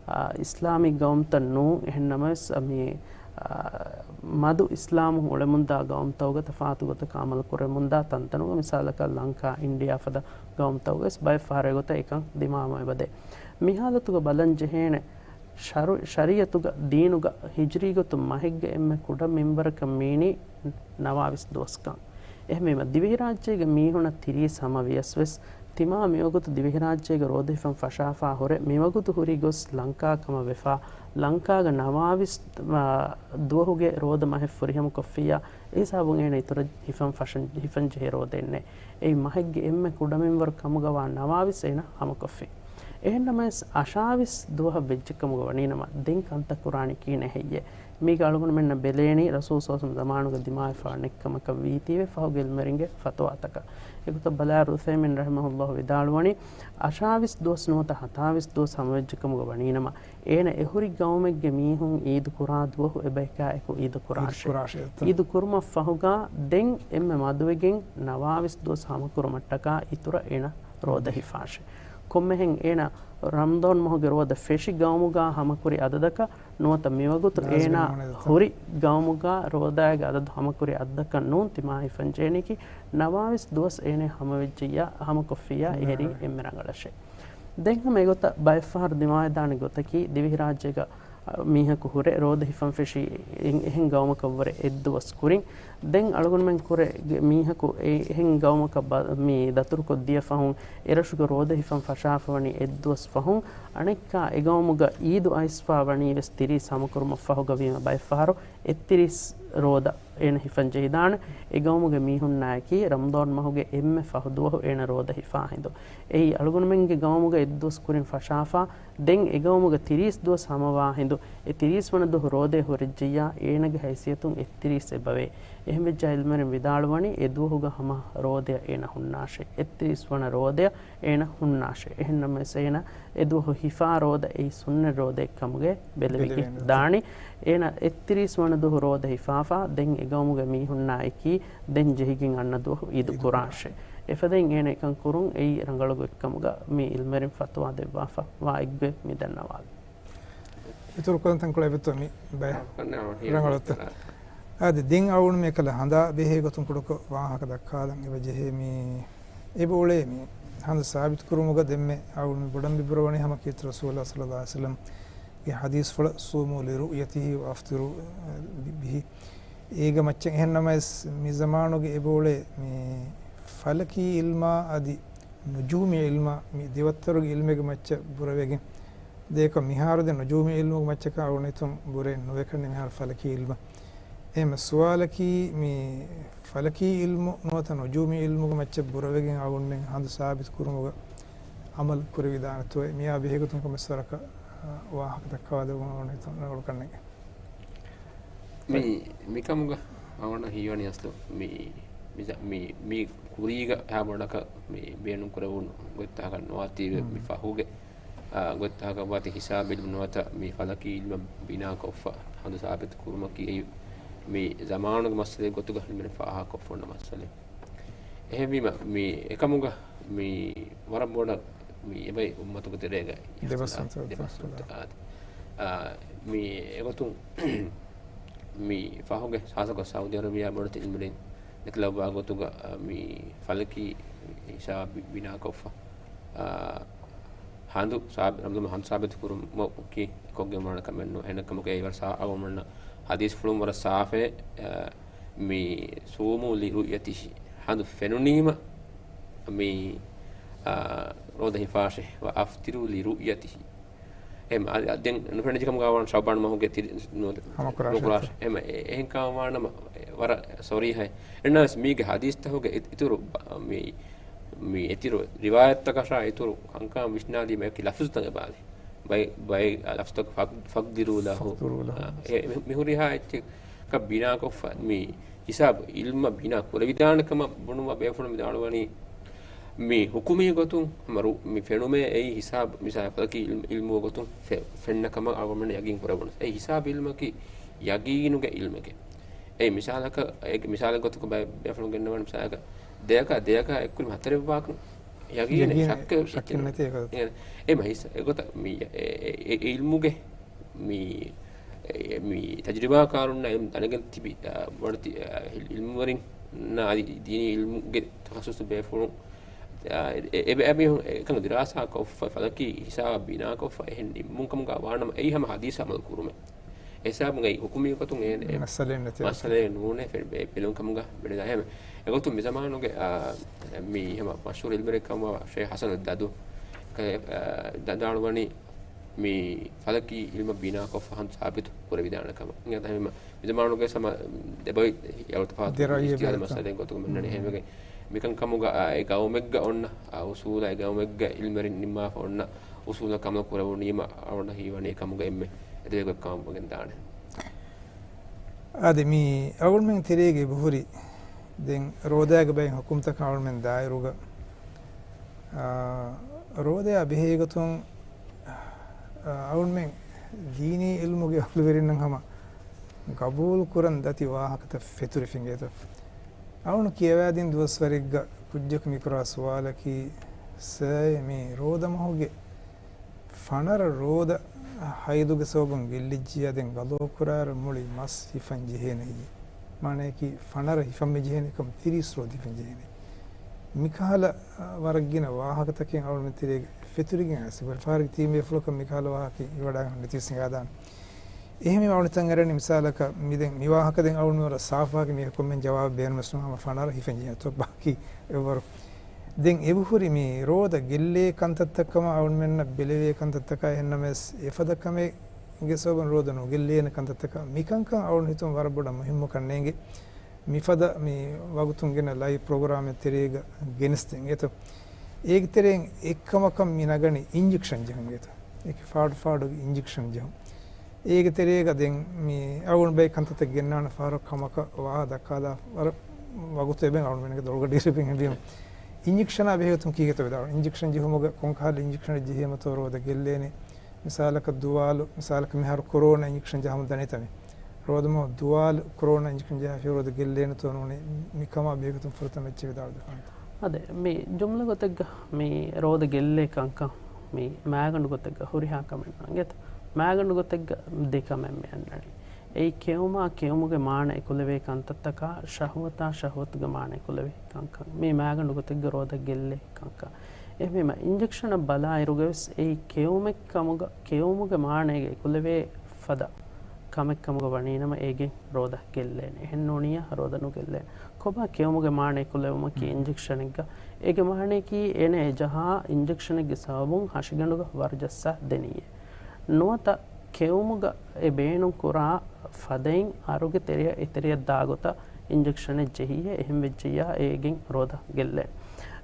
އާ، އިސްލާމީ ގައުމުތައް ނޫން. އެހެން ނަމަވެސް، އަ، މި، އާ، މަދު އިސްލާމު އުޅެމުންދާ ގައުމުތަކުގަ ތަފާތު ގޮތަކަށް އަމަލު ކުރެމުންދާ ތަންތަނުގަ މިސާލަކަށް ލަންކާ، އިންޑިޔާ ފަދަ ގައުމުތަކުގަވެސް ބައެއް ފަހަރު އެގޮތަށް އެކަން ދިމާވަމުން އެބަދޭ. މި ހާލަތުގަ ބަލަން ޖެހޭނެ، ޝަރު-، ޝަރީޢަތުގަ، ދީނުގަ، ހިޖްރީ ގޮތުން މަހެއްގެ އެންމެ ކުޑަ މިންވަރަކަށް މީނީ ނަވާވީސް ދުވަސްކަން. އެހެންވީމަ، ދިވެހިރާއްޖޭގެ މީހުނަށް ތިރީސް ހަމަ ވިޔަސް ވެސް، ތިމާ މިވަގުތު ދިވެހިރާއްޖޭގެ ރޯދަ ހިފަން ފަށާފާ ހުރެ، މިވަގުތު ހުރި ގޮސް ލަންކާ ކަމަށް ވެފާ، ލަންކާގަ ނަވާވީސް، އާ، ދުވަހުގެ ރޯދަ މަހެއް ފުރިހަމަކޮށްފިއްޔާ، އެހިސާބުން އޭނަ އިތުރަށް ހިފަން ފަށަން، ހިފަން ޖެހޭ ރޯދައެއް ނެތް. އެއީ މަހެއްގެ އެންމެ ކުޑަ މިންވަރު ކަމުގަވާ ނަވާވީސް އޭނަ ހަމަކޮށްފި. އެހެންނަމަވެސް، އަށާވީސް ދުވަހަށް ވެއްޖެކަމުގަ ވަނީނަމަ، ދެން ކަންތައް ކުރާނީ ކިހިނެއް ހެއްޔޭ؟ މީގަ އަޅުގަނޑުމެންނަށް ބެލޭނީ ރަސޫލު ޞައްލަﷲު ޢަލައިހި ވަސައްލަމަ ޒަމާނުގަ ދިމާވެފާ ނެތްކަމަކަށް ވީތީވެ ފަހުގެ ޢިލްމުވެރިންގެ ފަތުވާތަކަށް. އެގޮތަށް ބަލާއިރު ޢުޘައިމީން ރަޙިމަހުﷲ ވިދާޅުވަނީ، އަށާވީސް ދުވަސް ނުވަތަ ހަތާވީސް ދުވަސް ހަމަވެއްޖެކަމުގަ ވަނީނަމަ، އޭނަ އެހުރި ގައުމެއްގެ މީހުން ޢީދު ކުރާ ދުވަހު އެބަޔަކާއެކު ޢީދު ކުރާށޭ. ޢީދު ކުރާށޭ. ޢީދު ކުރުމަށް ފަހުގަ ދެން އެންމެ މަދުވެގެން ނަވާވީސް ދުވަސް ހަމަކުރުމަށްޓަކާ އިތުރަށް އޭނަ ރޯދަ ހިފާށޭ. ކޮންމެހެން އޭނަ ރަމަޟާން މަހުގެ ރޯދަ ފެށި ގައުމުގަ ހަމަކުރި އަދަދަކަށް ނުވަތަ މިވަގުތު އޭނާ ހުރި ގައުމުގަ ރޯދާގެ އަދަދު ހަމަކުރި އަދަދަކަށް ނޫން ތިމާ ހިފަން ޖެހެނީކީ، ނަވާވީސް ދުވަސް އޭނަ ހަމަވެއްޖިއްޔާ، ހަމަކޮށްފިއްޔާ އެހެރީ އެންމެ ރަނގަޅަށޭ. ދެން ހަމަ އެގޮތަށް ބައެއްފަހަރު ދިމާވެދާނެ ގޮތަކީ، ދިވެހިރާއްޖޭގަ މީހަކު ހުރެ ރޯދަ ހިފަން ފެށީ އެހެން ގައުމަކަށްވުރެ އެއްދުވަސް ކުރިން. ދެން އަޅުގަނޑުމެން ކުރެ މީހަކު އެ އެހެން ގައުމަކަށް ބަ-، މި ދަތުރުކޮށްދިޔަ ފަހުން، އެރަށުގެ ރޯދަ ހިފަން ފަށާފަވަނީ އެއްދުވަސް ފަހުން، އަނެއްކާ އެގައުމުގަ އީދު އައިސްފާ ވަނީ ވެސް ތިރީސް ހަމަކުރުމަށް ފަހުގަވީމަ ބައެއްފަހަރު އެއްތިރީސް ރޯދަ އޭނަ ހިފަން ޖެހިދާނެ. އެގައުމުގެ މީހުންނާއެކީ ރަމަޟާން މަހުގެ އެންމެ ފަހު ދުވަހު އޭނަ ރޯދަ ހިފާ ހިނދު. އެއީ އަޅުގަނޑުމެންގެ ގައުމުގަ އެއްދުވަސް ކުރިން ފަށާފާ، ދެން އެގައުމުގަ ތިރީސް ދުވަސް ހަމަވާ ހިނދު، އެ ތިރީސް ވަނަ ދުވަހު ރޯދަ ހުރެއްޖިއްޔާ، އޭނަގެ ހައިސިއްޔަތުން އެއްތިރީސް އެބަވޭ. އެހެންވެއްޖާ ޢިލްމުވެރިން ވިދާޅުވަނީ، އެ ދުވަހުގަ ހަމަ ރޯދަ އޭނަ ހުންނާށޭ. އެއްތިރީސް ވަނަ ރޯދަ އޭނަ ހުންނާށޭ. އެހެންނަމަވެސް އޭނަ އެ ދުވަހު ހިފާ ރޯދަ އެއީ ސުންނަތް ރޯދައެއްކަމުގެ ބެލެވިގެން ދާނީ. އޭނަ އެއްތިރީސް ވަނަ ދުވަހު ރޯދަ ހިފާފާ، ދެން އެގައުމުގެ މީހުންނާއެކީ ދެން ޖެހިގެން އަންނަ ދުވަހު އީދު ކުރާށޭ. އެފަދައިން އޭނަ އެކަން ކުރުން އެއީ ރަނގަޅު ގޮތްކަމުގަ މި ޢިލްމުވެރިން ފަތުވާ ދެއްވާފަ ވާ އެއްގޮތް މި ދަންނަވާލި. އިތުރު ކޮން ތަންކޮޅެއް އެބައޮތްތޯ މި ބައެއް ރަނގަޅުތަ؟ އާދެ، ދެން އަޅުގަނޑު މި ކަލަ ހަނދާ ބެހޭ ގޮތުން ކުޑަކޮށް ވާހަކަ ދައްކާލަން އެބަ ޖެހޭ މި އެބަ އުޅޭ މި ހަނދު ސާބިތު ކުރުމުގަ ދެންމެ އަޅުގަނޑު މި ބޮޑަށް މި ބުރަވަނީ ހަމަ ކީރިތި ރަސޫލާ ޞައްލަﷲު ޢަލައިހި ވަސައްލަމް ގެ ޙަދީޘްފުޅަށް، "صوموا لرؤيته وأفطروا به". އޭގެ މައްޗަށް އެހެން ނަމަވެސް، މި ޒަމާނުގެ އެބައުޅޭ މި ފަލަކީ ޢިލްމާ އަދި ނުޖޫމީ ޢިލްމާ މި ދެވައްތަރުގެ ޢިލްމެއްގެ މައްޗަށް ބުރަވެގެން ދޭކަށް މިހާރު ދެން ނުޖޫމީ ޢިލްމުގެ މައްޗަކަށް އަޅުގަނޑު ހިތުން ބުރެއް ނުވެ ކަންނޭ މިހާރު ފަލަކީ ޢިލްމަށް. އެހެން ސުވާލަކީ މި ފަލަކީ ޢިލްމު ނުވަތަ ނުޖޫމީ ޢިލްމުގެ މައްޗަށް ބުރަވެގެން އަޅުގަނޑުމެން ހަނދު ސާބިތު ކުރުމުގަ ޢަމަލު ކުރެވިދާނެތޯއޭ؟ މިއާ ބެހޭގޮތުން ކޮންމެސް ވަރަކަށް، އާ، ވާހަކަ ދައްކަވާދެވުން އަޅުގަނޑު ހިތުން ރަނގަޅު ކަންނޭނގެ. މި، މިކަމުގަ އަޅުގަނޑަށް ހީވަނީ އަސްލު މި، މި، މި ކުރީގަ އެހާ ބޮޑަކަށް މި ބޭނުން ކުރެވުނު ގޮތްތަކަކަށް ނުވާތީވެ، މި ފަހުގެ، އާ، ގޮތްތަކަކަށް ވާތީ ހިސާބު ޢިލްމު ނުވަތަ މި ފަލަކީ ޢިލްމަށް ބިނާކޮށްފަ ހަނދު ސާބިތު ކުރުމަކީ އެއީ މި ޒަމާނުގެ މައްސަލައެއް ގޮތުގަ ހިމެނި ފާހަގަކޮށްފަ އޮންނަ މައްސަލައެއް. އެހެންވީމަ، މި އެކަމުގަ މި ވަރަށް ބޮޑަށް މި އެބައި އުއްމަތުގެ ތެރޭގަ ދެބަސްވަންތަ، ދެބަސްވަންތަ، އާދެ. އާ، މި އެގޮތުން މި ފަހުގެ ހާއްސަކޮށް ސައުދީ އަރަބިޔާ ބޮޑެތި ޢިލްމުވެރިން ދެކިލައްވާ ގޮތުގަ، އާ، މި ފަލަކީ ހިސާބު ބިނާކޮށްފަ، އާ، ހަނދު ސާބި-، ރަމަޟާން ހަނދު ސާބިތު ކުރުމަކީ އެކޮށްގެން ވާނެ ކަމެއް ނޫން. އެހެންކަމުގަ އެވަރަށް ސާ-، އަޅުގަނޑުމެންނަށް ޙަދީޘްފުޅުން ވަރަށް ސާފޭ، އާ، މި "صوموا لرؤيته" ހަނދު ފެނުނީމަ މި، އާ، ރޯދަ ހިފާށޭ، "وأفطروا لرؤيته". އެހެން، އަ-، އަ-، ދެން ނުފެނިއްޖެކަމުގަ ވާން ޝަޢުބާން މަހުގެ ތިރި-، ނު-، ހަމަކުރާށޭ. ނުކުރާށޭ. އެހެން، އެ-، އެހެން ކަމަށް ވާނަމަ، އެ، ވަރަށް ޞަރީޙައި. އެހެންނަމަވެސް މީގެ ޙަދީޘްތަކުގެ އި-، އިތުރު ބަ-، މި، މި އިތުރު ރިވާޔަތްތަކަށާ އިތުރު ކަންކަން ވިސްނާލީމަ އެކި ލަފުޒުތައް އެބައި. ބައި، ބައި ލަފުޒުތަކު ފަގް-، "فاقدروا له". ފަގްދިރޫ ލަހު. އާ، އެ، މި-، މިހުރިހާ އެއްޗެއް ކަ ބިނާކޮށްފަ މި ހިސާބު ޢިލްމަށް ބިނާ ކުރެވިދާނެ ކަމަށް ބުނުމަށް ބޭފުޅުން ވިދާޅުވަނީ، މި ޙުކުމީ ގޮތުން ހަމަ ރު-، މި ފެނުމޭ އެއީ ހިސާބު މިސާލަކަށް ފަލަކީ ޢިލްމު، ޢިލްމު ގޮތުން ފެ-، ފެންނަ ކަމަށް އަޅުގަނޑުމެން ޔަގީން ކުރެވުނު. އެ ހިސާބު ޢިލްމަކީ ޔަގީނުގެ ޢިލްމެކޭ. އެ މިސާލަކަށް، އެ މިސާލެއް ގޮތުގަ ބައެއް ބޭފުޅުން ގެންނަވަނީ މިސާލަކަށް ދެއަކާ ދެއަކާ އެއްކުރިން ހަތަރެއް ވާކަން ޔަގީނެއް، ޔަގީނެއް، ޝައްކެއް، ޝައްކެއް ނެތޭ. އެ، އެ މަ ހިސް-، އެގޮތަށް މި އެ، އެ، އެ ޢިލްމުގެ މި، އެ، މި ތަޖުރިބާކާރުންނަށް އެ ދަނެގެން ތިބި، އަ، ވަނަތި، އަ، ޢިލްމުވެރިންނާ އަދި ދީނީ ޢިލްމުގެ ތަޚައްޞުޞު ބޭފުޅުން އާ، އެ، އެ، އެ، އެ މީހުން އެކަން ދިރާސާ ކޮށްފަ، ފަލަކީ ހިސާބަށް ބިނާ ކޮށްފަ، އެހެން ނިންމުން ކަމުގަ ވާނަމަ، އެއީ ހަމަ ހަދީސް އަމަލު ކުރުމެއް. އެ ހިސާބުގައި ހުކުމީ ގޮތުން އެ، އެ މައްސަލައެއް ނެތި. މައްސަލައެއް ނޫނޭ، ފެ-، ބެ-، ބެލުން ކަމުގަ ބެނެދާ. އެހެން އެގޮތުން މި ޒަމާނުގެ، އާ، މި ހަމަ މަޝްހޫރު އިލްމުވެރިއެއް ކަމުގަ ޝޭޚް ޙަސަނު ދަދު ކަ-، އެ، އާ، ދަ-، ދާނުވަނީ މި ފަލަކީ އިލްމަށް ބިނާކޮށް ފަހަން ސާބިތު ކުރެވިދާނެ ކަމަށް. އިނގޭތަ ހަމަ މި ޒަމާނުގެ ސަމަ ދެބައި އިއްތިހާދު މައްސަލައިން ގޮތުގަ މިންނަނީ. އެހެންވެގެން މިކަން ކަމުގަ، އާ، އެ ގައުމެއްގަ އޮންނަ، އާ، އުސޫލާ އެ ގައުމެއްގަ އިލްމުވެރިން ނިންމާފަ އޮންނަ އުސޫލަށް އަމަލު ކުރެވުނީމަ އަޅުގަނޑަށް ހީވަނީ އެ ކަމުގަ އެންމެ އެދެވޭ ގޮތް ކަމަށް ވެގެން ދާނެ. އަދި މި އަޅުގަނޑުމެން ތެރޭގަ އެބަހުރި ދެން ރޯދާގެ ބައެއް ހުކުމްތަކަށް އަޅުގަނޑުމެން ދާއިރުގަ، އާ، ރޯދަޔާ ބެހޭގޮތުން، އާ، އަޅުގަނޑުމެން ދީނީ އިލްމުގެ އަހުލުވެރިންނަށް ހަމަ ގަބޫލު ކުރަން ދަތި ވާހަކަތައް ފެތުރިފަ އިނގޭތޯ. އަޅުގަނޑު ކިޔަވާދިން ދުވަސްވަރެއްގަ ކުއްޖަކު މިކުރާ ސުވާލަކީ، ސާއި މި ރޯދަ މަހުގެ ފަނަރަ ރޯދަ ހައިޟުގެ ސަބަބުން ގެއްލިއްޖިއްޔާ ދެން ގަޟާ ކުރާއިރު މުޅި މަސް ހިފަން ޖެހޭނެއްޔޭ؟ މާނަޔަކީ ފަނަރަ ހިފަން މި ޖެހޭނެ ކަމަށް ތިރީސް ރޯދަ ހިފަން ޖެހޭނެ. މިކަހަލަ، އަ، ވަރަށް ގިނަ ވާހަކަތަކެއް އަޅުގަނޑު ތެރޭގަ ފެތުރިގެން އައިސް އެބަހުރި. ފަހަރަކީ ތިން ބޭފުޅަކަށް މިކަހަލަ ވާހަކައެއް އިވަޑާގަން ނެތި ސިނގާދާނެ. އެހެންވީމަ އަޅުގަނޑު ތަން އަރަނީ މިސާލަކަށް މި ދެން މި ވާހަކަ ދެން އަޅުގަނޑު ވަރަށް ސާފާކީ މީހަކު ކޮންމެހެން ޖަވާބެއް ބޭނުމެއް ނޫން ހަމަ ފަނަރަ ހިފަން ޖެހޭ ތޮއްބާކީ އެއްވަރު. ދެން އެބަހުރި މި ރޯދަ ގެއްލޭ ކަންތައްތައް ކަމަށް އަޅުގަނޑުމެންނަށް ބެލެވޭ ކަންތައްތަކާ އެހެންނަމަވެސް އެފަދަ ކަމެއްގެ ސަބަބުން ރޯދަ ނުގެއްލޭނެ ކަންތައްތަކާ މިކަންކަން އަޅުގަނޑު ހިތުން ވަރަށް ބޮޑަށް މުހިއްމު ކަންނޭނގެ. މިފަދަ މި ވަގުތުން ގެނަ ލައިވް ޕްރޮގްރާމެއް ތެރޭގަ ގެނެސްދޭން އިނގޭތޯ. އޭގެ ތެރެއިން އެއްކަމަކަށް މި ނަގަނީ އިންޖެކްޝަން ޖެހުން އިނގޭތޯ. އެކި ފާޑު ފާޑުގެ އިންޖެކްޝަން ޖެހުން. އޭގެ ތެރޭގަ ދެން މި އަޅުގަނޑު ބައެއް ކަންތައްތައް ގެންނާނެ ފަހަރަށް ކަމަކަށް ވާހަކަ ދައްކާލާ ވަރަށް ވަގުތު އެބައިން އަޅުގަނޑުމެންގެ ދޮރުގަޑި އިރު އެބައިން ހެންވީމަ. އިންޖެކްޝަނާ ބެހޭގޮތުން ކީކޭތޯ ވިދާޅުވަނީ؟ އިންޖެކްޝަން ޖެހުމުގަ ކޮންކަހަލަ އިންޖެކްޝަނެއް ޖެހީމަތޯ ރޯދަ ގެއްލޭނެ؟ މިސާލަކަށް ދުވާލު، މިސާލަކަށް މިހާރު ކޮރޯނާ އިންޖެކްޝަން ޖަހަމުން ދަނީތަ މި؟ ރޯދަމަހު ދުވާލު ކޮރޯނާ އިންޖެކްޝަން ޖަހާފި ރޯދަ ގެއްލޭނެތޯ ނޫނީ؟ މިކަމާ ބެހޭގޮތުން ފުރަތަމަ އެއްޗެއް ވިދާޅުވެފާނެތަ؟ އަދެ، މި ޖުމްލަ ގޮތެއްގަ މި ރޯދަ ގެއްލޭ ކަންކަން މި މާގަނޑު ގޮތެއްގަ ހުރިހާ ކަމެއް ނޫން އިނގޭތަ؟ މާގަނޑު ގޮތެއްގަ ދެ ކަމެއް މި އަންނަނީ. އެއީ ކެއުމާ ކެއުމުގެ މާނަ އެކުލެވޭ ކަންތައްތަކާ، ޝަހުވަތާ ޝަހުވަތުގެ މާނަ އެކުލެވޭ ކަންކަން. މީ މާގަނޑު ގޮތެއްގަ ރޯދަ ގެއްލޭ ކަންކަން. އެހެންވީމަ، އިންޖެކްޝަނަށް ބަލާއިރުގަވެސް އެއީ ކެއުމެއް ކަމުގަ، ކެއުމުގެ މާނައިގަ އެކުލެވޭ ފަދަ ކަމެއް ކަމުގަ ވަނީނަމަ، އޭގެން ރޯދަ ގެއްލޭނެ. އެހެން ނޫނިއްޔާ ރޯދަ ނުގެއްލޭނެ. ކޮބާ ކެއުމުގެ މާނަ އެކުލެވުމަކީ އިންޖެކްޝަނެއްގަ؟ އޭގެ މާނަޔަކީ އޭނަ އެ ޖަހާ އިންޖެކްޝަނެއްގެ ސަބަބުން ހަށިގަނޑުގަ ވަރު ޖައްސާ ދެނިއްޔޭ. ނުވަތަ ކެއުމުގަ އެ ބޭނުން ކުރާ ފަދައިން އަރުގެ ތެރެއަށް އެތެރެއަށް ދާގޮތަށް އިންޖެކްޝަނެއް ޖެހިއްޔޭ، އެހެން ވެއްޖެއްޔާ އޭގެން ރޯދަ ގެއްލޭނެ.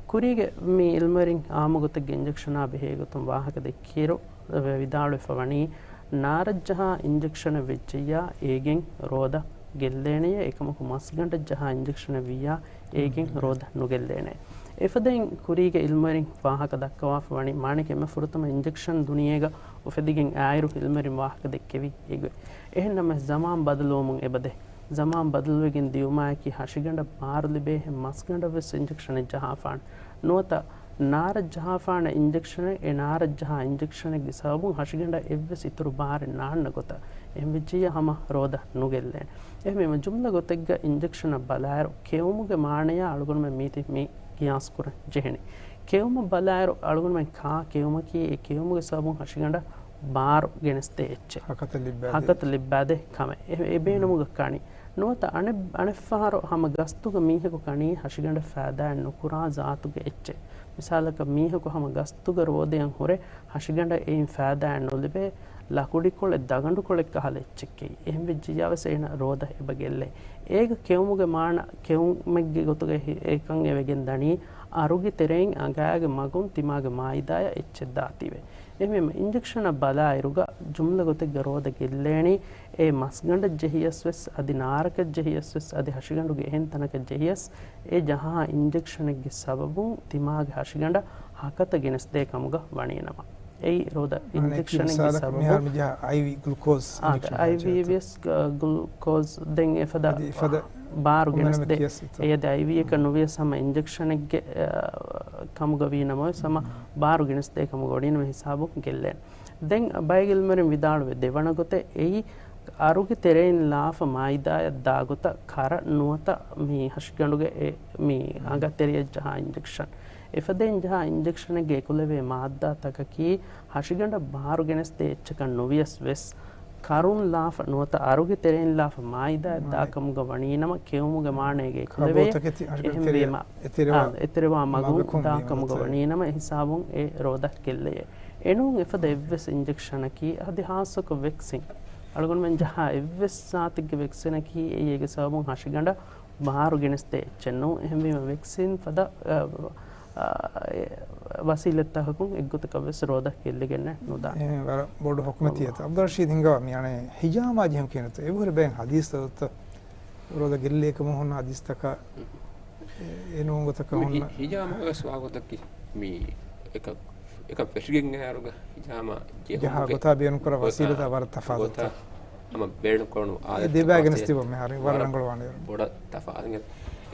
ކުރީގެ މި އިލްމުވެރިން އާއްމު ގޮތެއްގެ އިންޖެކްޝަނާ ބެހޭގޮތުން ވާހަކަ ދެއްކިއިރު، ވިދާޅުވެފަ ވަނީ، ނާރަށްޖަހާ އިންޖެކްޝަނެއް ވެއްޖެއްޔާ އޭގެން ރޯދަ ގެއްލޭނެޔޭ، އެކަމަކު މަސްގަނޑަށްޖަހާ އިންޖެކްޝަނެއް ވިއްޔާ އޭގެން ރޯދަ ނުގެއްލޭނެ. އެފަދައިން ކުރީގެ އިލްމުވެރިން ވާހަކަ ދައްކަވާފަ ވަނީ، މާނައަކީ އެންމެ ފުރަތަމަ އިންޖެކްޝަން ދުނިޔޭގަ އުފެދިގެން އާއިރު އިލްމުވެރިން ވާހަކަ ދެއްކެވީ އެގޮތް. އެހެންނަމަވެސް ޒަމާން ބަދަލުވުމުން އެބަދޭ. ޒަމާން ބަދަލުވެގެން ދިޔުމާއެކީ ހަށިގަނޑަށް ބާރު ލިބޭހެން މަސްގަނޑަށްވެސް އިންޖެކްޝަނެއް ޖަހާފާނެ. ނުވަތަ ނާރަށް ޖަހާފާނެ އިންޖެކްޝަނެއް، އެ ނާރަށް ޖަހާ އިންޖެކްޝަނެއްގެ ސަބަބުން ހަށިގަނޑަށް އެއްވެސް އިތުރު ބާރެއް ނާންނަ ގޮތަށް. އެހެން ވެއްޖެއްޔާ ހަމަ ރޯދަ ނުގެއްލޭނެ. އެހެންވީމަ ޖުމްލަ ގޮތެއްގަ އިންޖެކްޝަނަށް ބަލާއިރު، ކެއުމުގެ މާނަޔާ އަޅުގަނޑުމެން މީތި މި ގިޔާސް ކުރަން ޖެހެނީ. ކެއުމަށް ބަލާއިރު އަޅުގަނޑުމެން ކާ ކެއުމަކީ އެ ކެއުމުގެ ސަބަބުން ހަށިގަނޑަށް ބާރު ގެނެސްދޭ އެއްޗެއް. ހަކަތަ ލިއްބާދޭ. ހަކަތަ ލިއްބާދޭ ކަމެއް. އެ، އެ ބޭނުމުގަ ކަނީ. ނުވަތަ އަނެއް، އަނެއްފަހަރު ހަމަ ގަސްތުގަ މީހަކު ކަނީ ހަށިގަނޑަށް ފައިދާއެއް ނުކުރާ ޒާތުގެ އެއްޗެއް. މިސާލަކަށް މީހަކު ހަމަ ގަސްތުގަ ރޯދަޔަށް ހުރެ ހަށިގަނޑަށް އެއިން ފައިދާއެއް ނުލިބޭ ލަކުޑިކޮޅެއް، ދަގަނޑުކޮޅެއް ކަހަލަ އެއްޗެއްކައި. އެހެން ވެއްޖިއްޔާވެސް އޭނަ ރޯދަ އެބަ ގެއްލޭ. އޭގަ ކެއުމުގެ މާނަ، ކެއުމެއްގެ ގޮތުގައި ހި-، އެކަން އެވެގެން ދަނީ، އަރުގެ ތެރެއިން އަނގައިގެ މަގުން ތިމާގެ މައިދާޔަށް އެއްޗެއް ދާތީވެ. އެހެންވީމަ އިންޖެކްޝަނަށް ބަލާއިރުގަ ޖުމްލަ ގޮތެއްގަ ރޯދަ ގެއްލޭނީ، އެ މަސްގަނޑަށް ޖެހިޔަސްވެސް، އަދި ނާރަކަށް ޖެހިޔަސްވެސް، އަދި ހަށިގަނޑުގެ އެހެން ތަނަކަށް ޖެހިޔަސް، އެ ޖަހާ އިންޖެކްޝަނެއްގެ ސަބަބުން ތިމާގެ ހަށިގަނޑަށް ހަކަތަ ގެނެސްދޭ ކަމުގަ ވަނީނަމަ. އެއީ ރޯދަ އިންޖެކްޝަނެއްގެ ސަބަބުން. މިހާރު މި ޖަހާ އައިވީ ގްލޫކޯޒް އާ، އިންޖެކްޝަން އައިވީ ޖެހޭތޯ؟ ވިޔަސް ގ-، ގްލޫކޯޒް ދެން އެފަދަ އަދި އެފަދަ ބާރު ގެނެސްދޭ. އެއަދި އައިވީއަކަށް ނުވިޔަސް ހަމަ އިންޖެކްޝަނެއްގެ، އަ، ކަމުގަ ވީ ނަމަވެސް ހަމަ ބާރު ގެނެސްދޭ ކަމުގަ ވަނީނަމަ ހިސާބުން ގެއްލޭނެ. ދެން ބައެއް އިލްމުވެރިން ވިދާޅުވެ ދެވަނަ ގޮތެއް އެއީ، އަރުގެ ތެރެއިން ލާފަ މައިދާޔަށް ދާގޮތަށް ކަރަ ނުވަތަ މި ހަށިގަނޑުގެ އެ މި އަނގަ ތެރެޔަށް ޖަހާ އިންޖެކްޝަން. އެފަދައިން ޖަހާ އިންޖެކްޝަނެއްގެ އެކުލެވޭ މާއްދާތަކަކީ ހަށިގަނޑަށް ބާރު ގެނެސްދޭ އެއްޗަކަށް ނުވިޔަސް ވެސް، ކަރުން ލާފަ ނުވަތަ އަރުގެ ތެރެއިން ލާފަ މާއިދާއަށް ދާ ކަމުގަ ވަނީނަމަ، ކެއުމުގެ މާނައިގެ އެކުލެވޭ. އެހެންވީމަ، އާ، އެތެރެވާ މަގުން ދާ ކަމުގަ ވަނީނަމަ، އެ ހިސާބުން އެ ރޯދަ ގެއްލެޔޭ. އެނޫން އެފަދަ އެއްވެސް އިންޖެކްޝަނަކީ، އަދި ހާއްސަކޮށް ވެކްސިން، އަޅުގަނޑުމެން ޖަހާ އެއްވެސް ޒާތެއްގެ ވެކްސިނަކީ އެއީ އޭގެ ސަބަބުން ހަށިގަނޑަށް ބާރު ގެނެސްދޭ އެއްޗެއް ނޫން. އެހެންވީމަ ވެކްސިން ފަދަ، އަ، އަ، އެ، ވަސީލަތްތަކަކުން އެއްގޮތަކަށް ވެސް ރޯދަ ގެއްލިގެންނެއް ނުދާނެ. އެހެން ވަރަށް ބޮޑު ޙުކުމެއް ތިޔަތަ. އަބްދުއްރަޝީދު ހިނގާ މި އަނެއް ހިޖާމާ ޖެހުން ކިޔަނީތަ؟ އެބަހުރި ބައެއް ޙަދީޘްތައް ރޯދަ ގެއްލޭ ކަމަށް ހުންނަ ޙަދީޘްތަކާ، އެ، އެ ނޫން ގޮތަކަށް މި ހި-، ހުންނަ. ހިޖާމާގެ ސުވާލު ގޮތަކީ މި އެކަ-، އެކަން ފެށިގެން އައިއިރުގަ ހިޖާމާ ޖެހުމުގެ ޖަހާ ގޮތާ ބޭނުންކުރާ ވަސީލަތާ ވަރަށް ތަފާތު. ގޮތާ ހަމަ ބޭނުންކުރަނު އާދަ ދެބައި ގެނެސް ތިބު މިހާރު ވަރަށް ރަނގަޅުވާނެ. ބޮޑަށް ތަފާތު.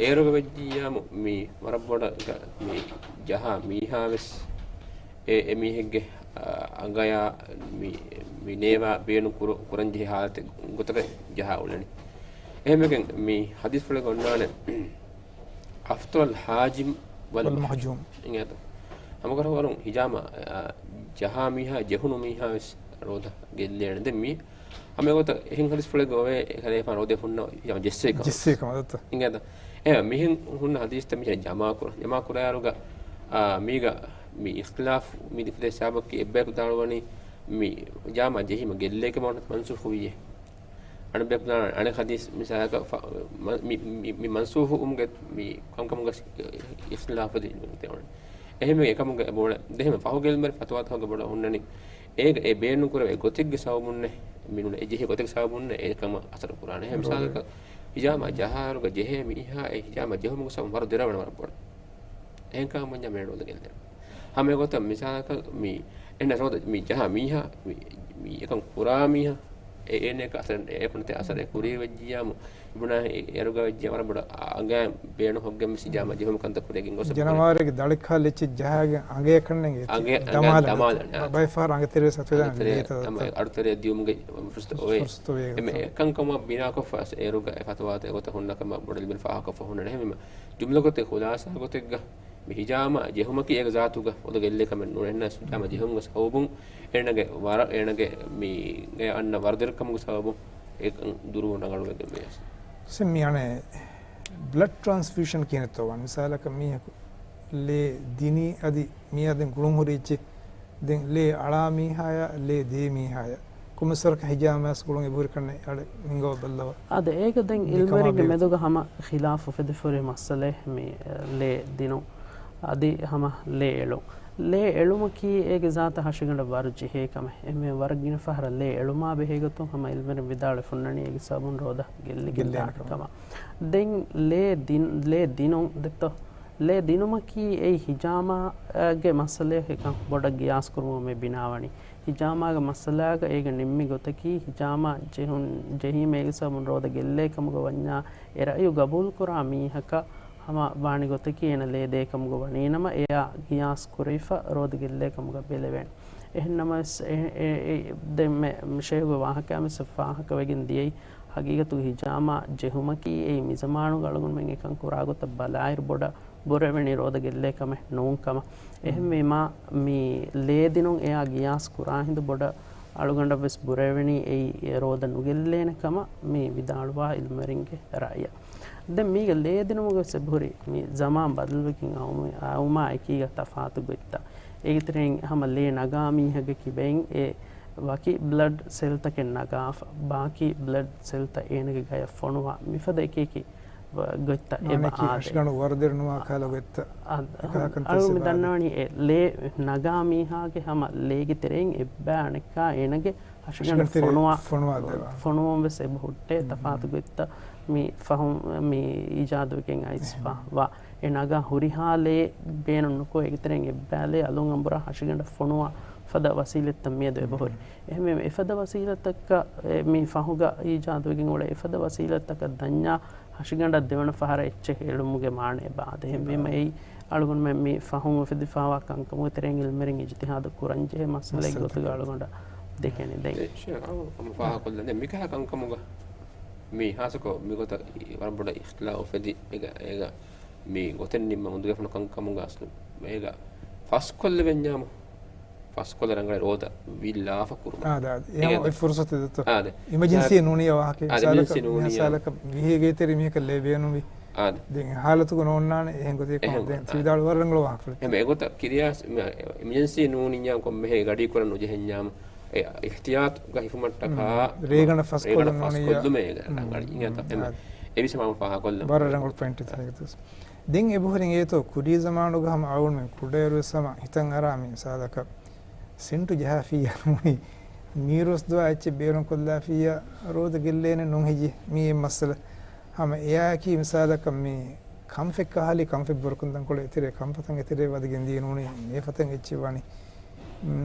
އޭރުގަ ވެއްޖިއްޔާމު މި ވަރަށް ބޮޑަށް ގަ-، މި ޖަހާ މީހާ ވެސް އެ، އެ މީހެއްގެ، އަ، އަނގަޔާ މި، މި ނޭވާ ބޭނުން ކުރު-، ކުރަންޖެހޭ ހާލަތެއް ގޮތަކަށް ޖަހާ އުޅެނީ. އެހެންވެގެން މި ޙަދީޘްފުޅެއް އޮންނާނެ، އަފްޠަރަލް ޙާޖިމް ވަލް ވަލް މަޙްޖޫމް. މަޙްޖޫމް. އިނގޭތޯ؟ ހަމަކަށަވަރުން ހިޖާމާ، އަ، ޖަހާ މީހާ ޖެހުނު މީހާ ވެސް ރޯދަ ގެއްލޭނެ. ދެން މި ހަމަ އެގޮތަށް އެހެން ޙަދީޘްފުޅެއްގަ އޮވޭ، އެކަލޭފާނު ރޯދަ ހުންނަ ހިޖާމާ ޖެއްސޭ ކަމަށް. ޖެއްސޭ ކަމަށް ދައްތަ. އިނގޭތަ؟ އެ މިހެން ހުންނަ ޙަދީޘްތައް މިހެން ޖަމާކުރަ-، ޖަމާކުރާއިރު ގަ، އާ، މީގަ މި އިޚްތިލާފު މި ދެފަދަ ހިސާބަކީ އެއްބަޔަކު ދާންވަނީ މި ހިޖާމާ ޖެހީމަ ގެއްލޭ ކަމަށް މަންސޫޚު ވިއްޔޭ. އަނެއްބަޔަކު ދާން އަނެއް ޙަދީޘް މިސާލަކަށް ފަ-، މަ-، މި، މި، މި މަންސޫޚު ވުމުގެ މި ކަންކަމުގަ އިޚްތިލާފު ދެން ތެވަނީ. އެހެންވެ އެކަމުގެ ބޮޑަށް ދެހެމެ ފަހުގެ ޢިލްމުވެރި ފަތުވާތަކުގެ ބޮޑަށް ހުންނަނީ. އޭގަ އެ ބޭނުންކުރެވޭ ގޮތެއްގެ ސަބަބުންނޭ، މިނޫން އެ ޖެހޭ ގޮތެއްގެ ސަބަބުންނޭ އެ ކަމަށް އަސަރު ކުރާނެ. އެހެން މިސާލަކަށް ހިޖާމާ ޖަހާއިރުގަ ޖެހޭ މީހާ އެ ހިޖާމާ ޖެހުމުގެ ސަބަބުން ވަރު ދެރަވަނަ ވަރަށް ބޮޑަށް. އެހެން ކަމަށް ވަންޏާ މޭ ރޯދަ ގެއްލޭ. ހަމަ އެގޮތަށް މިސާލަކަށް މި އެންނަ ރޯދަ މި ޖަހާ މީހާ، މި، މި އެކަން ކުރާ މީހާ، އެ އޭނައަކަށް އަސަރެއް، އެކުންތެ އަސަރެއް ކުރީ ވެއްޖިއްޔާމު، އިބުނާ އެ-، އޭރުގަ ވެއްޖެ ވަރަށް ބޮޑަށް އަ-، އަނގައިން ބޭނުން ހޮއްގެން ވެސް ހިޖާމާ ޖެހުމަކަންތައް ކުރެގެން ގޮސް ޖަނަވާރެއްގެ ދަޅި ކާލެއްޗެއް ޖަހާގެން އަނގަޔަކަށް ނެގޭ. އަނގަޔަށް، އަނގަޔަށް ދަމާލަން. ދަމާލަން. ބައެއް ފަހަރު އަނގަތެރޭ ސަތުވެދާނެ. އަނގަތެރޭ ދިޔުމުގެ ފުރުސަތު އޮވޭ. ފުރުސަތު އޮވޭ. އެމެ އެކަންކަމަށް ބިނާކޮށްފަ އޭރުގަ އެ ފަތުވާތައް އެގޮތަށް ހުންނަ ކަމަށް ބޮޑެތި ބިން ފާހަގަކޮށްފަ ހުންނަނީ. އެހެންވީމަ، ޖުމްލަ ގޮތެއް ޚުލާސާ ގޮތެއްގަ މި ހިޖާމާ ޖެހުމަކީ އޭގެ ޒާތުގަ ރޯދަ ގެއްލޭ ކަމެއް ނޫން. އެހެންނަމަވެސް ހިޖާމާ ޖެހުމުގެ ސަބަބުން އޭނަގެ ވަރަށް، އޭނަގެ މި ގެ އަންނަ ވަރުދެރަކަމުގެ ސަބަބުން އެކަން ދުރުވުން ރަނގަޅުވެގެން ވެއެސް. ސެ މި އަނެއް ބްލަޑް ޓްރާންސްފިއުޝަން ކިޔަނެއްތޯ ވާން. މިސާލަކަށް މީހަކު ލޭ ދިނީ އަދި މިއަދު ގުޅުން ހުރި އެއްޗެއް ދެން ލޭ އަޅާ މީހާޔާ ލޭ ދޭ މީހާޔާ ކޮންމެސް ވަރަކަށް ހިޖާމާސް ގުޅުން އެބަހުރި ކަންނެ އަޅެ ހިނގަވަ ބައްލަވަ. އަދި އޭގަ ދެން މިކަމާ އިލްމުވެރިންގެ ބޭ- މެދުގަ ހަމަ ޚިލާފު އުފެދިފަ ހުރި މައްސަލައެއް މި، އެ، ލޭ ދިނުން. އަދި ހަމަ ލޭ އެޅުން. ލޭ އެޅުމަކީ އޭގެ ޒާތަށް ހަށިގަނޑަށް ވަރު ޖެހޭ ކަމެއް. އެހެންވެ ވަރަށް ގިނަ ފަހަރަށް ލޭ އެޅުމާ ބެހޭގޮތުން ހަމަ އިލްމުވެރިން ވިދާޅުވެފަ ހުންނަނީ އޭގެ ސަބަބުން ރޯދަ ގެއްލިގެން ދާނެ ކަމަށް. ދެން ލޭ ދިން-، ލޭ ދިނުން ދެއްތޯ؟ ލޭ ދިނުމަކީ އެއީ ހިޖާމާގެ މައްސަލައެއް އެކަން ބޮޑަށް ގިޔާސް ކުރުމުން މި ބިނާވަނީ. ހިޖާމާގެ މައްސަލާގަ އޭގަ ނިންމި ގޮތަކީ ހިޖާމާ ޖެހުން، ޖެހީމަ އޭގެ ސަބަބުން ރޯދަ ގެއްލޭ ކަމުގަ ވަންޏާ އެ ރައުޔު ގަބޫލުކުރާ މީހަކަށް ހަމަ ވާނެ ގޮތަކީ އޭނަ ލޭ ދޭ ކަމުގަ ވަނީނަމަ އެޔާ ގިޔާސް ކުރެވިފަ ރޯދަ ގެއްލޭ ކަމުގަ ބެލެވޭނެ. އެހެންނަމަވެސް އެ، އެ، އެ، ދެން މެ-، ޝޭހުގެ ވާހަކައިން ވެސް ފާހަގަވެގެން ދިޔައީ ހަގީގަތުގަ ހިޖާމާ ޖެހުމަކީ އެއީ މިޒަމާނުގަ އަޅުގަނޑުމެން އެކަން ކުރާ ގޮތަށް ބަލާއިރު ބޮޑަށް ބުރެވެނީ ރޯދަ ގެއްލޭ ކަމެއް ނޫން ކަމަށް. އެހެންވީމާ، މި ލޭ ދިނުން އެޔާ ގިޔާސް ކުރާ ހިނދު ބޮޑަށް އަޅުގަނޑަށް ވެސް ބުރެވެނީ އެއީ އެ ރޯދަ ނުގެއްލޭނެ ކަމަށް މި ވިދާޅުވާ އިލްމުވެރިންގެ ރައްޔަށް. ދެން މީގެ ލޭ ދިނުމުގަ ވެސް އެބަހުރި މި ޒަމާން ބަދަލުވެގެން އައުމު-، އައުމާ އެކީގަ ތަފާތު ގޮތްތައް. އޭގެ ތެރެއިން ހަމަ ލޭ ނަގާ މީހެއްގެ ކިބައިން އެ ވަކި ބްލަޑް ސެލްތަކެއް ނަގާފަ، ބާކީ ބްލަޑް ސެލްތައް އޭނަގެ ގަޔަށް ފޮނުވާ، މިފަދަ އެކި އެކި ގޮތްތައް އެބަ އާދޭ. ހަށިގަނޑު ވަރުދެރަ ނުވާ ކަހަލަ ގޮތްތައް. އަ-، އަ-، އަޅުގަނޑު މި ދަންނަވަނީ އެ ލޭ ނަގާ މީހާގެ ހަމަ ލޭގެ ތެރެއިން އެއްބައި އަނެއްކާ އޭނަގެ ހަށިގަނޑު ހަށިގަނޑު ތެރެ ފޮނުވާ، ފޮނުވާ ދެވާ. ފޮނުވުން ވެސް އެބަ ހުއްޓޭ. ތަފާތު ގޮތްތައް މި ފަހުން މި އީޖާދުވެގެން އައިސްފަ ވާ. އެ ނަގާ ހުރިހާ ލޭ ބޭނުން ނުކޮށް، އޭގެ ތެރެއިން އެއްބައި ލޭ އަލުން އަނބުރާ ހަށިގަނޑަށް ފޮނުވާ ފަދަ ވަސީލަތްތައް މިއަދު އެބަހުރި. އެހެންވެ، އެފަދަ ވަސީލަތަކަށް، އެ، މި ފަހުގަ އީޖާދުވެގެން އުޅޭ އެފަދަ ވަސީލަތަކަށް ދަންޏާ ހަށިގަނޑަށް ދެވަނަ ފަހަރަށް އެއްޗެއް އެޅުމުގެ މާނަ އެބަ އާދޭ. އެހެންވީމަ، އެއީ އަޅުގަނޑުމެން މި ފަހުން އުފެދިފަވާ ކަންކަމުގެ ތެރެއިން އިލްމުވެރިން އިޖްތިހާދު ކުރަންޖެހޭ މައްސަލައެއް ގޮތުގަ އަޅުގަނޑަށް ދެކެނީ ދެން. އެ، ޝޭޚް، އަޅު ހަމަ ފާހަގަކޮށްލަން. ދެން މިކަހަލަ ކަންކަމުގަ މި ހާއްސަކޮށް މިގޮތަށް ވަރަށް ބޮޑަށް އިޚްތިލާފު އުފެދި، އޭގަ، އޭގަ މި ގޮތެއް ނިންމަން އުނދަގޫވެފަ ހުންނަ ކަންކަމުގަ އަސްލު އޭގަ ފަސްކޮށްލެވެންޏާމު، ފަސްކޮށްލަ ރަނގަޅަށް ރޯދަ ވިއްލާފަ ކުރުމަށް. އާދެ، އާދެ. އެހެން އެހެން އޮތް ފުރުސަތެއް ދެއްތޯ؟ އާދެ. އިމަޖެންސީ ނޫނިއްޔާ ވާހަކަ. އާދެ، އިމަޖެންސީ ނޫނިއްޔާ. މިސާލަކަށް ވިހޭގެ ތެރެ މީހަކަށް ލޭ ބޭނުންވި. އާދެ. ދެން ހާލަތުގަ ނޯންނާނެ އެހެން ގޮތެއް ކަމަށް. ދެން ސިވިދާޅު ވަރަށް ރަނގަޅު ވާހަކަފުޅެއް. އެހެން އެގޮތަށް ކިރިޔާސް، އިމަޖެންސީ ނޫނިއްޔާ ކޮންމެހެން ގަޑި ކުރަން ނުޖެހެންޏާމު، އެ އިހްތިޔާތުގަ ހިފުމަށްޓަކާ ރޭގަނޑަށް ފަސްކޮށްލުން ނޫނިއްޔާ. ފަސްކޮށްލުމޭ ރަނގަޅީ. އެހެން އެވިސް މަ ފާހަކޮށްލަން. ވަރަށް ރަނގަޅު ޕޮއިންޓެއް ތާގެތުސް. ދެން އެބަހުރި އޭތޯ ކުރީ ޒަމާނުގަ ހަމަ އަޅުގަނޑުމެން ކުޑައިރުވެސް ހަމަ ހިތަށް އަރާ މި ސާދަކަށް ސެންޓު ޖަހާފިއްޔާ ނޫނީ މީރުވެސް ދުވާ އެއްޗެއް ބޭނުންކޮށްލާފިއްޔާ ރޯދަ ގެއްލޭނެ ނޫން ހެއްޔޭ؟ މީ އެއް މައްސަލަ. ހަމަ އެއާއެކީ މިސާލަކަށް މި ކަންފަތް ކަހާލި ކަންފަތް ބުރަކުން ތަންކޮޅެއް އެތެރޭ ކަންފަތަށް އެތެރޭ ވަދެގެން ދިޔަ ނޫނީ މޭފަތަށް އެއްޗެއް ވާނީ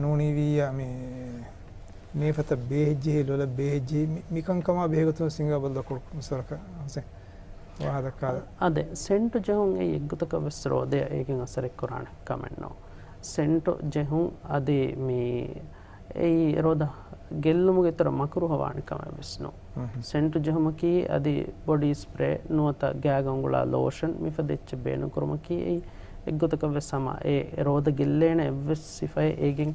ނޫނީވިއްޔާ މި މޭފަތަށް ބޭހެއްޖެހޭ، ލޮލަށް ބޭހެއްޖެހޭ، މި، މިކަންކަމާ ބެހޭގޮތުން ސިނގާ ބައްލަކުޅު މިސާލަކަށް ހުސެން ވާހަކަ ދައްކާލަ. އާދެ، ސެންޓު ޖެހުން އެއީ އެއްގޮތަކަށް ވެސް ރޯދަޔަށް އޭގެން އަސަރެއް ކުރާނެ ކަމެއް ނޫން. ސެންޓު ޖެހުން އަދި މި އެއީ ރޯދަ ގެއްލުމުގެ އިތުރަށް މަކުރޫހަވާނެ ކަމެއް ވެސް ނޫން. މުހު. ސެންޓު ޖެހުމަކީ އަދި ބޮޑީ ސްޕްރޭ ނުވަތަ ގާގަ އުނގުޅާ ލޯޝަން މިފަދަ އެއްޗެއް ބޭނުންކުރުމަކީ އެއީ އެއްގޮތަކަށް ވެސް ހަމަ އެ ރޯދަ ގެއްލޭނެ އެއްވެސް ސިފައެއް އޭގެން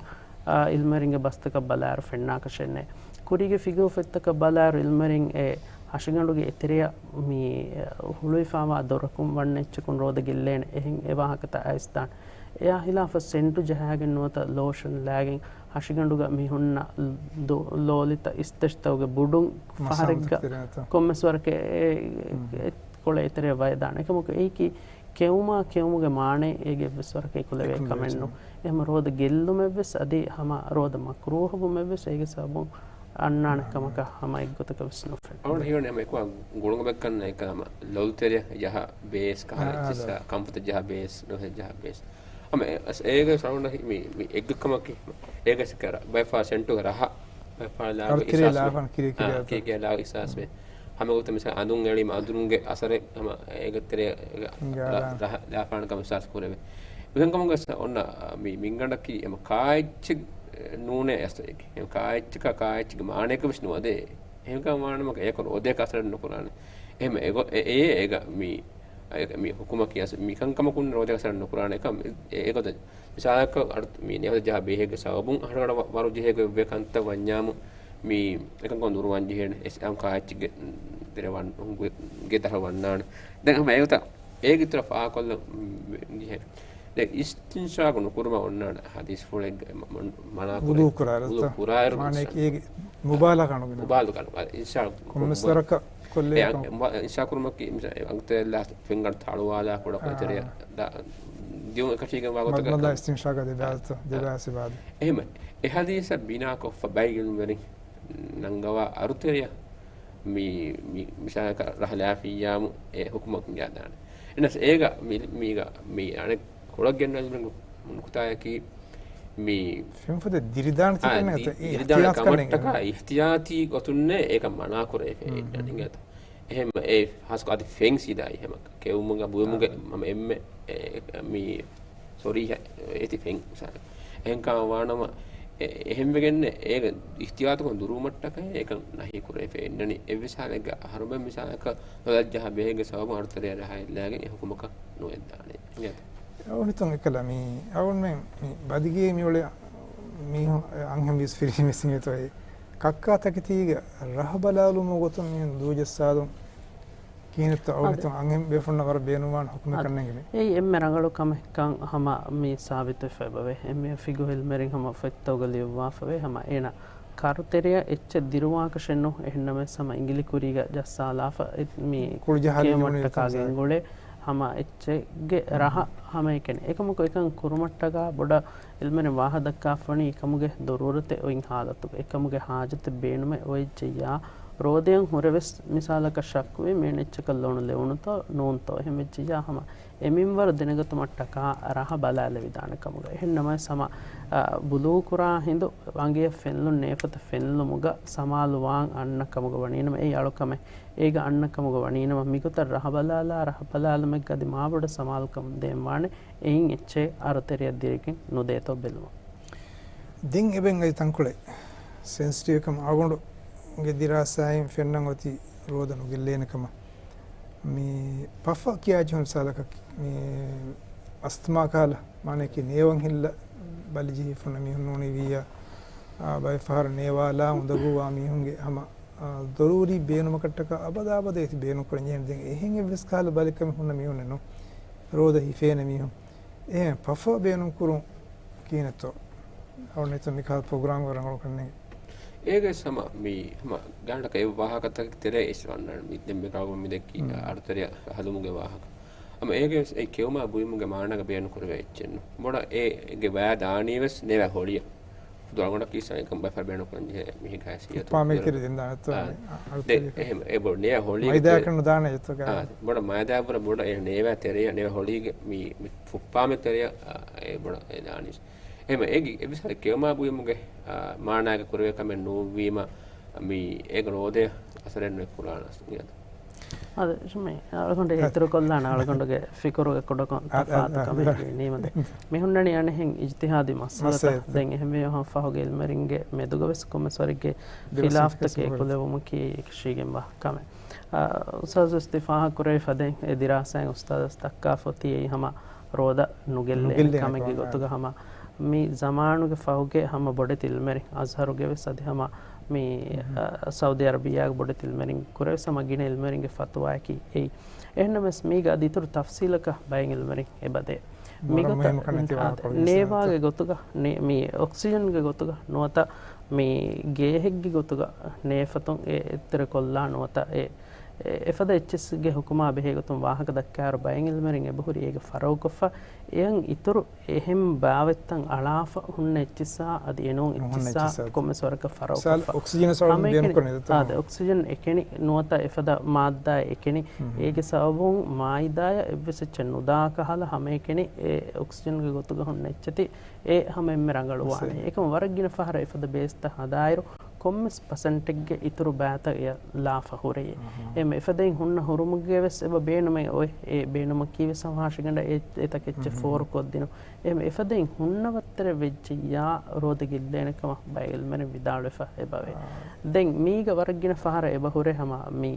އާ، އިލްމެރިންގެ ބަސްތަކަށް ބަލާއިރު ފެންނާކަށެއް ނެތް. ކުރީގެ ފިގުހު ފޮތްތަކަށް ބަލާއިރު އިލްމެރިން އެ ހަށިގަނޑުގެ އެތެރެއަށް މި ހުޅުވިފާވާ ދޮރަކުން ވަންނަ އެއްޗަކުން ރޯދަ ގެއްލޭނެ އެހެން އެ ވާހަކަތައް އައިސްދާނެ. އެއާ ހިލާފަށް ސެންޓު ޖަހާގެން ނުވަތަ ލޯޝަން ލާގެން ހަށިގަނޑުގަ މި ހުންނަ ދު-، ލޯލިތައް އިސްތަށިތަކުގެ ބުޑުން ފަހަރެއްގަ ކޮންމެސް ވަރަކަށް އެ، އެ، އެ ކޮޅެއް އެތެރެއަށް ވައިދާނެ. އެކަމަކު އެއީކީ ކެއުމާ ކެއުމުގެ މާނައެއް އޭގެ އެއްވެސް ވަރަކަށް އެކުލެވޭ ކަމެއް ނޫން. އެހެން ރޯދަ ގެއްލުމެއްވެސް އަދި ހަމަ ރޯދަ މަކްރޫހަވުމެއްވެސް އޭގެ ސަބަބުން އަންނާނެ ކަމަކަށް ހަމަ އެއްގޮތަކަށް ވެސް ނުފެނޭ. އަޅުގަނޑު ހީވަނީ ހަމަ އެކުވާ ގުޅުމެއްކަން އެކަ ހަމަ ލޮލުތެރެއަށް ޖަހާ ބޭސް ކަހަލަ އެއްޗިއްސާ ކަންފަތަށް ޖަހާ ބޭސް ނުހެއް ޖަހާ ބޭސް. ހަމަ އެ-، އަސް އޭގެ ސައުންޑަށް މި، މި އެއްގަ ކަމަކީ އޭގެ ސިކަރ ބައެއްފަހަރު ސެންޓުގެ ރަހަ ބައެއްފަހަރު ލާގެ އިހްސާސް ވޭ. ކިރި ކިރި އާ، ކިރި ކިރި ލާގެ އިހްސާސް ވޭ. ހަމަ ގޮތަށް މިސާ އަނދުން އެޅީމަ އަނދުންގެ އަސަރެއް ހަމަ އޭގެ ތެރޭ ރަހަ ލާފާނެ ކަމަށް އިހްސާސް ކުރެވޭ. މިކަންކަމުގަ އޮންނަ މި މިންގަނޑަކީ ހަމަ ކާއެއްޗެއް ނޫނޭ އަސަރެއް. ހަމަ ކާއެއްޗަކާ ކާއެއްޗެއްގެ މާނައަކަށް ވެސް ނުވަދޭ. އެހެންކަމަށް ވާނަމަ އޭކަށް ރޯދައަކަށް އަސަރެއް ނުކުރާނެ. އެހެން އެގޮ-، އެ-، އޭ އޭގަ މި އަ، މި ހުކުމަކީ އަސް މިކަންކަމަކުން ރޯދައަކަށް އަސަރެއް ނުކުރާނެ ކަމަށް އެ-، އެގޮތަށް. މިސާލަކަށް އަޑު މި ނޭފަތަށް ޖަހާ ބޭހެއްގެ ސަބަބުން އަހަރުގަޑަށް ވަ-، ވަރު ޖެހޭ ގޮތްވޭ ކަންތައް ވަންޏާމު މި އެކަންކަމަށް ނުރުވާން ޖެހޭނެ. އެސް އަމް ކާއެއްޗެއްގެ ދެރަ ވަން-، ގެ ދަށަށް ވަންނާނެ. ދެން ހަމަ އެގޮތަށް އޭގެ އިތުރަށް ފާހަގަކޮށްލަން ޖެހޭ. ދެން އިސްތިންޝާގު ނުކުރުމަށް އޮންނާނެ ޙަދީޘްފުޅެއްގަ މަ-، މަ-، މަނާ ކުރޭ. ވުޟޫ ކުރާއިރު ވުޟޫ ތަ-، ކުރާއިރު މާނައަކީ އޭގެ މުބާލަޣާ ނުގަނެ. މުބާލަޣާ ނުގަނެ. އިންޝާ ކޮންމެސް ވަރަކަށް ކޮށްލޭ އެ، އަ-، ކަމަށް. މަ-، އިންޝާ ކުރުމަކީ މިސާ-، އަނގުތެރެއަށް ފެންގަނޑު ތަޅުވާލާ ކުޑަކޮށް އާ. ތެރެއަށް ދާ-، ދިޔުން އެކަށީގެންވާ ގޮތަކަށް. މަދްމަދާ އިސްތިންޝާގަ ދެބާސްތަ-، އާ. ދެބާސް އިބާދަ. އެހެމަ، އެ ޙަދީޘަށް ބިނާކޮށްފަ ބައި ޢިލްމުވެރިން ނަންގަވާ އަރުތެރެއަށް މި، މި މިސާލަކަށް ރަހަ ލާފިއްޔާމު އެ ޙުކުމަކުން ޖާދާނެ. އެނަސް އޭގަ މި، މީގަ މި އަނެއް ކޮޅަށް ގެންނަ ނުކުތާއަކީ މި ފެންފޮދެއް ދިރިދާނެތީ އާ، ކަންނޭނގެ ދި-، ތަ-، އެ ދިރިދާނެ އިހްތިޔާތު ކަމަށްޓަކާ ކަންނޭނގެ. އިހްތިޔާތީ ގޮތުންނޭ އޭކަ މަނާ ކުރެވިފައި އިންނަނީ އިނގޭތަ؟ އެހެން އެ ހާސްކޮށް އަދި ފެން ސީދާ އެހެމަ ކެއުމުގަ ބުއިމުގެ އާ. ހަމަ އެންމެ އެ، މި ސޮރީހަށް އޭތި ފެން މިސާލަކަށް. އެހެން ކަމަށް ވާނަމަ އެ-، އެހެންވެގެންނެ އޭގެ އިހްތިޔާތުކޮށް ދުރުވުމަށްޓަކައި އެކަން ނަހީ ކުރެވިފައި އިންނަނީ. އެއްވެސް ހާލެއްގަ އަހަރުމެން މިސާލަކަށް ލޮލަށް ޖަހާ ބޭހެއްގެ ސަބަބުން އަރުތެރެއަށް ރަހަ އެއްލާގެން އެ ޙުކުމަކަށް ނުވެއްދާނެ. އިނގޭތަ؟ އެ އޮނިތުން އެކަލަ މި އަޅުގަނޑުމެން މި ބަދިގޭ މިއުޅޭ މީހުން އަންހެން ވިސް ފިރިހެން ވެސް އިނގޭތޯ އެ ކައްކާ ތަކެތީގަ ރަހަ ބަލާލުމުގެ ގޮތުން މީހުން ދޫޖައްސާލުން ކިހިނެއްތޯ އަޅުގަނޑު އަންހެން ބޭފުޅުންނަށް ވަރަށް ބޭނުންވާނެ ޙުކުމެއް ކަންނޭނގެ މި. އެއީ އެންމެ ރަނގަޅު ކަމެއްކަން ހަމަ މި ސާބިތުވެފަ އެބަވޭ. އެންމެ ފިގުހު ޢިލްމުވެރިން ހަމަ ފޮތްތަކުގަ ލިޔުއްވާފަވޭ. ހަމަ އޭނަ ކަރުތެރެއަށް އެއްޗެއް ދިރުވާކަށެއް ނޫން. އެހެންނަމަވެސް ހަމަ އިނގިލި ކުރީގަ ޖައްސާލާފަ އެ-، މި ކުޅި ޖަހާލި ކެއުމަށްޓަކާ ޖެހުނީ ގެންގުޅޭ ހަމަ އެއްޗެއްގެ ރަހަ ހަމައެކަނި. އެކަމަކު އެކަން ކުރުމަށްޓަކާ ބޮޑަށް ޢިލްމުވެރިން ވާހަކަ ދައްކާފަވަނީ އެކަމުގެ ޟަރޫރަތެއް އޮތް ޙާލަތުގަ، އެކަމުގެ ޙާޖަތެއް ބޭނުމެއް އޮވެއްޖެއްޔާ، ރޯދަޔަށް ހުރެވެސް މިސާލަކަށް ޝައްކުވެ މިއަނެއްޗަކަށް ލޮނު ލެވުނުތޯ ނޫންތޯ، އެހެންވެއްޖެއްޔާ ހަމަ އެ މިންވަރު ދެނެގަތުމަށްޓަކާ ރަހަ ބަލާލެވިދާނެ ކަމުގަ. އެހެންނަމަވެސް ހަމަ، އަ، ބުލޫކުރާ ހިނދު އަނގަޔަށް ފެންލުން ނޭފަތަށް ފެންލުމުގަ ސަމާލުވާން އަންނަ ކަމުގަ ވަނީނަމަ، އެއީ އަޅުކަމެއް. އޭގަ އަންނަ ކަމުގަ ވަނީނަމަ، މިގޮތަށް ރަހަ ބަލާލާ، ރަހަ ބަލާލުމެއްގަ އަދި މާބޮޑަށް ސަމާލުކަމުން ދޭންވާނެ. އެއިން އެއްޗެއް އަރުތެރެއަށް ދިރިގެން ނުދޭތޯ ބެލުމަށް. ދެން އެބައިން އަދި ތަންކޮޅެއް ސެންސިޓިވް ކަމަށް އަޅުގަނޑުގެ ދިރާސާއިން ފެންނަން އޮތީ ރޯދަ ނުގެއްލޭނެ ކަމަށް. މި ޕަފަ ކިޔާ ޖެހުނު ސާލަކަށް މި އަސްތުމާ ކަހަލަ، މާނައަކީ ނޭވަން ހިއްލަ ބަލިޖެހިފަ ހުންނަ މީހުން ނޫނީ ވިއްޔާ، އާ، ބައެއް ފަހަރު ނޭވާލާ އުނދަގޫވާ މީހުންގެ ހަމަ، އާ، ދޮރޫރީ ބޭނުމަކަށްޓަކާ އަބަދާ އަބަދަށް އޭތި ބޭނުންކުރަން ޖެހޭނެ. ދެން އެހެން އެއްވެސް ކަހަލަ ބަލިކަމެއް ހުންނަ މީހުންނެއް ނޫން. ރޯދަ ހިފޭނެ މީހުން. އެހެން ޕަފާ ބޭނުންކުރުން ކިހިނެއްތޯ؟ އަޅުން މިކަހަލަ ޕްރޮގްރާމްގެ ރަނގަޅު ކަންނޭނގެ. އޭގެ ހަމަ މި ހަމަ ގާނޑަކަށް އެ ވާހަކަތަކެއް ތެރޭ އިސް ވަންނާނެ. މި ދެން މި ކަމުގަ މި ދެއްކި އަޑުތެރެއަށް ހަލުމުގެ ވާހަކަ. ހަމަ އޭގެ ވެސް އެ ކެއުމާ ބުއިމުގެ މާނައިގަ ބޭނުން ކުރެވޭ އެއްޗެއް ނޫން. ބޮޑަށް އޭގެ ވަޔާ ދާނީ ވެސް ނޭވާ ހޮޅިއަށް. ދޮޅަގޮނޑަކީ ސައިކަން ބަފަ ބޭނުން ކުރަން ޖެހޭ މީހެއްގެ ހައިސިއްޔަތު އުއްޕާމެ ކުރެވޭ. ތިރި ދެން ދާނެތޯ އާ. މި އަޑު ދެ، ތެރެ. އެހެން، އެ ބޮޑު ނޭވާ ހޮޅީގެ މައިދާއަކަށް ނުދާނެ އެއްތޯ ގާ. އާ، ބޮޑަށް މައިދާ ބުރަ ބޮޑަށް އެ ނޭވާ ތެރެއަށް، ނޭވާ ހޮޅީގެ މި، މި ފުއްޕާމެ ތެރެއަށް، އާ، އެ ބޮޑަށް އެ ދާނީ. އެހެން އޭގެ އެ ވިސާލަ ކެއުމާ ބުއިމުގެ، އާ، މާނައިގަ ކުރެވޭ ކަމެއް ނޫންވީމަ، މި އޭގެ ރޯދަޔަށް އަސަރެއް ނުއެއް ކުރާނަސް މިއަދު. އަދި ޝުމޭ، އަޅުގަނޑު އިތުރުކޮށްލާނަ އަޅުގަނޑުގެ ފިކުރުގެ ކުޑަކޮށް އަ، އަ، ތަފާތު އަ، ކަމެއް އަ، ނީމަދެ. މި ހުންނަނީ އަނެއްހެން އިޖްތިހާދީ މައްސަލަތައް. މައްސަލަތައް. ދެން އެހެންވެ ފަހުގެ އިލްމެރިންގެ މެދުގަ ވެސް ކޮންމެސް ވަރެއްގެ ދެ ވެސް ޚިލާފްތަކެއް ކަސް އެކުލެވުމަކީ ކަށީގެންވާ ކަމެއް. އާ، އުސްތާޒު ވެސް ތި ފާހަގަ ކުރެވި ފަދައިން އެ ދިރާސާއިން އުސްތާޒަސް ދައްކާފަ އޮތީ އެއީ ހަމަ ރޯދަ ނުގެއްލޭނެ ނުގެއްލޭނެ ކަމެއްގެ ކަމަށް. ގޮތުގަ ހަމަ މި ޒަމާނުގެ ފަހުގެ ހަމަ ބޮޑެތި އިލްމެރިން އަޒްހަރުގެ ވެސް އަދި ހަމަ މި، އަ، ސައުދީ އަރަބިއްޔާގެ ބޮޑެތި އިލްމެރިން ކުރެވެސް ހަމަ ގިނަ އިލްމެރިންގެ ފަތުވާއަކީ އެއީ. އެހެންނަމަވެސް މީގަ އަދި އިތުރު ތަފްސީލަކަށް ބައެއް އިލްމެރިން އެބަދޭ. މިގޮތަށް ނޭވާގެ ގޮތުގަ ނޭ-، މި އޮކްސިޖަންގެ ގޮތުގަ ނުވަތަ މި ގޭހެއްގެ ގޮތުގަ ނޭފަތުން އެ އެއްތެރެކޮށްލާ ނުވަތަ އެ، އެ، އެފަދަ އެއްޗިއްސެއްގެ ހުކުމާ ބެހޭ ގޮތުން ވާހަކަ ދައްކާއިރު ބައެއް އިލްމެރިން އެބަހުރި އޭގެ ފަރައުކޮށްފަ އެޔަށް އިތުރު އެހެން ބާވަތްތައް އަޅާފަ ހުންނަ އެއްޗިއްސާ އަދި އެނޫން އެއްޗިއްސާ ކޮންމެސް ވަރަކަށް ފަރައުކޮށްފަ. އޮކްސިޖަން އެކެނި ނުވަތަ އެފަދަ މާއްދާ އެކެނި އޭގެ ސަބަބުން މާއިދާޔަށް އެއްވެސް އެއްޗެއް ނުދާ ކަހަލަ ހަމައެކަނި އެ އޮކްސިޖަންގެ ގޮތުގަ ހުންނަ އެއްޗެތި އެ ހަމަ އެންމެ ރަނގަޅުވާނެ. އެކަމަށް ވަރަށް ގިނަ ފަހަރަށް އެފަދަ ބޭސްތައް ހަދާއިރު ކޮންމެސް ޕަސެންޓެއްގެ އިތުރު ބާތައް އެޔަށް ލާފަ ހުރެއޭ. އެހެން އެފަދައިން ހުންނަ ހުރުމުގެ ވެސް އެބަ ބޭނުމެއް އޮތް. އެ ބޭނުމަކީ ވެސް ހަމަ ހަށިގަނޑަށް އެ، އެތަކެއްޗެއް ފޯރުކޮށްދިނުން. އެހެން އެފަދައިން ހުންނަ ވައްތަރެއް ވެއްޖެއްޔާ ރޯދަ ގެއްލޭނެ ކަމަށް ބައެއް އިލްމެރިން ވިދާޅުވެފަ އެބަވޭ. ދެން މީގަ ވަރަށް ގިނަ ފަހަރަށް އެބަ ހުރޭ ހަމަ މި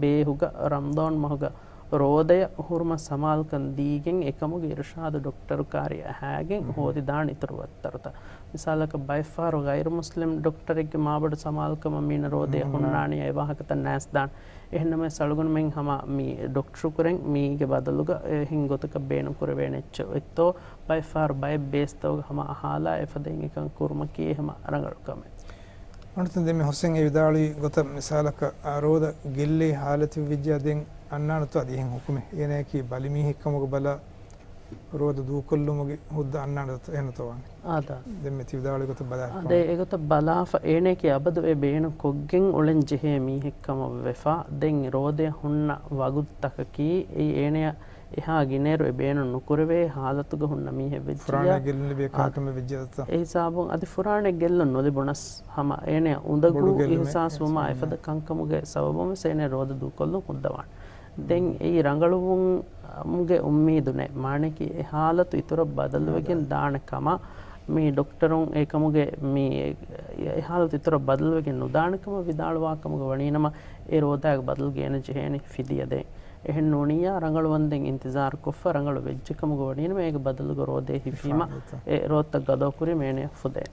ބޭހުގަ ރަމްޟާން މަހުގަ ރޯދަޔަށް ހުރުމަށް ސަމާލުކަން ދީގެން އެކަމުގެ އިރުޝާދު ޑޮކްޓަރު ކާރި އަހާގެން ހޯދިދާނެ އިތުރު ވައްތަރުތައް. މިސާލަކަށް ބައެއްފަހަރު ޣައިރު މުސްލިމް ޑޮކްޓަރެއްގެ މާބޮޑު ސަމާލުކަމަށް މީނަ ރޯދަޔަށް ހުންނާނީ އެ ވާހަކަތައް ނައިސްދާނެ. އެހެންނަމަވެސް އަޅުގަނޑުމެން ހަމަ މި ޑޮކްޓަރުކުރެން މީގެ ބަދަލުގަ އެހެން ގޮތަކަށް ބޭނުން ކުރެވޭނެ އެއްޗެއް އޮތްތޯ ބައެއްފަހަރު ބައެއް ބޭސްތަކުގަ ހަމަ އަހާލާ އެފަދައިން އެކަން ކުރުމަކީ ހަމަ ރަނގަޅު ކަމެއް. އަނެއް ދެން މި ހުސެން އެ ވިދާޅުވި ގޮތަށް މިސާލަކަށް، އާ، ރޯދަ ގެއްލޭ ހާލަތެއް ވެއްޖާ ދެން އަންނާނެތޯ އަދި އެހެން ހުކުމެއް؟ އޭނަޔަކީ ބަލިމީހެއްކަމުގަ ބަލާ ރޯދަ ދޫކޮށްލުމުގެ ހުއްދަ އަންނާނެތޯ އެހެންތޯ ވާނެ؟ އާދާ. ދެން މި ތި ވިދާޅުވި ގޮތަށް ބަލާ. އާދެ، އެގޮތަށް ބަލާފަ އޭނަޔަކީ އަބަދު އެ ބޭނުން ކޮށްގެން އުޅެން ޖެހޭ މީހެއްކަމަށް ވެފަ. ދެން ރޯދަޔަށް ހުންނަ ވަގުތުތަކަކީ އެއީ އޭނަޔަށް އެހާ ގިނައިރު އެ ބޭނުން ނުކުރެވޭ ހާލަތުގަ ހުންނަ މީހެއް ވެއްޖިއްޔާ، ފުރާނައިގެ ގެއްލުން ލިބޭ އާ، ކަންކަމެއް ވެއްޖެއްޔާ. އެ ހިސާބުން އަދި ފުރާނައިގެ ގެއްލުން ނުލިބުނަސް ހަމަ އޭނަޔަށް އުނދަގޫ ބޮޑު ގެއްލުމެއް އިހުސާސްވުމާ އެފަދަ ކަންކަމުގެ ސަބަބުން ވެސް އޭނަ ރޯދަ ދޫކޮށްލުން ހުއްދަވާނެ. ދެން އެއީ ރަނގަޅުވުމުގެ އުއްމީދު ނެތް. މާނައަކީ އެ ހާލަތު އިތުރަށް ބަދަލުވެގެން ދާނެ ކަމަށް މި ޑޮކްޓަރުން އެކަމުގެ މި އެ ހާލަތު އިތުރަށް ބަދަލުވެގެން ނުދާނެ ކަމަށް ވިދާޅުވާ ކަމުގަ ވަނީނަމަ އެ ރޯދާގެ ބަދަލު ގޭނަ ޖެހޭނީ ފިދިޔަ ދޭން. އެހެން ނޫނިއްޔާ ރަނގަޅުވަންދެން އިންތިޒާރު ކޮށްފަ ރަނގަޅު ވެއްޖެ ކަމުގަ ވަނީނަމަ އޭގެ ބަދަލުގަ ރޯދައެއް ހިފީމަ އެ ރޯދަތައް ގަދަވަކުރީމަ އޭނަޔަށް ފުދޭނެ.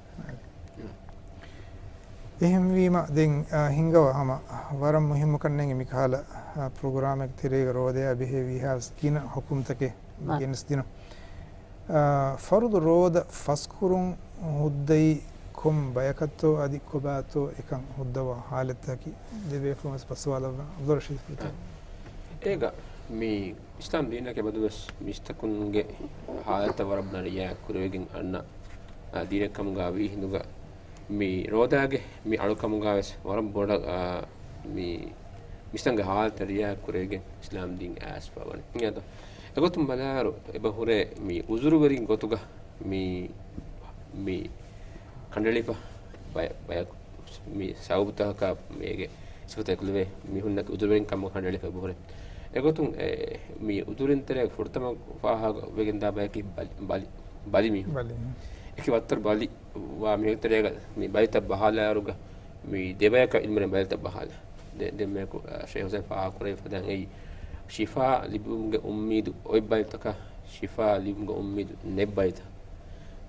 އެހެންވީމަ ދެން، އާ، ހިނގަވާ ހަމަ ވަރަށް މުހިއްމު ކަންނޭނގެ މިކަހަލަ، އާ، ޕްރޮގްރާމެއްގެ ތެރޭގަ ރޯދަޔާ ބެހޭ ވީހާވެސް ގިނަ ހުކުމްތަކެއް ގެނެސްދިނުން. އާ، ފަރުޟު ރޯދަ ފަސްކުރުން ހުއްދައީ ކޮން ބަޔަކަށްތޯ އަދި ކޮބާތޯ އެކަން ހުއްދަވާ ހާލަތްތަކަކީ ދެބޭފުޅުންވެސް ބައްސަވާލައްވާ. އަބްދުއްރަޝީދު ފުރަތަމަ. އާ. އޭގަ މި އިސްލާމް ދީނަކީ އެބަދުވެސް މީސްތަކުންގެ ހާލަތަށް ވަރަށް ބޮޑަށް ރިއާޔަތް ކުރެވިގެން އަންނަ، އާ، ދީނެއްކަމުގަ ވީ ހިނދުގަ މި ރޯދާގެ މި އަޅުކަމުގަވެސް ވަރަށް ބޮޑަށް، އާ، މި މީސްތަކުންގެ ހާލަތަށް ރިއާޔަތް ކުރެވިގެން އިސްލާމް ދީން އައިސްފަ ވަނީ. އެގޮތުން ބަލާއިރު އެބަހުރޭ މި އުޒުރުވެރިން ގޮތުގަ މި، މި ކަނޑައެޅިފަ ބަޔަ-، ބަޔަކު މި ސަބަބުތަކަކާ މީގެ ސިފަތައް އެކުލެވޭ މީހުންނަކީ އުޒުރުވެރިން ކަމަށް ކަނޑައެޅިފަ އެބަހުރޭ. އެގޮތުން އެ، މި އުޒުރިން ތެރޭ ފުރަތަމަ ފާހަގަވެގެންދާ ބަޔަކީ ބަލި، ބަލި، ބަލި މީހުން. ބަލި މީހުން. އެކި ވައްތަރު ބަލި ވާ މީހުން ތެރޭގަ މި ބަލިތައް ބަހާލާއިރުގަ މި ދެބަޔަކަށް އިލްމުވެރިން ބަލިތައް ބަހާލާ. ދެ-، ދެންމެ ކު-، އަ، ޝޭހު ހުސެން ފާހަގަކުރެވި ފަދައިން އެއީ ޝިފާ ލިބުމުގެ އުއްމީދު އޮތް ބަލިތަކަށް ޝިފާ ލިބުމުގެ އުއްމީދު ނެތް ބައިތަ؟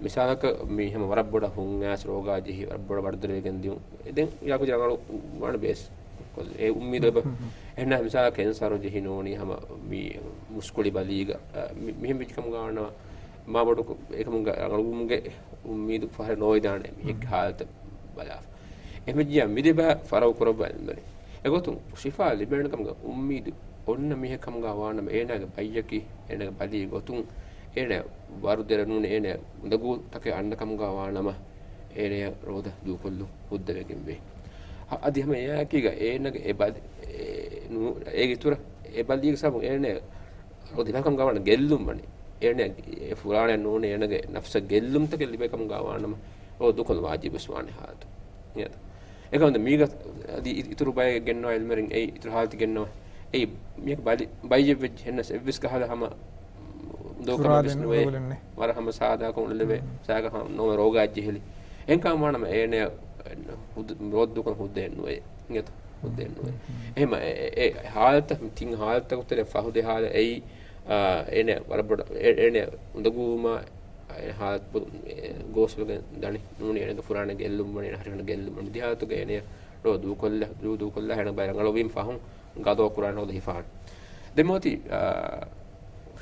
މިސާލަކަށް، މި ހަމަ ވަރަށް ބޮޑަށް ހުން އައިސް ރޯގާ ޖެހި، ވަރަށް ބޮޑަށް ވަރުދުރެވިގެން ދިޔުން. ދެން އިރާކު ރަނގަޅު ވާނެ ބޭސް. އެ އުއްމީދު އެބަ. އެހެންނަމަ މިސާލަކަށް ކެންސަރު ޖެހި ނޫނީ ހަމަ މި މުސްކުޅި ބަލީގަ، އަ، މި، މިހެން ވެއްޖެ ކަމުގަ ވާނަމަ، މާ ބޮޑު އެކަމުގަ ރަނގަޅުވުމުގެ އުއްމީދު ފަހަރެއް ނޯވެދާނެ މީހެއްގެ ހާލަތަށް ބަލާފަ. އެހެންވެއްޖިއްޔާ މި ދެބަ ފަރަގު ކުރައްވާ އިލްމުވެރިން. އެގޮތުން ޝިފާ ލިބޭނެ ކަމުގަ އުއްމީދު އޮންނަ މީހެއް ކަމުގަ ވާނަމަ، އޭނާގެ ބައްޔަކީ، އޭނާގެ ބަލީ ގޮތުން އޭނާ ވަރުދެރަ ނޫނީ، އޭނާ އުނދަގޫތަކެއް އަންނަ ކަމުގަ ވާނަމަ، އޭނަޔަށް ރޯދަ ދޫކޮށްލުން ހުއްދަވެގެންވޭ. އަ-، އަދި ހަމަ އެއާއެކީގަ އޭނަގެ އެ ބަލި-، އެ ނޫ-، އޭގެ އިތުރަށް އެ ބަލީގެ ސަބަބުން އޭނަ ރޯދަ ލިބޭ ކަމުގަ ވާނަމަ ގެއްލުން ވަނީ. އޭނަ އެ ފުރާނަ ނޫނީ އޭނަގެ ނަފްސަށް ގެއްލުންތަކެއް ލިބޭ ކަމުގަ ވާނަމަ، ރޯދަ ދޫކޮށްލުން ވާޖިބުވެސް ވާނެ ހާލަތު. އިނގޭތަ؟ އެކަމަކު މީގަ އަދި އި-، އިތުރު ބައެއް ގެންނަވާ އިލްމުވެރިން އެއީ އިތުރު ހާލަތެއް ގެންނަވާ. އެއީ މީހަކު ބަލި-، ބައްޔެއް ވެއްޖެ ހެންނަސް އެއްވެސް ކަހަލަ ހަމަ ދޯކަމެއް ވެސް ފުރާދެން ނުވޭ. އުޅެލެއް ނެތް. ވަރަށް ހަމަ ސާދާކޮށް އުޅެލެވޭ. މް. ސާގަ ހަމަ ނޯމެ ރޯގާ ޖެހިލި. އެހެންކަމަށް ވާނަމަ އޭނަ ހުދު-، ރޯދަ ދޫކޮށް ހުއްދައެއް ނުވޭ. އިނގޭތަ؟ ހުއްދައެއް ނުވޭ. މް. އެހެމަ އެ-، އެ-، އެ ހާލަތަށް ތިން ހާލަތަކު ތެރެ ފަހު ދެ ހާލަ އެއީ، އާ، އޭނަ ވަރަށް ބޮޑަށް އެ-، އޭނަ އުނދަގޫވުމާ އެ ހާލަތު ގޯސްވެގެން ދަނީ ނޫނީ އޭނަގެ ފުރާނަ ގެއްލުން ވަނީ އޭނަ ހަރިހަނަ ގެއްލުން ވަނީ ދިހާތުގެ އޭނަ ރޯ ދޫކޮށްލަ-، ދޫ-، ދޫކޮށްލާ ހެނަ ބައި ރަނގަޅުވީމަ ފަހުން ގަދޯ ކުރާނެ ހޯދަ ހިފާނެ. ދެން މިއޮތީ، އާ،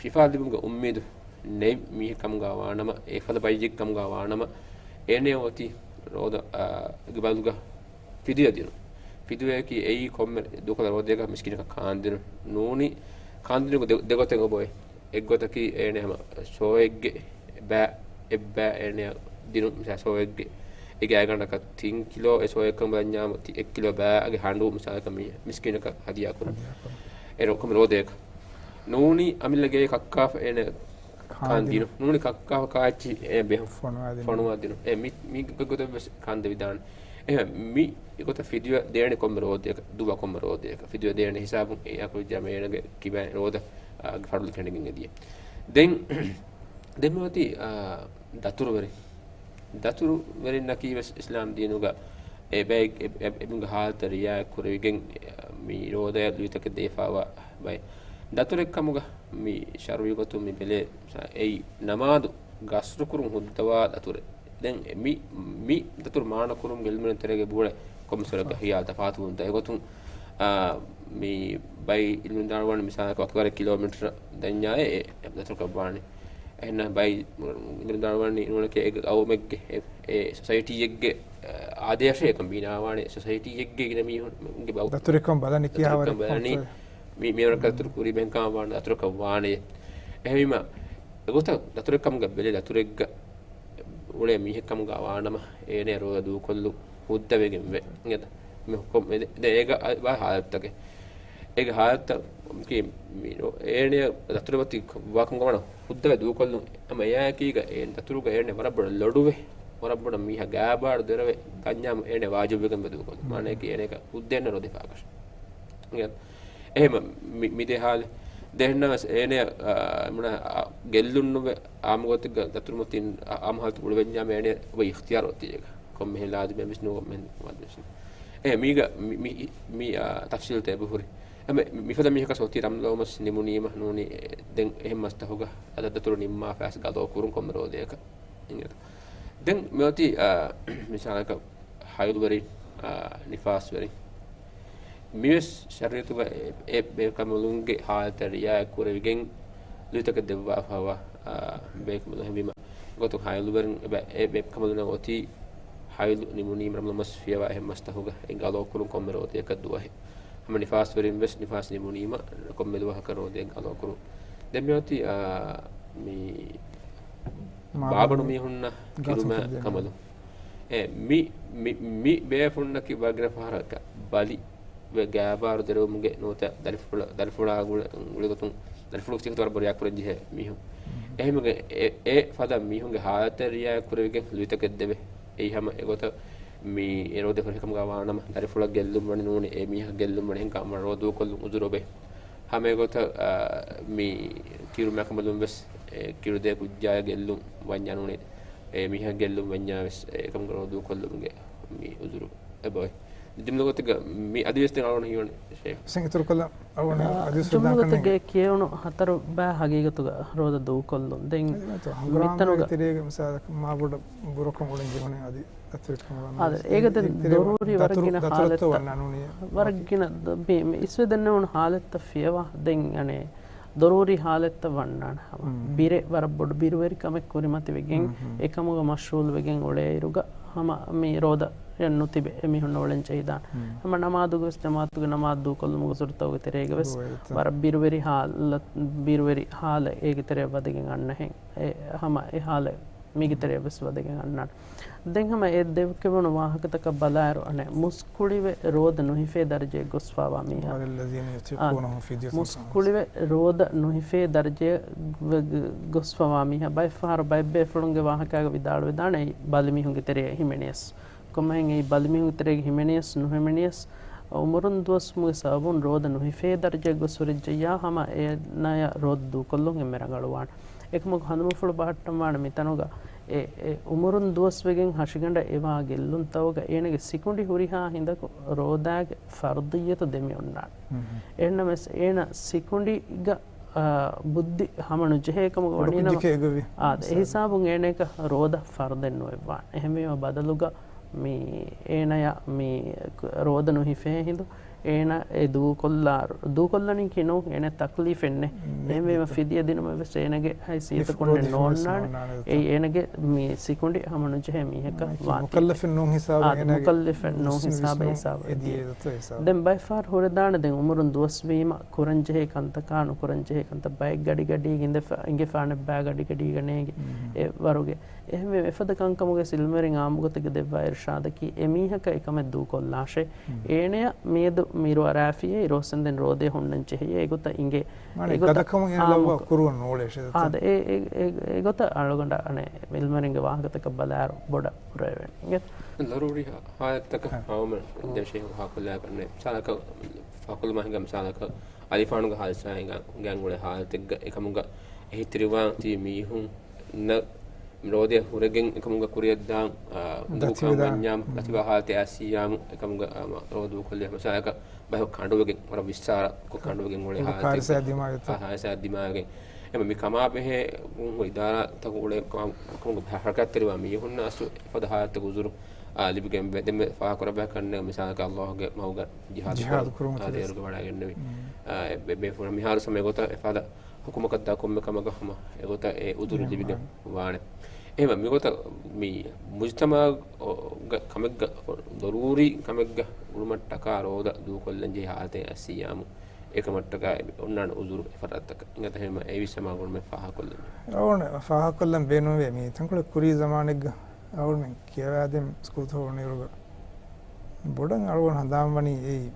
ޝިފާ ލިބުމުގެ އުއްމީދު ނެތް މީހެއް ކަމުގަ ވާނަމަ، އެ ފަދަ ބައްޔެއް ކަމުގަ ވާނަމަ، އޭނަ އޮތީ ރޯދަ، އާ، ގެ ބަލުގަ ފިދުޔަ ދިނުން. ފިދުޔައަކީ އެއީ ކޮންމެ ދޫކޮށްލާ ރޯދައަކަށް މިސްކީނަކަށް ކާންދިނުން. ނޫނީ ކާންދިނުމުގެ ދެ-، ދެގޮތެއް އޮބޮއެ. އެއްގޮތަކީ އޭނަ ހަމަ ސޯއެއްގެ ބައި، އެއްބައި އޭނަ ދިނުން، މިސާ ސޯއެއްގެ އެ ގާތްގަނޑަކަށް ތިން ކިލޯ އެ ސޯއެއްކަން ބަލަންޏާމަ ތި-، އެއް ކިލޯ ބައިގެ ހަނޑޫ މިސާލަކަށް މި މިސްކީނަކަށް ހަދިޔާ ކުރުން. ހަދިޔާ ކުރުން. އެ ރޯ-، ކޮންމެ ރޯދައަކަށް. ނޫނީ އަމިއްލަ ގޭ ކައްކާފަ އޭނަ ކާން ކާން ދިނުން. ދިނުން. ނޫނީ ކައްކާފަ ކާއެއްޗި އޭ ބެހުން. ފޮނުވާ ދިނުން. ފޮނުވާ ދިނުން. އެ މި-، މި ގޮތަށް ވެސް ކާން ދެވިދާނެ. އެހެން މި ގޮތަށް ފިދުޔަ ދޭނެ ކޮންމެ ރޯދައަކަށް، ދުވަ ކޮންމެ ރޯދައަކަށް. ފިދުޔަ ދޭނެ ހިސާބުން އެ އަކުރު ޖަމޭނަގެ ކިބައިން ރޯދަ، އާ، ގެ ފަޑުލު ކެނޑިގެން އެދިޔަ. ދެން، ދެން މިއޮތީ، އާ، ދަތުރުވެރިން. ދަތުރުވެރިންނަކީ ވެސް އިސްލާމް ދީނުގަ އެ ބައެއް-، އެ-، އެ-، އެބައިގެ ހާލަތަށް ރިއާޔަތް ކުރެވިގެން، މި ރޯދަޔަށް ލުއިތަކެއް ދެވިފައިވާ ބައެއް. ދަތުރެއް ކަމުގަ މި ޝަރުޢީ ގޮތުން މި ބެލޭ، އެއީ ނަމާދު ގަސްރުކުރުން ހުއްދަވާ ދަތުރެއް. ދެން މި، މި ދަތުރު މާނަ ކުރުމުގެ އިލްމުވެރިން ތެރޭގަ ބުނެ ކޮންމެސް ވަރެއްގަ ހިޔާލު ތަފާތުވުންތައް. އެގޮތުން، އާ، މި ބައި އިލްމުވެރިން ދާންވާނެ މިސާލަކަށް ވަކިވަރެއް ކިލޯމީޓަރ ދަންޏާއެއް އެ ދަތުރަކަށް ވާނެ. އެހެންނަމަ ބައި އިލްމުވެރިން ދާންވާނީ ނޫނެކޭ އެ ގައުމެއްގެ އެ، އެ ސޮސައިޓީއެއްގެ، އާ، އާދޭޝެއް އެކަން ބިނާވާނެ. ސޮސައިޓީއެއްގެ ގިނަ މީހުންގެ ބައު-، ދަތުރެއްކަން ބަލަނީ ކިހާވަރެއް ދަތުރެއްކަން ބަލަނީ ކޮންފަ- މި، މި ވަރަކަށް ދަތުރު ކުރީ ބެހެންކަމަށް ވާނެ ދަތުރަކަށް ވާނެ. އެހެންވީމަ އެގޮތަށް ދަތުރެއްކަމުގަ ބެލޭ ދަތުރެއްގަ އުޅޭ މީހެއްކަމުގަ ވާނަމަ، އޭނަ ރޯދަ ދޫކޮށްލުން ހުއްދަވެގެންވޭ. އިނގޭތަ؟ މި ހުކުމް އެ-، ދެ-، އޭގަ އަ-، ވާ ހާލަތުތަކެއް. އޭގެ ހާލަތުތައް ކީ މި ރޯ-، އޭނަ ދަތުރެއް ވަތި ވާކަމުގަ ވާނަ ހުއްދަވެ ދޫކޮށްލުން. އަމަ އެއާއެކީގަ އޭ ދަތުރުގަ އޭނަ ވަރަށް ބޮޑަށް ލޮޑުވެ، ވަރަށް ބޮޑަށް މީހާ ގާބާރު ދެރަވެ ދަންޏާމަ އޭނަ ވާޖިބުވެގެންވެ ދޫކޮށްލުން. މާނައަކީ އޭނަ ހުއްދައެއް ނެތް ރޯދަ ހިފާކަށް. އިނގޭތަ؟ އެހެމަ މި، މި ދެ ހާލެއް. ދެންނަވެސް އޭނަ، އާ، މުނަ، އާ، ގެއްލުން ނުވެ، އާމުގޮތެއްގަ ދަތުރުމަތިން އާ، އާމު ހާލަތު އުޅެވެންޏާ އޭނަ އޮތް އިޚްތިޔާރު އޮތީ އޭގަ. ކޮންމެހެން ލާޒިމެއް ވެސް ނޫން، ކޮންމެހެން ވާދަ ވެސް ނޫން. އެ، މީގަ މި، މި، މި، އާ، ތަފްސީލްތައް އެބަހުރި. އެ، މި، މިފަދަ މީހަކަށް އޮތީ ރަމްލަ މަސް ނިމުނީމަ ނޫނީ، އެ، ދެން އެހެން މަސްތަހުގަ އަދަ ދަތުރު ނިންމާފަ އައިސް ގަދޯ ކުރުން ކޮންމެ ރޯދައަކަށް. އިނގޭތަ؟ ދެން މިއޮތީ، އާ، މިސާލަކަށް ހައިލުވެރިން، އާ، ނިފާސްވެރިން. މިވެސް ޝަރީޢަތުގަ އެ، އެ ބޭކަނބަލުންގެ ހާލަތަށް ރިއާޔަތް ކުރެވިގެން ލުއިތަކެއް ދެއްވާފައިވާ، އާ، ބޭކަނބަލުން ހެންވީމަ، ގޮތުން ހައިލުވެރިން އެބަ-، އެ ބޭކަނބަލުންނަށް އޮތީ ހައިލު ނިމުނީމަ ރަމަޟާން މަސް ފިޔަވާ އެހެން މަސްތަހުގަ އެ ގަޟާ ކުރުން ކޮންމެ ރޯދައަކަށް ދުވަހެއް. ހަމަ ނިފާސްވެރިން ވެސް ނިފާސް ނިމުނީމަ ކޮންމެ ދުވަހަކަށް ރޯދައަށް ގަޟާ ކުރުން. ދެން މިއޮތީ، އާ، މި މާ-، ބާބަނު މީހުންނަށް ގަސް ކިރުމާ ކިރުމާ ކަނބަލުން. އެ، މި، މި، މި ބޭފުޅުންނަކީ ވަރަށް ގިނަ ފަހަރަކަށް ބަލި ވެ ގާބާރު ދެރަވުމުގެ ނުވަތަ ދަރިފުޅަ-، ދަރިފުޅާ ގުޅި-، ގުޅިގޮތުން ދަރިފުޅު ސިފަތު ވަރަށް ބޮޑަށް ރިއާޔަތް ކުރަން ޖެހޭ މީހުން. އެހެންވެގެން އެ، އެ ފަދަ މީހުންގެ ހާލަތަށް ރިއާޔަތް ކުރެވިގެން ލުއިތަކެއް ދެވޭ. އެއީ ހަމަ އެގޮތަށް މި އެ ރޯދަ ފުރިހަމަ ކަމުގަ ވާނަމަ، ދަރިފުޅަށް ގެއްލުން ވަނީ ނޫނީ، އެ މީހަކަށް ގެއްލުން ވަނީ ހެންކަމަށް ރޯދަ ދޫކޮށްލުން އުޒުރު އޮބޭ. ހަމަ އެގޮތަށް، އާ، މި ކިރުމާ ކަނބަލުން ވެސް، އެ ކިރުދޭ ކުއްޖާއަށް ގެއްލުން ވަންޏާ ނޫނީ، އެ މީހަކަށް ގެއްލުން ވަންޏާ ވެސް، އެ ކަމުގަ ރޯދަ ދޫކޮށްލުމުގެ މި އުޒުރު އެބައޮތް. ޖުމްލަ ގޮތެއްގަ މި އަދިވެސް ދެން އަޅުގަނޑު ހީވަނީ ޝޭޚް. ސެން އިތުރުކޮށްލަން އަޅުގަނޑު އަދިވެސް ވެދާން ކަންނޭނގެ. ޖުމްލަ ގޮތެއްގެ ކިޔެވުނު ހަތަރު ބައި ހަގީގަތުގަ ރޯދަ ދޫކޮށްލުން. ދެން ހަނގުރާމަ މިތަނުގަ ތެރޭގަ މިސާލަކަށް މާބޮޑަށް ބުރަކޮށް އުޅެން ޖެހުނީ އަދި އަތުރެކަމުގަ އާދެ، އޭގަ ދެން ދޮރޫރީ ވަރަށް ގިނަ ހާލަތްތައް، ވަރަށް ގިނަ ދަ-، މި، މި އިސްވެ ދެންނެވުނު ހާލަތްތައް ފިޔަވާ ދެން އަނެއް ދޮރޫރީ ހާލަތްތައް ވަންނާނެ ހަމަ. މް. ބިރެއް ވަރަށް ބޮޑު ބިރުވެރިކަމެއް ކުރިމަތިވެގެން، މް، މް. އެކަމުގަ މަޝްޣޫލުވެގެން އުޅޭއިރުގަ ހަމަ މި ރޯދަޔަށް ނުތިބެ އެމީހުންނަށް އުޅެން ޖެހިދާނެ. މް. ހަމަ ނަމާދުގަވެސް ޖަމާޢަތުގެ ނަމާދު ދޫކޮށްލުމުގެ ސުރުތަކުގެ ތެރޭގަވެސް ވަރަށް ބިރުވެރި ހާލަތް، ބިރުވެރި ހާލަތް އޭގެ ތެރެއަށް ވަދެގެން އަންނަހެން. އެ ހަމަ އެ ހާލަތް މީގެ ތެރެއަށްވެސް ވަދެގެން އަންނާނެ. ދެން ހަމަ އެ ދެކެވުނު ވާހަކަތަކަށް ބަލާއިރު އަނެއް މުސްކުޅިވެ ރޯދަ ނުހިފޭ ދަރަޖައެއް ގޮސްފާވާ މީހާ. وعلى الذين يطيقونه فدية طعام. މުސްކުޅިވެ ރޯދަ ނުހިފޭ ދަރަޖައަށް ގޮ-، ގޮ-، ގޮސްފަވާ މީހާ. ބައެއްފަހަރު ބައެއް ބޭފުޅުންގެ ވާހަކާގަ ވިދާޅުވެދާނެ އެއީ ބަލިމީހުންގެ ތެރެއަށް ހިމެނިޔަސް. ކޮންމެހެން އެއީ ބަލިމީހުންގެ ތެރޭގަ ހިމެނިޔަސް ނުހިމެނިޔަސް އުމުރުން ދުވަސްވުމުގެ ސަބަބުން ރޯދަ ނުހިފޭ ދަރަޖައަށް ގޮސް ހުރެއްޖެއްޔާ ހަމަ އޭނާޔަށް ރޯދަ ދޫކޮށްލުން އެންމެ ރަނގަޅުވާނެ. އެކަމަކު ހަނދުމަފުޅު ބަހައްޓަންވާނެ މިތަނުގަ އެ، އެ އުމުރުން ދުވަސްވެގެން ހަށިގަނޑަށް އެވާ ގެއްލުންތަކުގަ އޭނަގެ ސިކުނޑި ހުރިހާ ހިނދަކު ރޯދާގެ ފަރުޟިއްޔަތު ދެމިއޮންނާނެ. އެހެންނަމަވެސް އޭނަ ސިކުނޑިގަ، އާ، ބުއްދި ހަމަނުޖެހޭ ކަމުގަ ވަނީނަމަ، އާ، އެހިސާބުން އޭނައަކަށް ރޯދަ ފަރުޟެއް ނުވެއްވާނެ. އެހެންވީމަ ބަދަލުގަ މި އޭނަޔަށް މި ރޯދަ ނުހިފޭ ހިނދު އޭނަ އެ ދޫކޮށްލާ، ދޫކޮށްލަނީކީ ނޫން، އޭނަ ތަކްލީފެއް ނެތް. އެހެންވީމަ ފިދިޔަ ދިނުމަށް ވެސް އޭނަގެ ހައިސިއްޔަތަކުންނެއް ނޯންނާނެ. އެއީ އޭނަގެ މި ސިކުނޑި ހަމަނުޖެހޭ މީހަކަށް ވާތީ. މުކައްލަފެއް ނޫން ހިސާބަށް އާދެ، އޭނަގެ މުކައްލަފެއް ނޫން ހިސާބަށް ހިސާބަށް ދިޔަ. ދެން ބައެއްފަހަރު ހުރެދާނެ ދެން އުމުރުން ދުވަސްވީމަ ކުރަންޖެހޭ ކަންތަކާ ނުކުރަންޖެހޭ ކަންތައް ބައެއް ގަޑިގަޑީގަ އިނދެފަ-، އިނގެފާނެ ބައި ގަޑިގަޑީގަ ނޭނގެ އެ ވަރުގެ. އެހެންވެ، އެފަދަ ކަންކަމުގެ ސިލްމެރިން އާއްމުގޮތެއްގަ ދެއްވާ އިރުޝާދަކީ، އެމީހަކަށް އެކަމެއް ދޫކޮށްލާށޭ. އޭނަޔަށް މިއަދު މިރު އަރާފިޔޭ، އިރުއޮއްސެންދެން ރޯދައެއް ހުންނަން ޖެހެޔޭ. އެގޮތަށް އިނގޭ. އެގޮތަށް ކަދަކަމުން އޭނަ ލައްވާ ކުރުވަން ނޫޅޭށޭ. އާދެ، އެ، އެ، އެ، އެގޮތަށް އަޅުގަނޑަށް އަނެއް އިލްމެރިންގެ ވާހަކަތަކަށް ބަލާއިރު ބޮޑަށް ކުރެވޭނެ. އިނގޭތަ؟ ލަރޫރީ ހާލަތްތަކަށް ހަމަ ދެން ޝޭޚް ހާކުލާ ކަންނެ. މިސާލަކަށް، ފާކުލުމާ ހިނގާ މިސާލަކަށް އަލިފާނުގެ ހާދިސާ ހިނގާ ގެންގުޅޭ ހާލަތެއްގަ އެކަމުގަ އެހީތެރިވާން ތިބި މީހުން ނަ-، ރޯދައަށް ހުރެގެން އެކަމުގަ ކުރިއަށްދާން، އާ، ދޫކަން ވަންޏާމު، ދަތިވާ ހާލަތެއް އައިސިއްޔާމު، އެކަމުގަ، އާ، ރޯދަ ދޫކޮށްލި މަސައްކަތް ބަހު ކަނޑުވެގެން، ވަރަށް ވިއްސާރަ ކޮށް ކަނޑުވެގެން އުޅޭ ހާލަތެއް، އާ، ހާދިސާއެއް ދިމާވެއްޖެ. އެމަ މި ކަމާ ބެހޭ އިދާރާތަކު އުޅޭ ކަމަ-، ކަމުގަ ހަރަކާތްތެރިވާ މީހުންނަށް އަސްލު އެފަދަ ހާލަތަކު އުޒުރު، އާ، ލިބިގެން ވޭ. ދެން ފާހަގަކުރައްވާ ކަންނެ މިސާލަކަށް އައްލާހުގެ މަގުގަ ޖިހާދު ކުރު-، އާ، އޭރުގަ ވަޑައިގެންނެވި. އާ، އެ ބެ-، ބޭފުޅުން މިހާރު ސަމަ އެގޮތަށް އެފަދަ ހުކުމަކަށްދާ ކޮންމެ ކަމަކަށް ހަމަ އެގޮތަށް އެ އުދުރު ލިބިގެން ވާނެ. އެހެންވެ، މިގޮތަށް މި މުޖުތަމަޢުގަ ކަމެއްގަ، ޟަރޫރީ ކަމެއްގަ އުޅުމަށްޓަކާ ރޯދަ ދޫކޮށްލަން ޖެހޭ ހާލަތެއް އައިސިއްޔާމު، އެކަމަށްޓަކާ އޮންނާނެ އުޒުރު އެފަރާތްތަކަށް. އިނގޭތަ؟ އެހެންވީމަ އެ ވިސްނަމާ ގުޅުމެއް ފާހަގަކޮށްލަން. އަޅުގަނޑަށް ފާހަގަކޮށްލަން ބޭނުންވޭ މި ތަންކޮޅެއް ކުރީ ޒަމާނެއްގަ އަޅުގަނޑުމެން ކިޔަވާދޭން ސްކޫލްތަކަށް އުޅުނުއިރުގަ ބޮޑަށް އަޅުގަނޑު ހަނދާންވަނީ އެއީ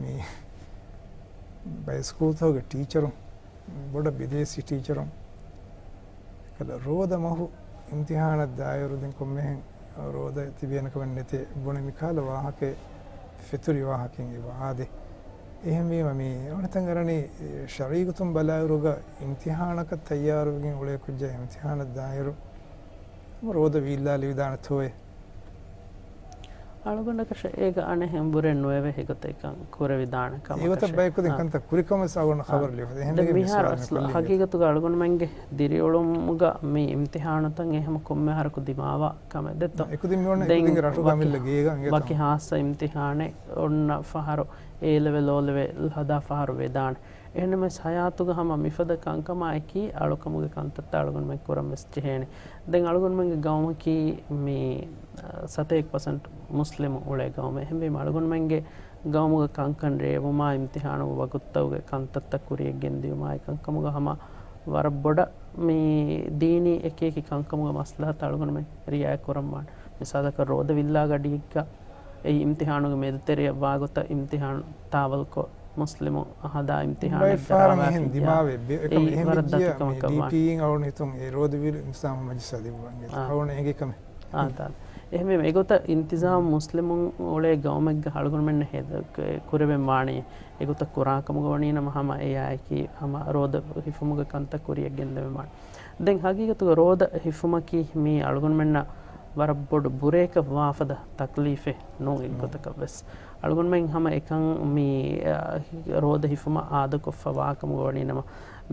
މި ބައެއް ސްކޫލްތަކުގެ ޓީޗަރުން، ބޮޑަށް ބިދޭސީ ޓީޗަރުން، އެކަލަ ރޯދަ މަހު އިމްތިހާނަށް ދާއިރު ދެން ކޮންމެހެން ރޯދަ ތިބޭނެ ކަމެއް ނެތޭ ބުނެ މިކަހަލަ ވާހަކައެއް ފެތުރި ވާހަކައެއް އެބަ އާދޭ. އެހެންވީމަ މި އަނެއް ތަން އަރަނީ ޝަރީޢަތުން ބަލާއިރުގަ އިމްތިހާނަކަށް ތައްޔާރުވެގެން އުޅޭ ކުއްޖާ އިމްތިހާނަށް ދާއިރު ރޯދަ ވީއްލާލެވިދާނެތޯއޭ؟ އަޅުގަނޑަކަށަށް އޭގަ އަނެއް ހެން ބުރެއް ނުވެވޭ އެގޮތަށް އެކަން ކުރެވިދާނެ ކަމަކަށެއް. އެގޮތަށް ބަޔަކު ދެން ކަންތައް ކުރިކަމަށް އަޅުގަނޑަށް ޚަބަރު ލިބިފަ. އެހެން ދެން މިހާރު ހަގީގަތުގަ އަޅުގަނޑުމެންގެ ދިރިއުޅުމުގަ މި އިމްތިހާނުތައް އެހެމަ ކޮންމެ އަހަރަކު ދިމާވާ ކަމެއް ދެއްތޯ؟ އެކުދިން މިއޮންނަ އެކުދިންގެ ރަށުގަ މިއްލަ ގޭގަ އިނގޭތޯ؟ ވަކި ހާއްސަ އިމްތިހާނެއް އޮންނަ ފަހަރު، އޭ ލެވެލް، އޯ ލެވެލް ހަދާ ފަހަރު ވެދާނެ. އެހެންނަމަވެސް ހަޔާތުގަ ހަމަ މިފަދަ ކަންކަމާއެކީ އަޅުކަމުގެ ކަންތައްތައް އަޅުގަނޑުމެން ކުރަން ވެސް ޖެހޭނެ. ދެން އަޅުގަނޑުމެންގެ ގައުމަކީ މި، އަ، ސަތޭކަ ޕަސެންޓް މުސްލިމު އުޅޭ ގައުމެއް. އެހެންވީމަ އަޅުގަނޑުމެންގެ ގައުމުގެ ކަންކަން ރޭވުމާ، އިމްތިހާނުގެ ވަގުތުތަކުގެ ކަންތައްތައް ކުރިޔަށް ގެންދިޔުމާ، އެ ކަންކަމުގަ ހަމަ ވަރަށް ބޮޑަށް މި ދީނީ އެކި އެކި ކަންކަމުގެ މަސްލަހަތަށް އަޅުގަނޑުމެން ރިއާޔަތް ކުރަން ވާނެ. މިސާލަކަށް ރޯދަ ވިއްލާ ގަޑީގަ އެއީ އިމްތިހާނުގެ މެދުތެރެއަށް ވާގޮތަށް އިމްތިހާނު ތާވަލްކޮށް، މުސްލިމު ހަދާ އިމްތިހާނެއްގަ ރާވާފިއްޔާ، އެއީ ވަރަށް ދަތި ކަމަކަށް ވާނެ. އަޅުގަނޑު ހިތުން އެ ރޯދަ ވިއްލުން އިސްލާމް މަޖިލިސް އަދި ވަންގެ އާ. އަޅުގަނޑު އެނގޭ ކަމެއް. އާ، ތާ. އެހެންވީމަ އެގޮތަށް އިންތިޒާމް މުސްލިމުން އުޅޭ ގައުމެއްގަ އަޅުގަނޑުމެންނަށް ހެދ-، ކުރެވެން ވާނީ. އެގޮތަށް ކުރާ ކަމުގަ ވަނީނަމަ ހަމަ އެއާއެކީ ހަމަ ރޯދަ ހިފުމުގެ ކަންތައް ކުރިޔަށް ގެންދެވެން ވާނެ. ދެން ހަގީގަތުގަ ރޯދަ ހިފުމަކީ މީ އަޅުގަނޑުމެންނަށް ވަރަށް ބޮޑު ބުރޭކަށް ވާފަދަ ތަކްލީފެއް ނޫން އެއްގޮތަކަށް ވެސް. އަޅުގަނޑުމެން ހަމަ އެކަން މި، އަ، ރޯދަ ހިފުމަށް އާދަކޮށްފަ ވާކަމުގަ ވަނީ ނަމަ،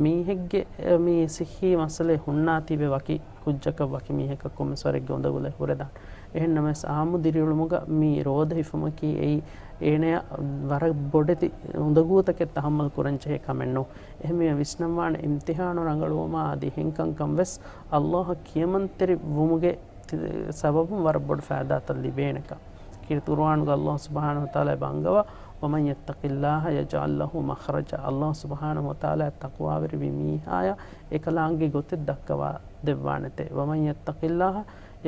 މީހެއްގެ، އަ، މި ސިއްހީ މައްސަލައެއް ހުންނާތީވެ ވަކި ކުއްޖަކަށް ވަކި މީހަކަށް ކޮންމެސް ވަރެއްގެ އުނދަގުލެއް ހުރެދާނެ. އެހެން ނަމަވެސް އާއްމު ދިރިއުޅުމުގަ މި ރޯދަ ހިފުމަކީ އެއީ އޭނަޔަށް ވަރަށް ބޮޑެތި އުނދަގޫތަކެއް ތަހައްމަލް ކުރަން ޖެހޭ ކަމެއް ނޫން. އެހެންވީމަ ވިސްނަންވާނެ އިމްތިހާނު ރަނގަޅުވުމާ އަދި އެހެން ކަންކަން ވެސް އައްލާހަށް ކިޔަމަންތެރި ވުމުގެ ތި-، ސަބަބުން ވަރަށް ބޮޑު ފައިދާތައް ލިބޭނެކަން. ކީރިތި ޤުރުއާނުގަ އައްލާހު ސުބްޙާނަހު ވަތަޢާލާ ބައްވާ، "وَمَن يَتَّقِ اللَّهَ يَجْعَل لَّهُ مَخْرَجًا." އައްލާހު ސުބްޙާނަހު ވަތަޢާލާ ތަޤްވާވެރިވި މީހާޔަށް އެކަލާނގެ ގޮތެއް ދައްކަވާ ދެއްވާނެތެ. "وَمَن يَتَّقِ اللَّهَ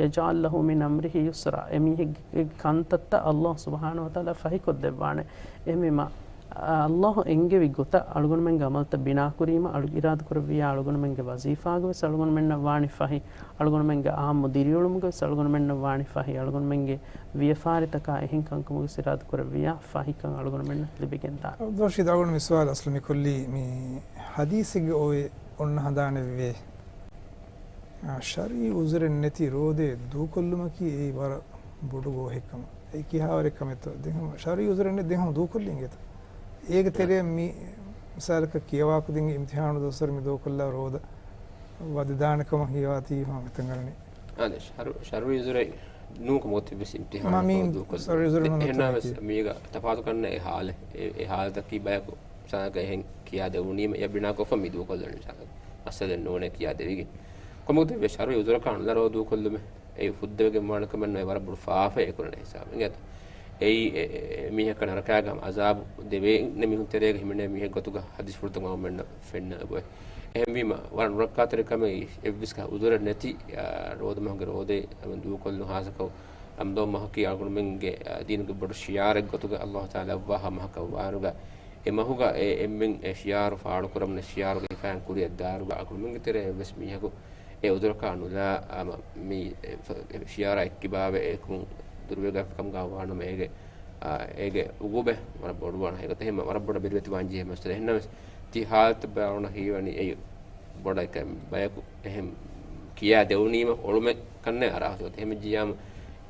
يَجْعَلْ لَهُ مِنْ أَمْرِهِ يُسْرًا." އެމީހެއްގެ ކަންތައްތައް އައްލާހު ސުބްޙާނަހު ވަތަޢާލާ ފަހިކޮށްދެއްވާނެ. އެހެންވީމަ، އައްލާހު އެންގެވި ގޮތަށް އަޅުގަނޑުމެންގެ އަމަލުތައް ބިނާކުރީމަ، އަޅު-، އިރާދަކުރެއްވިއްޔާ އަޅުގަނޑުމެންގެ ވަޒީފާގަވެސް އަޅުގަނޑުމެންނަށް ވާނީ ފަހި، އަޅުގަނޑުމެންގެ އާއްމު ދިރިއުޅުމުގަވެސް އަޅުގަނޑުމެންނަށް ވާނީ ފަހި، އަޅުގަނޑުމެންގެ ވިޔަފާރިތަކާ އެހެން ކަންކަމުގެ އިރާދަކުރެއްވިއްޔާ ފަހިކަން އަޅުގަނޑުމެންނަށް ލިބިގެންދާނެ. ދޯށީ ދާގުން މި ސުވާލު އަސްލު މިކޮށްލީ މި ޙަދީޘެއްގެ އޮވެ އޮންނަ ހަނދާނެއްވޭ. އާ، ޝަރުޢީ ޢުޛުރެއް ނެތި ރޯދައެއް ދޫކޮށްލުމަކީ އެއީ ވަރަށް ބޮޑު ގޯހެއް ކަމަށް. އެއީ ކިހާވަރެއް ކަމެއްތޯ؟ ދެން ހަމަ ޝަރުޢީ ޢުޛުރެއް ނެތި ދެން ހަމަ ދޫކޮށްލީ އިނގޭތަ؟ އޭގެ ތެރެއަށް މި މިސާލަކަށް ކިޔަވާކުދިން އިމްތިޙާނު ދުވަސްވަރު މި ދޫކޮށްލާ ރޯދަ ވަދެދާނެ ކަމަށް ހީވާތީ ހަމަ މިތަން އަރަނީ. އާދެ، ޝަރު-، ޝަރުޢީ ޢުޛުރެއް ނޫން ކަމަށް އޮތީ ވެސް އިމްތިޙާނަކަށް މާ މީން ދޫކޮށްލުން. ޝަރުޢީ ޢުޛުރެއް އެ-، ނޫން އެހެންނަމަވެސް މީގަ ތަފާތުކަންނެ އެ ޙާލެއް، އެ، އެ ޙާލަތަކީ ބަޔަކު މިސާލަކަށް އެހެން ކިޔާ ދެވުނީމަ އެ ބިނާކޮށްފަ މި ދޫކޮށްލަނީ މިސާލަކަށް. މައްސަލައެއް ނޫނޭ ކިޔާ ދެވިގެން. ކޮންމެ ގޮތެއް ވެސް ޝަރުޢީ ޢުޛުރަކާ ނުލާ ރޯދަ ދޫކޮށްލުމެއް އެ ފުއްދަވެގެން ވާނެ ކަމެއް ނުވޭ، ވަރަށް ބޮޑު ފާފައެއް ކުރަން ހިސާބެއް. އެ އެ މީހަކަށް ނަރަކާގަ އަޒާބު ދެވޭނެ މީހުން ތެރޭގަ ހިމެނޭ މީހެއް ގޮތުގަ ޙަދީޘްފުޅުތައް އަޅުގަނޑުމެންނަށް ފެންނަ އެބައޮތް. އެހެންވީމަ، ވަރަށް ނުރައްކާތެރި ކަމެއް އެއްވެސް ޢުޛުރެއް ނެތި، އާ، ރޯދަމަހުގެ ރޯދައެއް ދޫކޮށްލުން ހާއްސަކޮށް ރަމަޟާން މަހަކީ އަޅުގަނޑުމެންގެ، އާ، ދީނުގެ ބޮޑު ޝިޢާރެއް ގޮތުގަ އައްލާހު ތަޢާލާ އައްވާ މަހަކަށް ވާއިރުގަ އެ މަހުގަ އެ އެންމެން އެ ޝިޢާރު ފާޅުކުރަމުން އެ ޝިޢާރުގެ ހިފައިން ކުރިއަށް ދާއިރުގަ އަޅުގަނޑުމެންގެ ތެރޭ އެއްވެސް މީހަކު އެ ޢުޛުރަކާ ނުލާ، އަމަ، މި އެ ފަ-، އެ ޝިޢާރާ އެއްކިބާވެ އެކުން ދުރުވެގަތްފަކަމުގަ ވާނަމަ އޭގެ، އާ، އޭގެ ޢުޤޫބަތް ވަރަށް ބޮޑުވާނެ. އޭގޮތަށް އެހެން ވަރަށް ބޮޑަށް ބިރުވެތި ވާން ޖެހޭ މައްސަލަ. އެހެންނަމަވެސް ތި ޙާލަތަށް ބަލާލުނަ ހީވަނީ އެއީ ބޮޑަށް އެކަން ބަޔަކު އެހެން ކިޔާ ދެވުނީމަ އޮޅުމެއް ކަންނޭ އަރާ އޮތީ. އެހެން ޖިޔާމަ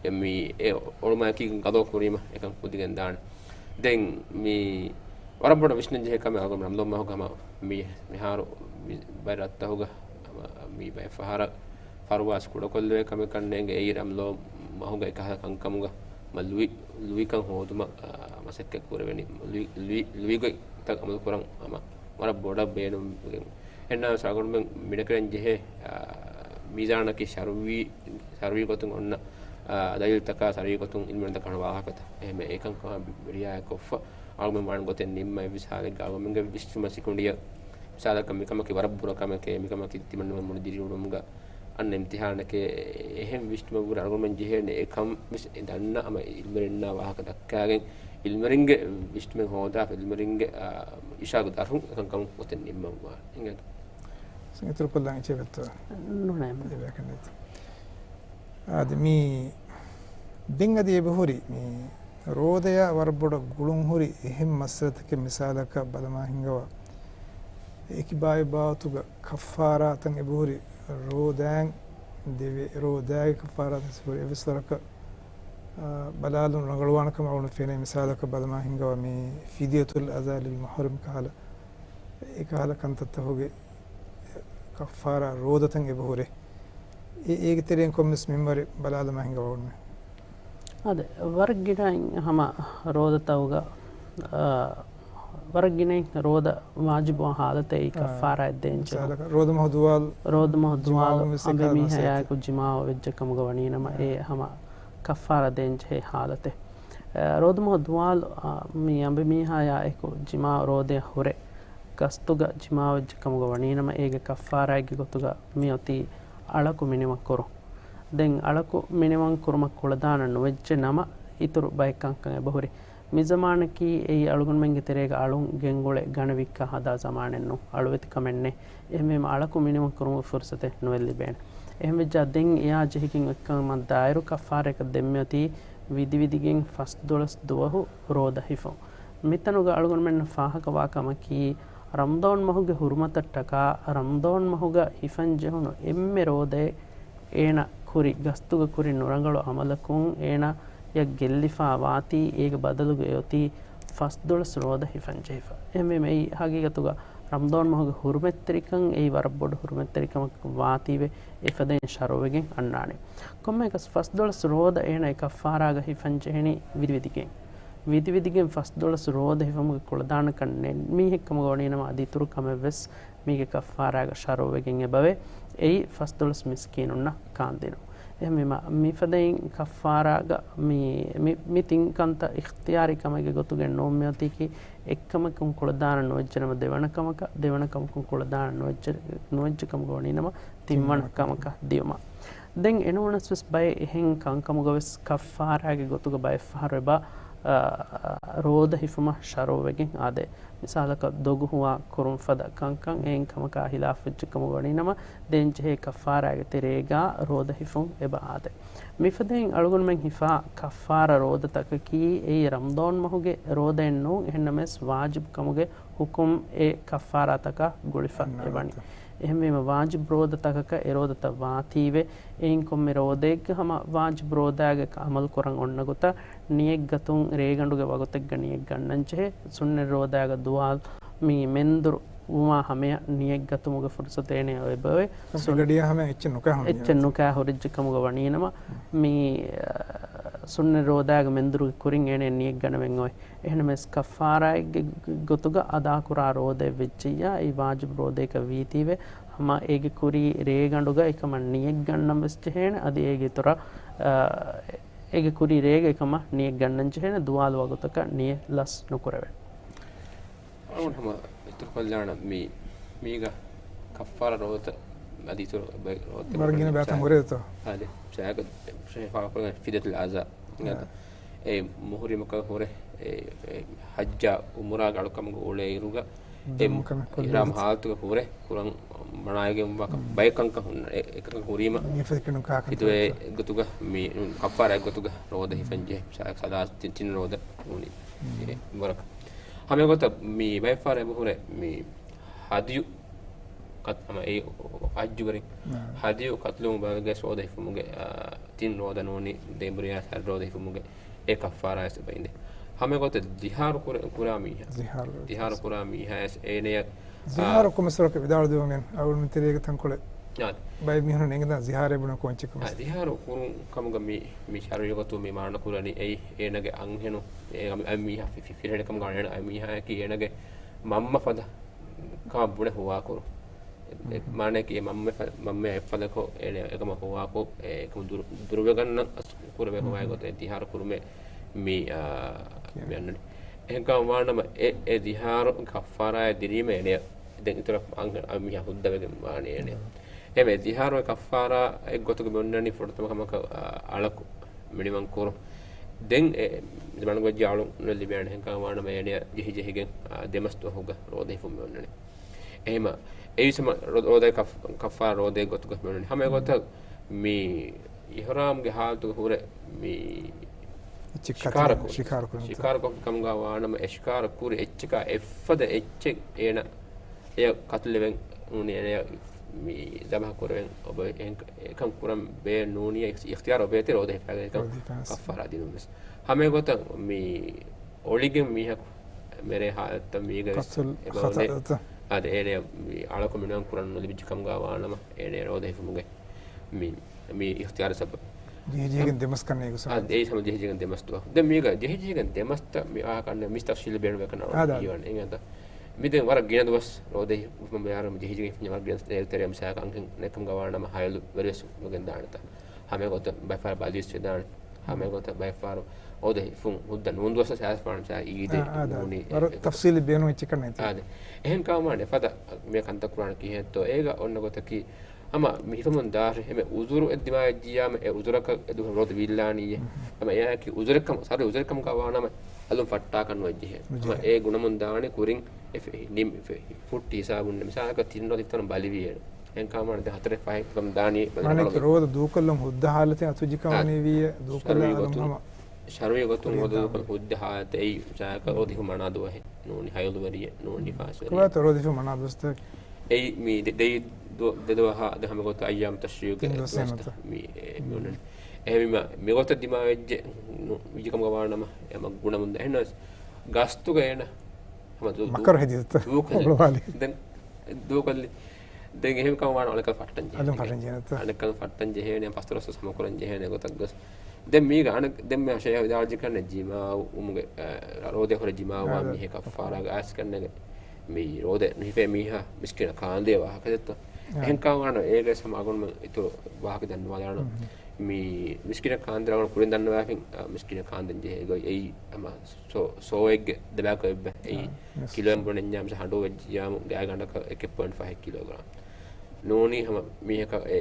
އެ މި އެ އޮޅުމާއެކީ ގަޟަބު ކުރީމަ އެކަން ކުދިގެން ދާނެ. ދެން މި ވަރަށް ބޮޑަށް ވިސްނަން ޖެހޭ ކަމެއް އަޅުގަނޑު ރަމަޟާން މަހުގަ ހަމަ މި މިހާރު މި ބައެއް ރަށްތަކުގަ ހަމަ މި ބައެއް ފަހަރަށް ފަރުވާސް ކުޑަކޮށްލެވޭ ކަމެއް ކަންނޭނގެ. އެއީ ރަމަޟާން މަހުގަ އެކަހަލަ ކަންކަމުގަ މަ ލުއި، ލުއިކަން ހޯދުމަށް، އާ، މަސައްކަތް ކުރެވެނީ. ލުއި، ލުއި، ލުއިގޮތްތައް އަމަލު ކުރަން ހަމަ ވަރަށް ބޮޑަށް ބޭނުންވެގެން. އެހެންނަމަވެސް އަޅުގަނޑުމެން މިނެކެރެން ޖެހޭ، އާ، މީޒާނަކީ ޝަރުޢީ، ޝަރުޢީ ގޮތުން އޮންނަ، އާ، ދަލީލުތަކާ ޝަރުޢީ ގޮތުން އިލްމުވެރިން ދައްކަން ވާހަކަތައް. އެހެންވެ އެކަންކަމާ ރިޢާޔަތްކޮށްފަ އަޅުގަނޑުމެން ވާން ގޮތެއް ނިންމަ އެއްވެސް ހާލެއްގަ އަޅުގަނޑުމެންގެ ވިސްނުމަށް ސިކުނޑިއަށް މިސާލަކަށް މިކަމަކީ ވަރަށް ބުރަ ކަމެކޭ، މިކަމަކީ ތިމަންނަމެން މުޅި ދިރިއުޅުމުގަ އަންނަ އިމްތިޙާނެކޭ، އެހެން ވިސްނުމަށްވުރެ އަޅުގަނޑުމެން ޖެހޭނެ އެކަން ވެސް އެ ދަންނަ ހަމަ އިލްމުވެރިންނާ ވާހަކަ ދައްކާގެން އިލްމުވެރިންގެ ވިސްނުމެއް ހޯދާފަ އިލްމުވެރިންގެ، އާ، އިރުޝާދު ދަށުން އެކަންކަމުން ގޮތެއް ނިންމަންވާނެ. އިނގޭތަ؟ އިތުރުކޮށްލަން އެއްޗެއް ވެއްތޯ؟ ނޫނޭ. އެބަޔަކަށް ނެތި. އާދެ، މީ ދެން އަދި އެބަހުރި މީ ރޯދަޔާ ވަރަށް ބޮޑަށް ގުޅުން ހުރި އެހެން މައްސަލަތަކެއް މިސާލަކަށް ބަލަމާ ހިނގަވާ. އެކި ބާއި ބާވަތުގަ ކައްފާރާތައް އެބަހުރި ރޯދައިން ދެވޭ، ރޯދައިގެ ކައްފާރާތައް އެބަހުރި އެއްވެސް ވަރަކަށް، އާ، ބަލާލުން ރަނގަޅުވާނެ ކަމަށް އަޅުގަނޑު ފެނޭ. މިސާލަކަށް ބަލަމާ ހިނގަވާ މީ ފިދިޔަތުލް އަޟާ ލިލް މުޙްރިމް ކަހަލަ އެކަހަލަ ކަންތައްތަކުގެ ކައްފާރާ ރޯދަތައް އެބަހުރޭ. އެ، އޭގެ ތެރެއިން ކޮންމެސް މިންވަރެއް ބަލާލަމާ ހިނގަވަން. އާދެ، ވަރަށް ގިނައިން ހަމަ ރޯދަތަކުގަ، އާ، ވަރަށް ގިނައިން ރޯދަ ވާޖިބުވާ ހާލަތެއް އާ، ކައްފާރާއެއް ދޭން ޖެހޭ. މިސާލަކަށް ރޯދަމަހު ދުވާލު ރޯދަމަހު ދުވާލު ޖިމާވުން ވެސް އަނބިމީހާއާއެކު ޖިމާވެއްޖެ ކަމުގަ ވަނީނަމަ، އާ، އެ ހަމަ ކައްފާރާ ދޭން ޖެހޭ ހާލަތެއް. އަ، ރޯދަމަހު ދުވާލު، އަ، މި އަނބިމީހާއާއެކު ޖިމާ ރޯދަޔަށް ހުރެ ގަސްތުގަ ޖިމާވެއްޖެ ކަމުގަ ވަނީނަމަ، އޭގެ ކައްފާރާއެއްގެ ގޮތުގަ މިއޮތީ އަޅަކު މިނިވަން ކުރުން. ދެން އަޅަކު މިނިވަން ކުރުމަށް ކުޅަދާނަ ނުވެއްޖެ ނަމަ، އިތުރު ބައެއް ކަންކަން އެބަހުރި. މި ޒަމާނަކީ އެއީ އަޅުގަނޑުމެންގެ ތެރޭގަ އަޅުން ގެންގުޅެ ގަނެ ވިއްކާ ހަދާ ޒަމާނެއް ނޫން. އަޅުވެތިކަމެއް ނެތް. އެހެންވީމަ އަޅަކު މިނިވަން ކުރުމުގެ ފުރުސަތެއް ނުވެ ލިބޭނެ. އެހެންވެއްޖާ ދެން އެއާ ޖެހިގެން އޮތްކަމަށް ދާއިރު ކައްފާރައަކަށް ދެންމެ އޮތީ ވިދިވިދިގެން ފަސްދޮޅަސް ދުވަހު ރޯދަ ހިފުން. މިތަނުގަ އަޅުގަނޑުމެންނަށް ފާހަގަވާ ކަމަކީ، ރަމަޟާން މަހުގެ ހުރުމަތަށްޓަކާ، ރަމަޟާން މަހުގަ ހިފަން ޖެހުނު އެންމެ ރޯދައެއް އޭނަ ކުރި ގަސްތުގަ ކުރި ނުރަނގަޅު ޢަމަލަކުން އޭނާޔަށް ގެއްލިފާ ވާތީ، އޭގެ ބަދަލުގަ އެއޮތީ ފަސްދޮޅަސް ރޯދަ ހިފަން ޖެހިފަ. އެހެންވީމަ އެއީ ހަގީގަތުގަ ރަމަޟާން މަހުގެ ޙުރުމަތްތެރިކަން އެއީ ވަރަށް ބޮޑު ޙުރުމަތްތެރިކަމަކަށް ވާތީވެ، އެފަދައިން ޝަރުވެގެން އަންނާނެ. ކޮންމެއަކަސް ފަސްދޮޅަސް ރޯދަ އޭނާ އެ ކައްފާރާގަ ހިފަން ޖެހެނީ ވިދިވިދިގެން. ވިދިވިދިގެން ފަސްދޮޅަސް ރޯދަ ހިފުމުގެ ކުޅަދާނަކަން ނެތް މީހެއް ކަމުގަ ވަނީނަމަ، އަދި އިތުރު ކަމެއްވެސް މީގެ ކައްފާރާގަ ޝަރުވެގެން އެބަވޭ. އެއީ ފަސްދޮޅަސް މިސްކީނުންނަށް ކާންދިނުން. އެހެންވީމަ، މިފަދައިން ކައްފާރާގަ މި، މި، މި ތިން ކަންތައް އިޚްތިޔާރީ ކަމެއްގެ ގޮތުގައި ނޫން މިއޮތީކީ، އެއްކަމަކުން ކުޅަދާނަ ނުވެއްޖެނަމަ ދެވަނަ ކަމަކަށް، ދެވަނަ ކަމަކުން ކުޅަދާނަ ނުވެއްޖެ، ނުވެއްޖެ ކަމުގަ ވަނީނަމަ، ތިންވަނަ ކަމަކަށް ދިޔުމަށް. ދެން އެނޫނަސްވެސް ބައެއް އެހެން ކަންކަމުގަވެސް ކައްފާރާގެ ގޮތުގަ ބައެއްފަހަރު އެބަ، އާ، ރޯދަ ހިފުމަށް ޝަރުވެގެން އާދޭ. މިސާލަކަށް ދޮގު ހުވާ ކުރުން ފަދަ ކަންކަން އެހެން ކަމަކާ ހިލާފުވެއްޖެ ކަމުގަ ވަނީނަމަ، ދެން ޖެހޭ ކައްފާރާގެ ތެރޭގާ ރޯދަ ހިފުން އެބަ އާދޭ. މިފަދައިން އަޅުގަނޑުމެން ހިފާ ކައްފާރާ ރޯދަތަކަކީ އެއީ ރަމަޟާން މަހުގެ ރޯދައެއް ނޫން، އެހެންނަމަވެސް ވާޖިބު ކަމުގެ ޙުކުމް އެ ކައްފާރާތަކާ ގުޅިފަ އެވަނީ. އެހެންވީމަ ވާޖިބު ރޯދަތަކަކަށް އެ ރޯދަތައް ވާތީވެ، އެއިން ކޮންމެ ރޯދައެއްގަ ހަމަ ވާޖިބު ރޯދާގެ ޢަމަލު ކުރަން އޮންނަ ގޮތަށް ނިޔަތްގަތުން ރޭގަނޑުގެ ވަގުތެއްގަ ނިޔަތް ގަންނަން ޖެހޭ. ސުންނަތް ރޯދާގަ ދުވާލު މި މެންދުރު ވުމާ ހަމަޔަށް ނިޔަތް ގަތުމުގެ ފުރުޞަތު އޭނަޔަށް އެބައޮތް. ސުން-، އެގަޑިއަށް ހަމަ އެއްޗެއް ނުކާ ހުރި އެއްޗެއް ނުކާ ހުރިއްޖެ ކަމުގަ ވަނީނަމަ، މި، އަ، ސުންނަތް ރޯދާގެ މެންދުރުގެ ކުރިން އޭނަ ނިޔަތް ގަނެވެން އޮތް. އެހެންނަމަވެސް ކައްފާރާއެއްގެ ގޮތުގަ އަދާކުރާ ރޯދައެއް ވެއްޖެއްޔާ، އެއީ ވާޖިބު ރޯދައަކަށް ވީތީވެ، ހަމަ އޭގެ ކުރީ ރޭގަނޑުގަ އެކަމަށް ނިޔަތް ގަންނަން ވެސް ޖެހޭނެ. އަދި އޭގެ އިތުރަށް، އަ، އޭގެ ކުރީ ރޭގަ އެކަމަށް ނިޔަތް ގަންނަން ޖެހޭނެ، ދުވާލު ވަގުތަކަށް ނިޔަތް ލަސް ނުކުރެވޭނެ. އަޅުގަނޑު ހަމަ އިތުރު ކޮށްލާނަން މި، މީގަ ކައްފާރާ ރޯދަ އަދި އިތުރު ބައެއް ރޯދަ ވަރަށް ގިނަ ބަޔަކަށް ހުރޭތޯ؟ އާދެ، ސާގަ ފިދަތުލް އަޒާ. އާ. އެ މުހުރިމަކަށް ހުރެ، އެ، އެ ޙައްޖާ ޢުމްރާގެ އަޅުކަމުގަ އުޅޭއިރުގަ، އެ ދުރުމަކަށް ކޮށްލި އިޙްރާމް ވެސް. ޙާލަތުގަ ހުރެ، ކުރަން މަނާވެގެންވާ ކަ-، މް. ބައެއް ކަންކަން ހުންނަ، އެ، އެކަން ހުރީމަ، މީ ފެތިކިނު ކާކަން ހިދުވޭ ގޮތުގަ މި، ކައްފާރާ ގޮތުގަ ރޯދަ ހިފަން ޖެހޭ، ސާ-، ސަލާސް ތިން، ތިން ރޯދަ ނޫނީ. މް. އެ، ވަރަކަށް. ހަމަ އެގޮތަށް މި ބައެއްފަހަރު އެބަ ހުރޭ މި ހަދްޔު ކަތް-، ހަމަ އެ ޙައްޖުވެރިން ނާ. ހަދްޔު ކަތުލުމުގެ ބައިގެ ރޯދަ ހިފުމުގެ، އާ، ތިން ރޯދަ ނޫނީ، ދެނބުރިޔާ ސަތޭކަ ރޯދަ ހިފުމުގެ އެ ކައްފާރާ ވެސް އެބަ އިނދެ. ހަމަ އެގޮތަށް ޒިހާރު ކުރ-، ކުރާ މީހާ. ޒިހާރު. ޒިހާރު ކުރާ މީހާ ވެސް އޭނަޔަށް، އާ، ޒިހާރު ކޮންމެސް ވަރަކަށް ވިދާޅު ދެވުމެއް އަޅުގަނޑު ތެރޭގަ ތަންކޮޅެއް. އާ. ބައެއް މީހުން އެނގިދާ ޒިހާރޭ ބުނާ ކޯންޗެއް ކަމަށް. އާ، ޒިހާރު ކުރުން ކަމުގަ މި، މި ޝަރުޢީ ގޮތުން މި މާނަ ކުރަނީ އެއީ އޭނަގެ އަންހެނުން، އެ އަން-، އަންމީހާ ފި-، ފި-، ފިރިހެނެއް ކަމުގަ އަންހެނުން އަންމީހާއަކީ އޭނަގެ މަންމަ ފަދަ ކަމަށް ބުނެ ހުވާކުރު. އެ، މާނައަކީ އެ މަންމަ ފަ-، މަންމަ އެއްފަދަކޮށް އޭނަ އެކަމަށް ހުވާކޮށް، އެ އެކަމަށް ދުރު-، ދުރުވެގަންނަން އަސް ކުރެވޭ ހުވާ ގޮތަށް އެ ޒިހާރު ކުރުމެއް މި، އާ، މި އަންނަނީ. އެހެންކަމަށް ވާނަމަ އެ، އެ ޒިހާރު ކައްފާރާއެއް ދިނީމަ އޭނަ ދެން އިތުރަށް އަން-، އަންމީހާ ހުއްދަވެގެން ވާނެ އޭނަ. އެހެންވެ ޒިހާރު ކައްފާރާއެއް ގޮތުގަ މި އޮންނަނީ ފުރަތަމަ ކަމަކަށް، އާ، އަޅަކު މިނިވަން ކުރުން. ދެން އެ ޒަމާނުގައްޖެ އަޅުން ލިބޭނެ. އެހެންކަމަށް ވާނަމަ އޭނަ ޖެހި ޖެހިގެން، އާ، ދެމަސް ދުވަހުގަ ރޯދަ ހިފުން މި އޮންނަނީ. އެހެމަ، އެއީ ސަމަ ރޯ-، ރޯދައެއް ކަފް-، ކައްފާރާ ރޯދައެއް ގޮތުގަ މި އޮންނަނީ. ހަމަ އެގޮތަށް މި އިޙްރާމްގެ ޙާލަތުގަ ހުރެ މި އެއްޗެއް ޝިކާރަ ކަތުން، ކުރި. ޝިކާރަ ކުރި. ޝިކާރަ ކޮށްފި ކަމުގަ ވާނަމަ، އެ ޝިކާރަ ކުރި އެއްޗަކާ އެއްފަދަ އެއްޗެއް އޭނަ އެޔަށް ކަތުލެވެން ނޫނީ، އޭނަޔަށް މި ޒަބަޙަ ކުރެވެން އޮބެ އެހެން އެކަން ކުރަން ބޭ ނޫނީ، އިޚް-، އިޚްތިޔާރު އޮބޭތި ރޯދަ ހިފާގެން ރޯދަ ހިފާ. ކައްފާރާ ދިނުން ވެސް. ހަމަ އެގޮތަށް މި އޮޅިގެން މީހަކު މެރޭ ހާލަތަށް މީގަ ވެސް ކަތުލް އެބަ އޮންނަ. ޚަތަރުތައް. އާދެ، އޭނަޔަށް މި އަޅަކު މިނިވަން ކުރަން ނުލިބިއްޖެ ކަމުގަ ވާނަމަ، އޭނަ ރޯދަ ހިފުމުގެ މި، މި އިޚްތިޔާރު ސަބަބު. ޖެހިޖެހިގެން ދެމަސް ކަންނޭ ގޮސް. އާ، އެއީ ހަމަ ޖެހިޖެހިގެން ދެމަސް ދުވަހު. ދެން މީގަ ޖެހިޖެހިގެން ދެމަސްތައް މި އާކަންނެ މިސް ތަފްސީލު ބޭނުމެއް ކަން އަޅު އާ، ދާ. ކީވަން. އެނގޭތަ؟ މި ދެން ވަރަށް ގިނަ ދުވަސް ރޯދަ ހިފުމަށް ބޭއްވި ޖެހިޖެހިގެން ވަރަށް ގިނަ ތެރެ މިސާލަކަށް އަންހެން ނެތް ކަމުގަ ވާނަމަ ހަޔޮލު ވެރިވެސް ނުގެންދާނެތަ؟ ހަމަ އެގޮތަށް ބައެއް ފަހަރު ބަލިވެސް ވެދާނެ. ހަމަ އެގޮތަށް ބައެއް ފަހަރު ރޯދަ ހިފުން ހުއްދަ ނޫން ދުވަސް ސާސް ފާން ސާ އީދެއް އާ، އާ، ދާ. ނޫނީ ވަރަށް އެ-، ތަފްސީލީ ބޭނުން އެއްޗެއް ކަން ނެތި. އާދެ. އެހެން ކަމާނެ ފަދަ މި ކަންތައް ކުރާނެ ކިހިނެއްތޯ؟ އޭގަ އޮންނަ ގޮތަކީ ހަމަ މި ހިފަމުން ދާށޭ އެންމެ އުޒުރު އެއް ދިމާވެއްޖިއްޔާމަ އެ އުޒުރަކަށް އެދުވަހު ރޯދަ ވީއްލާނީއޭ. ހަމަ އެއާއެކީ އުޒުރެއް ކަމަށް، ސަރު އުޒުރެއް ކަމުގަ ވާނަމަ އަލުން ފައްޓާކަށް ނުވެއްޖެހޭ. ނުޖެހޭ. ހަމަ އެ ގުނަމުން ދާނީ ކުރިން އެ ފެ-، ނިމި ފެ-، ފުއްޓި ހިސާބުން މިސާލަކަށް ތިން ރޯދަ ހިފުނު ބަލިވިއެއް. އެހެން ކަމާނެ ދެ ހަތަރެއް ފަހެއް ކަމަށް ދާނީ ބަލި މާނައަކީ ރޯދަ ދޫކޮށްލުން ހުއްދަ ހާލަތެއް އަތުޖިކަމަނީ ވީއެ، ދޫކޮށްލާ ޝަރުޢީ އަލުން ގޮތުން، ހަމަ ޝަރުޢީ ގޮތުން ކުރިން ހޯދު ދާނީ. ހުއްދަ ހާލަތެއް އެއީ މިސާލަކަށް ރޯދަ ހިފުނު މަނާ ދުވަހެއް ނޫނީ، ހަޔޮލުވެރިއެއް ނޫނީ، ނިފާސްވެރިއެއް. ކޮބާތޯ ރޯދަ ހިފުނު މަނާ ދުވަސްތަކެއް؟ އެއީ މި ދެ-، ދެއި-، ދު-، ދެ ދުވަހާ އަދި ހަމަ ގޮތަށް އައްޔާމު ތަޝްރީޢުގެ ތިން ދުވަސް ދުވަސްތައް އެހެންތަ؟ މި، އެ، މި އޮންނަނީ. އެހެންވީމަ، މި ގޮތަށް ދިމާވެއްޖެ ނު-، ވިއްޖެ ކަމުގަ ވާނަމަ، އެ ހަމަ ގުނަމުން ދާ. އެހެންނަމަވެސް، ގަސްތުގަ އޭނަ ހަމަ ދޫ-، މަކަރު ހެދިއްތަ؟ ދޫކޮށްލި. ދެން ދޫކޮށްލި. ދެން އެހެން ކަމަށް ވާނަމަ އަޅެކަށް ފައްޓަން ޖެހޭނެ. އަޅެކަށް ފައްޓަން ޖެހޭނެ، ފަސްދޮޅަސް ވަސް ހަމަކުރަން ޖެހޭނެ ގޮތަށް ގޮސް. ދެން މީގަ އަނެއް، ދެން މި ޝައިޚް ވިދާޅުވެއްޖެ ކަންނެ ޖިމާޢު ވުމުގެ، އަ، ރޯދަ ހުރެ ޖިމާޢުވާ މީހަކަށް ކައްފާރާގެ އައިސް ކަންނެގެ މި ރޯދަ ނުހިފޭ މީހާ މިސްކިނަށް ކާންދޭ ވާހަކަ ދެއްތޯ؟ އެހެން ކަމަށް ވާނަމަ އޭގެ ހަމަ އަޅުގަނޑުމެން އިތުރު ވާހަކަ ދަންނަވާލާނަން. މި މިސްކިނަށް ކާންދޭ އަޅުގަނޑު ކުރިން ދަންނަވާފިން، އަ، މިސްކިނަށް ކާންދެން ޖެހޭ ގޮތް އެއީ ހަމަ ސޯ-، ސޯއެއްގެ ދެބައިކުޅަ އެއްބަ. އެއީ ކިލޯއެއް ބުނެންޏާ މިސާ ހަނޑޫ ވެއްޖިޔާމު ގާތްގަނޑަކަށް އެކެއް ޕޮއިންޓް ފަހެއް ކިލޯގްރާމް. ނޫނީ ހަމަ މީހަކަށް އެ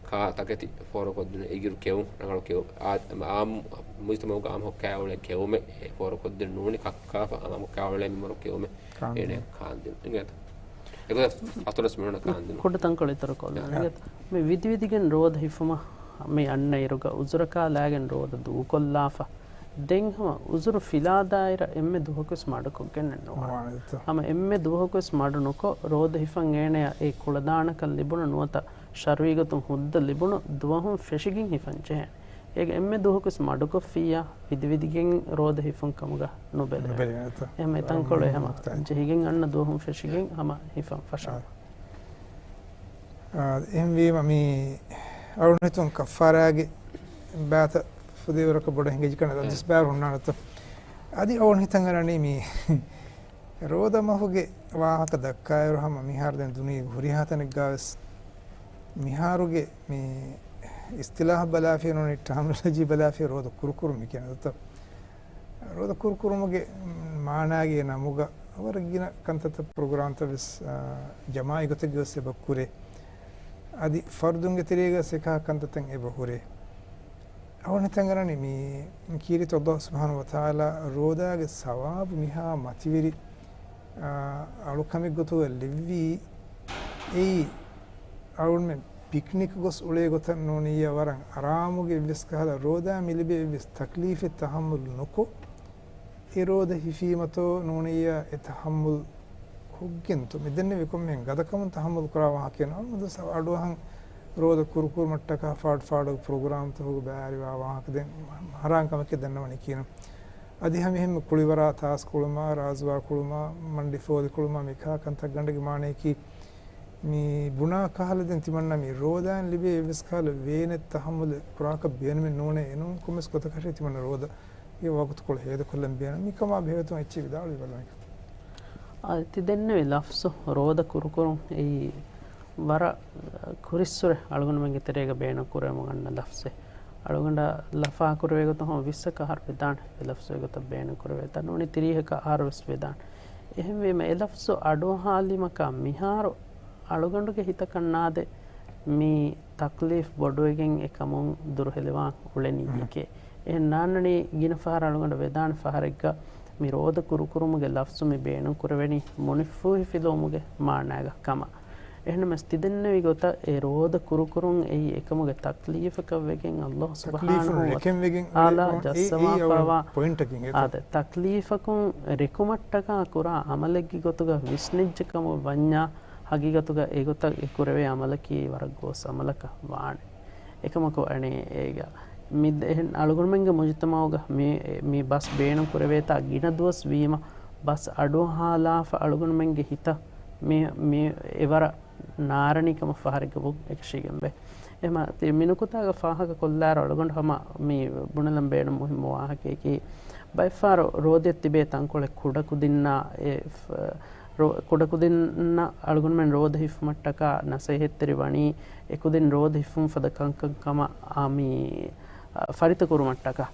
ކާ ތަކެތި ފޯރުކޮށްދިނުން އިތުރު ކެއުން، ރަނގަޅު ކެއުން، އާ-، އާއްމު މުޖުތަމަޢުގަ އާއްމު ކައިވެނި ކެއުމެއް އެ ފޯރުކޮށްދިނުން ނޫނީ ކައްކާފަ އާއްމު ކައިވެނި މިންވަރު ކެއުމެއް އޭނަ ކާންދިނުން. އިނގޭތަ؟ އެގޮތަށް ފަސްދޮޅަސް މިލިއަނަށް ކާންދިނުން. ކުޑަ ތަންކޮޅެއް އިތުރުކޮށްލަން. އިނގޭތަ؟ މި ވިދިވިދިގެން ރޯދަ ހިފުމަށް މި އަންނަ އިރުގަ އުޒުރަކާ ލާގެން ރޯދަ ދޫކޮށްލާފަ. ދެން ހަމަ އުޒުރު ފިލާ ދާއިރަށް އެންމެ ދުވަހަކުވެސް މަޑުކޮށްގެންނެއް ނުވާނެ. ނުވާނެތަ؟ ހަމަ އެންމެ ދުވަހަކުވެސް މަޑު ނުކޮށް، ރޯދަ ހިފަން އޭނަޔަށް އެ ކުޅަދާނަކަން ލިބުނު ނުވަތަ ޝަރުޢީ ގޮތުން ހުއްދަ ލިބުނު ދުވަހުން ފެށިގެން ހިފަން ޖެހޭނެ. އޭގެ އެންމެ ދުވަހަކުވެސް މަޑުކޮށްފިއްޔާ ވިދިވިދިގެން ރޯދަ ހިފުން ކަމުގަ ނުބެލެވޭ. ނުބެލެވޭނެތަ؟ އެހެން އެތަންކޮޅެއް ހަމަ ޖެހިގެން އަންނަ ދުވަހުން ފެށިގެން ހަމަ ހިފަން ފަށާ. އާ، އެހެންވީމަ މި އަޅުން ހިތުން ކައްފާރާގެ ބާތައް ފުދޭވަރަކަށް ބޮޑަށް ހިނގިއްޖެ ކަން އަދިސް ބާރު ހުންނާނެތަ؟ އަދި އަޅުން ހިތަށް އަރަނީ މި ރޯދަ މަހުގެ ވާހަކަ ދައްކާއިރު ހަމަ މިހާރު ދެން ދުނިޔޭގެ ހުރިހާ ތަނެއްގާވެސް މިހާރުގެ މި އިސްތިލާހަށް ބަލާފިޔަ ނޫނީ ޓާމިނޮލޮޖީ ބަލާފިޔަ ރޯދަ ކުރުކުރުން މި ކިޔަނީ. ރޯދަ ކުރުކުރުމުގެ މާނާގެ ނަމުގަ ވަރަށް ގިނަ ކަންތައްތައް ޕްރޮގްރާމްތައް ވެސް، އާ، ޖަމާޢީ ގޮތެއްގަ ވެސް އެބަ ކުރޭ. އަދި ފަރުދުންގެ ތެރޭގަ ސެކާ ކަންތައްތައް އެބަ ހުރޭ. އަވަނިތަން ގަނަނީ މި ކީރިތި ﷲ ސުބްޙާނަހޫ ވަތަޢާލާ ރޯދާގެ ސަވާބު މިހާ މަތިވެރި، އާ، އަޅުކަމެއް ގޮތުގަ ލެއްވީ. އެއީ އަޅުގަނޑުމެން ޕިކްނިކް ގޮސް އުޅޭ ގޮތަށް ނޫނިއްޔާ ވަރަށް އަރާމުގެ އެއްވެސް ކަހަލަ ރޯދާ މި ލިބޭ އެއްވެސް ތަކްލީފެއް ތަޙައްމަލު ނުކޮށް، އެ ރޯދަ ހިފީމަތޯ ނޫނިއްޔާ އެ ތަޙައްމަލު ކޮށްގެންތޯ މި ދެންނެވި ކޮންމެހެން ގަދަކަމުން ތަޙައްމަލު ކުރާ ވާހަކައެއް ނޫން. އަޑުއަހަން ރޯދަ ކުރުކުރުމަށްޓަކާ ފާޑު ފާޑުގެ ޕްރޮގްރާމްތަކުގެ ބައިވެރިވާ ވާހަކަ ދެން ހަރާން ކަމެކޭ ދަންނަވަނީ ކިޔަން. އަދި ހަމައެހެންމެ ކުޅިވަރާ ތާސް ކުޅުމާ، ރާޒުވާ ކުޅުމާ، މަންޑި ފޯދި ކުޅުމާ މިކާ ކަންތައް ގަނޑެއްގެ މާނަޔަކީ މި ބުނާ ކަހަލަ ދެން ތިމަންނަ މި ރޯދާއިން ލިބޭ އެއްވެސް ކަހަލަ ވޭނެއް ތަޙައްމަލެއް ކުރާކަށް ބޭނުމެއް ނޫނޭ. އެނޫން ކޮންމެސް ގޮތަކަށް ތިމަންނަ ރޯދަ އެ ވަގުތުކޮޅު ހޭދަކޮށްލަން ބޭނުން. މިކަމާ ބެހޭގޮތުން އެއްޗެއް ވިދާޅުވި ބަލަން. އާ، ތި ދެންނެވި ލަފްޒު ރޯދަ ކުރުކުރުން އެއީ ވަރަށް ކުރިއްސުރެ އަޅުގަނޑުމެންގެ ތެރޭގަ ބޭނުން ކުރެވެމުން އަންނަ ލަފްޒެއް. އަޅުގަނޑަށް ލަފާ ކުރެވޭ ގޮތުން ހަމަ ވިއްސަކަށް އަހަރު ވެދާނެ އެ ލަފްޒުގެ ގޮތަށް ބޭނުން ކުރެވޭތާ. ނޫނީ ތިރީހަކަށް އަހަރު ވެސް ވެދާނެ. އެހެންވީމަ އެ ލަފްޒު އަޑުއަހާލީމަކާ މިހާރު އަޅުގަނޑުގެ ހިތަކަށް ނާދެ މި ތަކްލީފް ބޮޑުވެގެން އެކަމުން ދުރުހެލިވާން އުޅެނީ ދެކޭ. އެހެން ނާންނަނީ ގިނަ ފަހަރަށް އަޅުގަނޑަށް ވެދާނެ ފަހަރެއްގަ މި ރޯދަ ކުރުކުރުމުގެ ލަފްޒު މި ބޭނުން ކުރެވެނީ މުނިއްފުހިފިލުވުމުގެ މާނާގަ ކަމަށް. އެހެންނަމަވެސް ތިދެންނެވި ގޮތަށް އެ ރޯދަ ކުރުކުރުން އެއީ އެކަމުގެ ތަކްލީފަކަށް ވެގެން ﷲ ސުބްޙާނަހޫ ވަތަޢާލާ ޖައްސަވާފައިވާ އާދެ، ތަކްލީފަކުން ރެކުމަށްޓަކާ ކުރާ ޢަމަލެއްގެ ގޮތުގަ ވިސްނިއްޖެ ކަމަށް ވަންޏާ، ޙަޤީޤަތުގަ އެގޮތަށް އެ ކުރެވޭ ޢަމަލަކީ ވަރަށް ގޯސް ޢަމަލަކަށް ވާނެ. އެކަމަކު އަނެއް އޭގަ މި ދެ-، އެހެން އަޅުގަނޑުމެންގެ މުޖުތަމަޢުގަ މި، މި ބަސް ބޭނުން ކުރެވޭތާ ގިނަ ދުވަސް ވީމަ، ބަސް އަޑުއަހާލާފަ އަޅުގަނޑުމެންގެ ހިތަށް މި، މި އެވަރަށް ނާރަނީ ކަމަށް ފަހަރެއްގަ ވުން އެކަށީގެންވޭ. އެހެމަ ތި މި ނުކުތާގަ ފާހަގަ ކޮށްލާއިރު އަޅުގަނޑު ހަމަ މި ބުނެލަން ބޭނުން މުހިއްމު ވާހަކަޔަކީ، ބައެއްފަހަރު ރޯދައަށް ތިބޭ ތަންކޮޅެއް ކުޑަކުދިންނާ އެ ފ-، ރޯ-، ކުޑަކުދިންނަށް އަޅުގަނޑުމެން ރޯދަ ހިފުމަށްޓަކާ ނަސޭހަތްތެރި ވަނީ، އެކުދިން ރޯދަ ހިފުން ފަދަ ކަންކަން ކަމަށް އާ މި، އަ، ފަރިތަކުރުމަށްޓަކާ.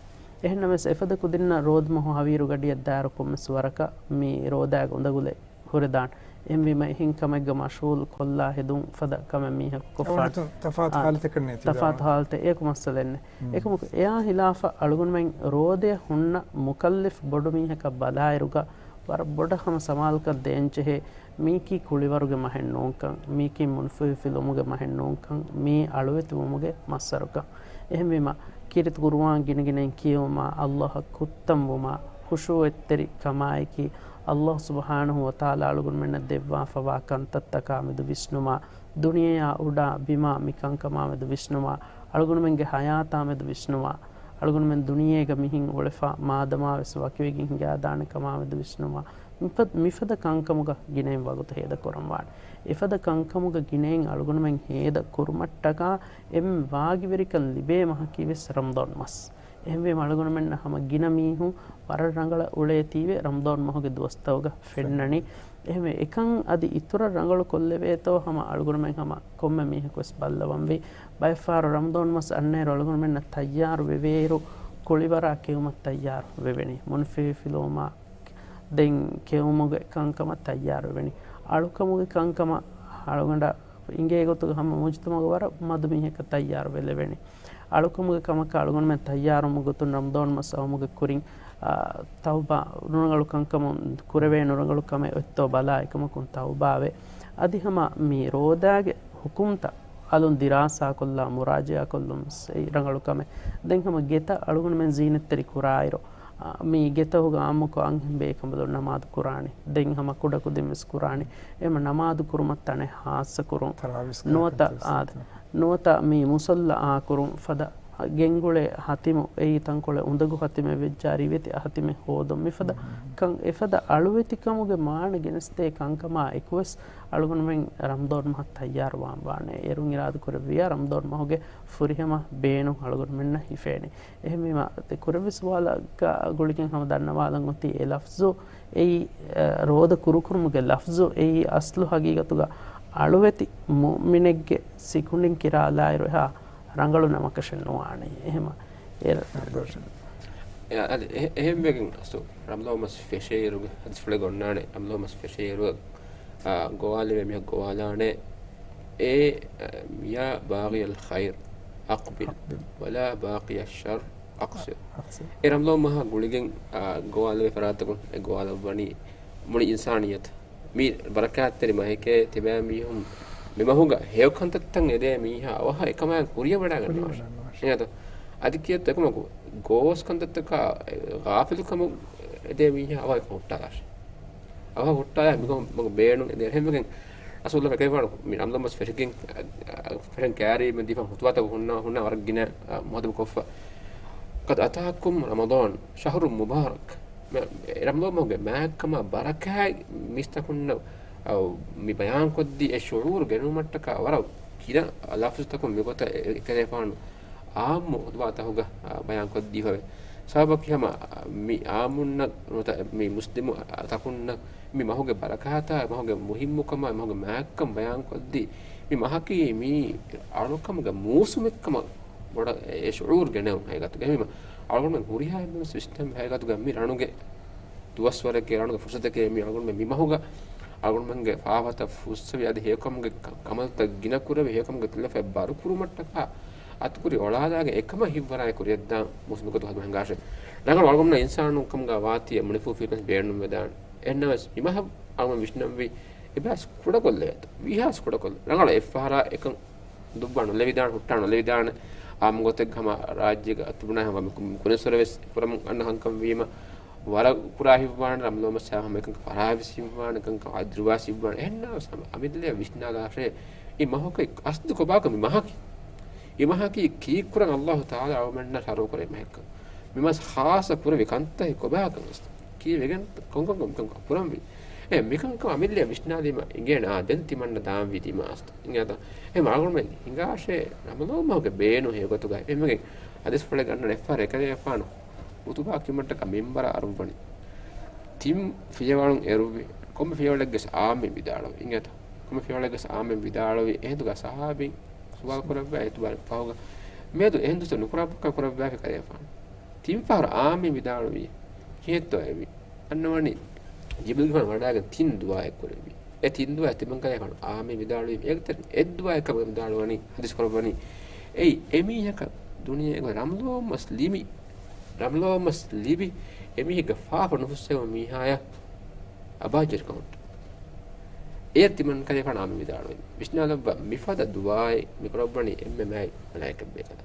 އެހެންނަމަވެސް އެފަދަ ކުދިންނަށް ރޯދަ މަހު ހަވީރު ގަޑިއަށް ދާއިރު ކޮންމެސް ވަރަކަށް މި ރޯދައިގެ އުނދަގުލެއް ހުރެދާނެ. އެހެންވީމަ އެހެން ކަމެއްގަ މަޝްޣޫލް ކޮށްލާ ހެދުން ފަދަ ކަމެއް މީހަކު ކޮށްފާނެ. ތަފާތު އާ، ހާލަތަކަށް ނޭ ތި ތަފާތު ވިދާޅުވަނީ. ހާލަތެއް އެޔަކު މައްސަލައެއް ނެތް. އެކަމަކު އެއާ ހިލާފަށް އަޅުގަނޑުމެން ރޯދަޔަށް ހުންނަ މުކައްލިފް ބޮޑު މީހަކަށް ބަލާއިރުގަ ވަރަށް ބޮޑަށް ހަމަ ސަމާލުކަން ދޭންޖެހޭ، މީކީ ކުޅިވަރުގެ މަހެއް ނޫންކަން، މީކީ މުނިފުހިފިލުމުގެ މަހެއް ނޫންކަން، މީ އަޅުވެތިވުމުގެ މައްސަރުކަން. އެހެންވީމަ، ކީރިތި ޤުރުއާން ގިނަގިނައިން ކިޔެވުމާ، ﷲ އަށް ކުއްތަންވުމާ، ޚުޝޫޢަތްތެރި ކަމާއެކީ، ﷲ ސުބްޙާނަހޫ ވަތަޢާލާ އަޅުގަނޑުމެންނަށް ދެއްވާފަވާ ކަންތައްތަކާމެދު ވިސްނުމާ، ދުނިޔެއާ އުޑާ ބިމާ މި ކަންކަމާމެދު ވިސްނުމާ، އަޅުގަނޑުމެންގެ ޙަޔާތާމެދު ވިސްނުމާ، އަޅުގަނޑުމެން ދުނިޔޭގަ މިހެން އުޅެފަ މާދަމާވެސް ވަކިވެގެން ހިނގާދާނެ ކަމާމެދު ވިސްނުމާ، މިފަދަ، މިފަދަ ކަންކަމުގަ ގިނައިން ވަގުތު ހޭދަ ކުރަންވާނެ. އެފަދަ ކަންކަމުގަ ގިނައިން އަޅުގަނޑުމެން ހޭދަ ކުރުމަށްޓަކާ އެންމެ ވާގިވެރިކަން ލިބޭ މަހަކީވެސް ރަމަޟާން މަސް. އެހެންވީމަ އަޅުގަނޑުމެންނަށް ހަމަ ގިނަ މީހުން ވަރަށް ރަނގަޅަށް އުޅޭތީވެ ރަމަޟާން މަހުގެ ދުވަސްތަކުގަ ފެންނަނީ. އެހެންވެ، އެކަން އަދި އިތުރަށް ރަނގަޅު ކޮށްލެވޭތޯ ހަމަ އަޅުގަނޑުމެން ހަމަ ކޮންމެ މީހަކުވެސް ބައްލަވަންވީ. ބައެއްފަހަރު ރަމަޟާން މަސް އަންނައިރު އަޅުގަނޑުމެންނަށް ތައްޔާރު ވެވޭއިރު، ކުޅިވަރާ ކެއުމަށް ތައްޔާރު ވެވެނީ. މުނިފިހި ފިލުވުމާ ދެން ކެއުމުގެ ކަންކަމަށް ތައްޔާރު ވެވެނީ. އަޅުކަމުގެ ކަންކަމަށް އަޅުގަނޑަށް އިނގޭ ގޮތުގަ ހަމަ މުޖުތަމަޢުގަ ވަރަށް މަދު މީހަކަށް ތައްޔާރު ވެލެވެނީ. އަޅުކަމުގެ ކަމަކަށް އަޅުގަނޑުމެން ތައްޔާރުވުމުގެ ގޮތުން ރަމަޟާން މަސް އައުމުގެ ކުރިން، އާ، ތައުބާ ނުރަނގަޅު ކަންކަމުން ކުރެވޭ ނުރަނގަޅު ކަމެއް އޮތްތޯ ބަލާ އެކަމަކުން ތައުބާވެ. އަދި ހަމަ މި ރޯދާގެ ޙުކުމްތައް އަލުން ދިރާސާކޮށްލާ، މުރާޖަޢާކޮށްލުން އެއީ ރަނގަޅު ކަމެއް. ދެން ހަމަ ގެތައް އަޅުގަނޑުމެން ޒީނަތްތެރި ކުރާއިރު، އާ، މި ގެތަކުގަ އާއްމުކޮށް އަންހެން ބޭކަނބަލުން ނަމާދު ކުރާނެ. ދެން ހަމަ ކުޑަކުދިންވެސް ކުރާނެ. އެހެންވީމަ ނަމާދު ކުރުމަށް ތަނެއް ހާއްސަ ކުރުން. ނުވަތަ، އާ، ނުވަތަ މި މުޞައްލާ އާކުރުން ފަދަ ގެންގުޅޭ ހަތިމު، އެއީ ތަންކޮޅެއް އުނދަގޫ ހަތިމެއް ވެއްޖާ ރިވެތި ހަތިމެއް ހޯދުން. މިފަދަ ކަން، އެފަދަ އަޅުވެތިކަމުގެ މާނަ ގެނެސްދޭ ކަންކަމާ އެކުވެސް އަޅުގަނޑުމެން ރަމަޟާން މަހަށް ތައްޔާރުވާން ވާނެ. އޭރުން އިރާދަކުރެއްވިއްޔާ ރަމަޟާން މަހުގެ ފުރިހަމަ ބޭނުން އަޅުގަނޑުމެންނަށް ހިފޭނެ. އެހެންވީމަ، ދެ ކުރެއްވި ސުވާލަކާ ގުޅިގެން ހަމަ ދަންނަވާލަން އޮތީ އެ ލަފްޒު އެއީ، އަ، ރޯދަ ކުރުކުރުމުގެ ލަފްޒު އެއީ އަސްލު ހަގީގަތުގަ އަޅުވެތި މުއުމިނެއްގެ ސިކުނޑިން ކިރާލާއިރު އެހާ ރަނގަޅު ނަމަކަށެއް ނުވާނެ. އެހެމަ، އޭރަ-، އެ، އަދި އެ-، އެހެންވެގެން އަސްލު ރަމަޟާން މަސް ފެށޭއިރުގެ ހަދީސްފުޅެއް އޮންނާނެ، ރަމަޟާން މަސް ފެށޭއިރު، އާ، ގޮވާލެވޭ މީހަކު ގޮވާލާނެ، އޭ، އަ، يا باغي الخير أقبل، أقبل. ولا باغي الشر أقصر. أقصر. އެ ރަމަޟާން މަހާ ގުޅިގެން، އާ، ގޮވާލެވޭ ފަރާތަކުން އެ ގޮވާލައްވަނީ މުޅި އިންސާނިއްޔަތު. މީ ބަރަކާތްތެރި މަހެކޭ، ތިބާ މީހުން މި މަހުގަ ހެޔޮ ކަންތައްތައް އެދޭ މީހާ އަވަހަށް އެކަމާއެކު ކުރިޔަށް ވަޑާގަންނަވާށޭ. ކުރިޔަށް ވަޑާގަންނަވާށޭ. އެހެންތޯ؟ އަދި ކިޔައްތޯ އެކަމަކު ގޯސް ކަންތައްތަކާ ޣާފިލުކަމުން އެދޭ މީހާ އަވަހަށް ހުއްޓާލާށޭ. އަވަހަށް ހުއްޓާލާ މިކަމަށް ބޭނުން އެދޭ. އެހެންވެގެން ރަސޫލު ފެކެވާނު މި ރަމަޟާން މަސް ފެށިގެން، ފެށިގެން ކައިރީ މި ދީފަ ހުތުބާތަކު ހުންނަ، ހުންނަ ވަރަށް ގިނަ، އަ، މުހައްދަބު ކޮށްފަ. قد أتاكم رمضان شهر مبارك. މެ-، އެ ރަމަޟާން މަހުގެ މާތްކަމާ ބަރަކާތް މީސްތަކުންނަށް، އަ، މި ބަޔާންކޮށްދީ އެ ޝުޢޫރު ގެނުމަށްޓަކާ ވަރަށް ގިނަ ލަފްޒުތަކުން މިގޮތަށް އެ-، އެކަލޭފާނު އާއްމު ހުތުބާތަކުގަ، އަ، ބަޔާންކޮށްދީފަވޭ. ސަބަބަކީ ހަމަ، އަ، މި އާއްމުންނަށް ނުވަތަ މި މުސްލިމު ތަކުންނަށް މި މަހުގެ ބަރަކާތާ، މަހުގެ މުހިއްމުކަމާ، މަހުގެ މާތްކަން ބަޔާންކޮށްދީ، މި މަހަކީ މީ އަޅުކަމުގެ މޫސުމެއްކަމަށް ބޮޑަށް އެ ޝުޢޫރު ގެނެވުން ހަގީގަތުގަ. އެހެންވީމަ އަޅުގަނޑުމެން ހުރިހާ އެންމެންވެސް ވިސްނަން ހަގީގަތުގަ މި ރަނުގެ ދުވަސްވަރެކޭ، ރަނުގެ ފުރުސަތެކޭ މި އަޅުގަނޑުމެން މި މަހުގަ އަޅުގަނޑުމެންގެ ފާފަތައް ފުއްސެވި އަދި ހެޔޮކަމުގެ ކަ-، ކަމަލުތައް ގިނަ ކުރެވި ހެޔޮކަމުގެ ތިލަފަތް ބާރު ކުރުމަށްޓަކާ އަތުކުރި އޮޅާލާގެން އެކަމަށް ހިތްވަރާއެކު ކުރިޔަށްދާން މުސްލިމް ގޮތުން ހަދަމުން ހިނގާށޭ. ރަނގަޅު އަޅުގަނޑުމެންނަށް އިންސާނުން ކަމުގަ ވާތީ މުނިފޫ ފިރިނަސް ބޭނުންވެދާނެ. އެހެންނަމަވެސް މި މަހަށް އަޅުގަނޑު ވިސްނަންވީ އެބައިސް ކުޑަކޮށްލެވޭތޯ. ވީހާވެސް ކުޑަކޮށްލެވޭ. ރަނގަޅަށް އެއްފަހަރާ އެކަން ދުއްވާ ނުލެވިދާނެ، ހުއްޓާ ނުލެވިދާނެ. އާއްމު ގޮތެއްގަ ހަމަ ރާއްޖޭގަ ތިބުނާ ހަމަ މި ކު-، ކުރިންސުރެވެސް ކުރަމުން އަންނަ ކަންކަން ވީމަ، ވަރަށް ކުރާ ހިތްވާނެ، ރަމަޟާން މަސް ހަމަ އެކަން ފަރާވެސް ހިތްވާނެ، އެކަން އަދުރުވާސް ހިތްވާނެ. އެހެންނަމަވެސް ހަމަ އަމިއްލައަށް ވިސްނާލާށޭ، އެ މަހަކީ އަސްލު ކޮބާކަން މި މަހަކީ؟ އެ މަހަކީ ކީއްކުރަން އައްލާހު ތަޢާލާ އަޅުގަނޑުމެންނަށް ޝަރުޢުކުރެއްވި މަހެއްކަން؟ މި މަސް ޚާއްޞަ ކުރެވި ކަންތައް ކޮބާކަން އަސްލު؟ ކީއްވެގެން ކޮންކޮން މިކަން ކުރަންވީ؟ އެ މިކަންކަމަށް އަމިއްލައަށް ވިސްނާލީމަ އިނގޭނެ، އާ، ދެން ތިމަންނަ ދާންވީ ތިމާ އަސްލު. އިނގޭތަ؟ އެ އަޅުގަނޑުމެން ހިނގާށޭ ރަމަޟާން މަހުގެ ބޭނުން ހެޔޮގޮތުގަ އެންމެގެން ހަދީސްފުޅެއް ގަންނަން އެއްފަހަރު އެކަލޭފާނު ޚުތުބާ ކިޔުމަށްޓަކާ މިންބަރަށް އަރުއްވަނީ. ތިން ފިޔަވަޅުން އެރުވި، ކޮންމެ ފިޔަވަޅެއްގެސް އާންމީން ވިދާޅުވި. އިނގޭތަ؟ ކޮންމެ ފިޔަވަޅެއްގެސް އާންމީން ވިދާޅުވި. އެހިނދުގަ ސަހާބީން ސުވާލު ކުރައްވާ އެތުބާރެއް ފަހުގަ މިއަދު އެހިނދު ނުކުރާ ކަން ކުރައްވާފި ކަލޭފާނު. ތިން ފަހަރު އާންމީން ވިދާޅުވީ. ކިހިނެއްތޯ އެވީ؟ އަންނަވަނީ ޖިބްރީލްގެފާނު ވަޑާގެން ތިން ދުޢާއެއް ކުރެއްވި. އެ ތިން ދުޢާ ތިމަން ކަލޭފާނު އާމީން ވިދާޅުވީ. އޭގެ ތެރެއިން އެއް ދުޢާއެއް ކަމަށް ވިދާޅުވަނީ، ޙަދީޘް ކުރައްވަނީ. އެއީ، އެމީހަކަށް ދުނިޔޭގަ ރަމަޟާން މަސް ލިބި، ރަމަޟާން މަސް ލިބި، އެމީހެއްގެ ފާފަ ނުފުއްސެވުނު މީހާޔަށް އަބާއްޖައިރިކަމުން. އޭރު ތިމަން ކަލޭފާނު އާމީން ވިދާޅުވީ. ވިސްނާލައްވާ މިފަދަ ދުޢާއެއް މި ކުރައްވަނީ އެންމެ މާތް މަލާއިކަތް ބޭކަލާ.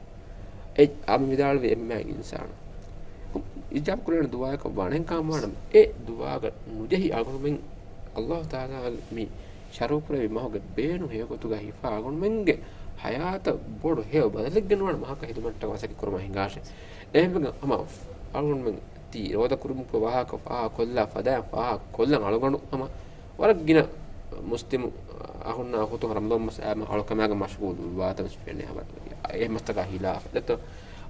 އެ އާމީން ވިދާޅުވީ އެންމެ މާތް އިންސާނު. އިޖާބަ ކުރެވޭނެ ދުޢާއަކަށް ވާނެ. ކާމާނަ އެ ދުޢާގަ ނުޖެހި އަޅުގަނޑުމެން އައްލާހު ތަޢާލާ މި ޝަރުޢު ކުރެއްވި މަހުގެ ބޭނުން ހެޔޮގޮތުގަ ހިފާ އަޅުގަނޑުމެންގެ ޙަޔާތަށް ބޮޑު ހެޔޮ ބަދަލެއް ގެންނަވާނެ މަހަކަށް ހިދުމަތްޓަކަށް މަސައްކަތް ކުރުމަށް ހިނގާށޭ. އެހެންވެގެން ހަމަ އަޅުގަނޑުމެން ތީ ރޯދަ ކުރުމުގެ ވާހަކަ ފާހަގަ ކޮށްލާ ފަދައިން ފާހަގަ ކޮށްލަން އަޅުގަނޑު ހަމަ ވަރަށް ގިނަ މުސްލިމު އަޚުންނާ އުޚުތުން ރަމަޟާން މަސް އައިމަ އަޅުކަމާގެ މަޝްޣޫލު ވާތަން ފެނޭ ހަމަ އެ މަސްތަކާ ހިލާފަށް. ދެއްތޯ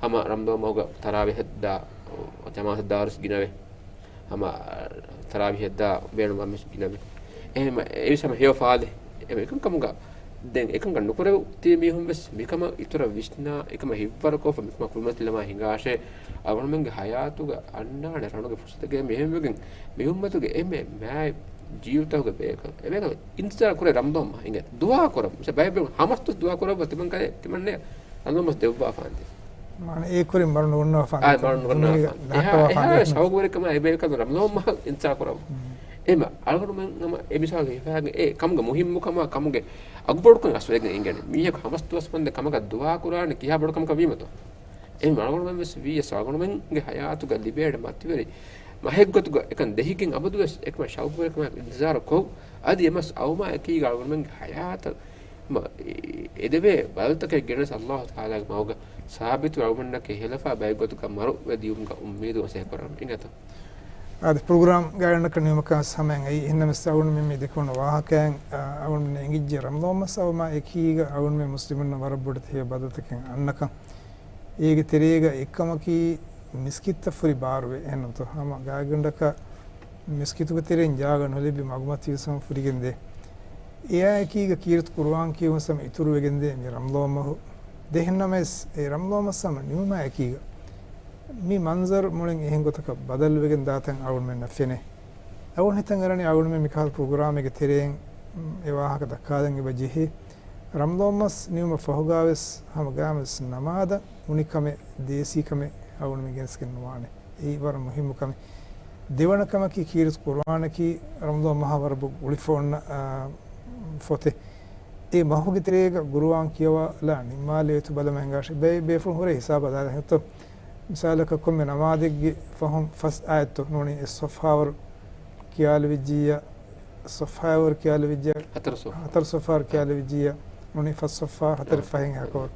ހަމަ ރަމަޟާން މަހުގަ ތަރާވީޙަށްދާ، ޖަމާޢަތަށްދާ ވެސް ގިނަވޭ. ހަމަ ތަރާވީޙަށްދާ ބޭނުންވާ މީސް ގިނަވޭ. އެހެން އެއީ ވެސް ހަމަ ހެޔޮ ފާލެއް. އެ އެކަން ކަމުގަ ދެން އެކަންކަން ނުކުރެވު ތިބި މީހުން ވެސް މިކަމަށް އިތުރަށް ވިސްނާ، އެކަމަށް ހިތްވަރުކޮށްފަ މިކަމަށް ކުރިމަތިލަމާ ހިނގާށޭ. އަޅުގަނޑުމެންގެ ޙަޔާތުގަ އަންނާނެ ރަނުގެ ފުރުޞަތެއް މި އެހެންވެގެން މި އުއްމަތުގެ އެންމެ މާތް ޖީލުތަކުގެ ބޭކަލުން އެބޭކަލުން އިންތިޒާރު ކުރޭ ރަމަޟާން މަހަށް އިނގޭ ދުޢާ ކުރަން. މިސާ ބައެއް ހަމަސް ދުވަސް ދުޢާ ކުރައްވާ ތިމަން ކަލޭ ތިމަންނޭ ރަމަޟާން މަސް ދެއްވާފާނދޭ. މާނަ އެ ކުރިން މަރު ނުގަންނަވާފާނދޭ. އާ، މަރު ނުގަންނަވާފާނދޭ. އެހާ ޝައުގުވެރިކަމާ އެބޭކަލުން ރަމަޟާން މަހަށް އިންތިޒާރު ކުރައްވާ. އެހެން އަޅުގަނޑުމެން ހަމަ އެ މިސާލު ހިފާގެން އެ ކަމުގެ މުހިއްމުކަމާ ކަމުގެ އަގުބޮޑުކަން އަސްލު އެނގެނީ. މީހަކު ހަމަސް ދުވަސް ވަންދެން ކަމަކަށް ދުޢާ ކުރާނީ ކިހާ ބޮޑު ކަމަކަށް ވީމަތޯ؟ އެހެން އަޅުގަނޑުމެން ވެސް ވީއަސް އަޅުގަނޑުމެންގެ ޙަޔާތުގަ ލިބޭނެ މަތިވެރި މަހެއްގޮތުގަ އެކަން ދެހިގެން އަބަދުވެސް އެކަމަށް ޝައުގުވެރިކަމާއެކު އިންތިޒާރު ކޮށް، އަދި އެ މަސް އައުމާ އެކީގަ އަޅުގަނޑުމެންގެ ޙަޔާތަށް މަ-، އެ-، އެދެވޭ ބަދަލުތަކެއް ގެނެސް އައްލާހު ތަޢާލާގެ މަގުގަ ސާބިތު އަޅުގަނޑަކަށް ހިލަފާ ބައެއްގޮތުގަ މަރުވެ ދިޔުމުގެ އުއްމީދު ވެސް އެކުރަން އިނގޭތޯ. އާދެ، ޕްރޮގްރާމް ގާތްގަނޑަކަށް ނިމުމަކާސް ހަމައިން އެއީ. އެހެންނަމަވެސް އަޅުގަނޑުމެން މި ދެކުނު ވާހަކައިން، އަ، އަޅުގަނޑުމެން އެނގިއްޖެ ރަމަޟާން މަސް އައުމާ އެކީގަ އަޅުގަނޑުމެން މުސްލިމުންނަށް ވަރަށް ބޮޑެތި ހެޔޮ ބަދަލުތަކެއް އަންނަކަން. އޭގެ ތެރޭގަ އެއްކަމަކީ މިސްކިތްތައް ފުރި ބާރުވޭ. އެހެންނޫންތޯ؟ ހަމަ ގާތްގަނޑަކަށް މިސްކިތުގެ ތެރެއިން ޖާގަ ނުލިބި މަގުމަތީ ވެސް ހަމަ ފުރިގެންދޭ. އެއާއެކީގަ ކީރިތި ޤުރުއާން ކިޔެވުން ހަމަ އިތުރުވެގެންދޭ މި ރަމަޟާން މަހު. ދެ އެހެންނަމަވެސް އެ ރަމަޟާން މަސް ހަމަ ނިމުމާ އެކީގަ މި މަންޒަރު މުޅިން އެހެން ގޮތަކަށް ބަދަލުވެގެން ދާތަން އަޅުގަނޑުމެންނަށް ފެނޭ. އަޅުގަނޑު ހިތަށް އަރަނީ އަޅުގަނޑުމެން މިކަހަލަ ޕްރޮގްރާމެއްގެ ތެރެއިން އެ ވާހަކަ ދައްކާލަން އެބަ ޖެހޭ. ރަމަޟާން މަސް ނިމުމަށް ފަހުގާވެސް ހަމަ ގާމެސް ނަމާދަށް އުނިކަމެއް ދޭސީ ކަމެއް އަޅުގަނޑުމެން ގެނެސްގެން ނުވާނެ. އެއީ ވަރަށް މުހިއްމު ކަމެއް. ދެވަނަ ކަމަކީ ކީރިތި ޤުރުއާނަކީ ރަމަޟާން މަހާ ވަރަށް ބޮޑު ގުޅިފަ އޮންނަ، އާ، ފޮތެއް. އެ މަހުގެ ތެރޭގަ ޤުރުއާން ކިޔަވާލާ ނިންމާލެވޭތޯ ބަލަމާ ހިނގާށޭ. ބޭ-، ބޭފުޅުން ހުރޭ ހިސާބަށް ދާދޭ ހެއްތޯ؟ މިސާލަކަށް ކޮންމެ ނަމާދެއްގެ ފަހުން ފަސް އާޔަތު ނޫނީ އެއް ޞަފްޙާވަރު ކިޔާލެވިއްޖިއްޔާ، ޞަފްޙާވަރު ކިޔާލެވިއްޖިއްޔާ، ހަތަރު ޞަފްޙާ. ހަތަރު ޞަފްޙާވަރު ކިޔާލެވިއްޖިއްޔާ، ނޫނީ ފަސް ޞަފްޙާ ހަތަރެއް ފަހެއް އެކަވަރު.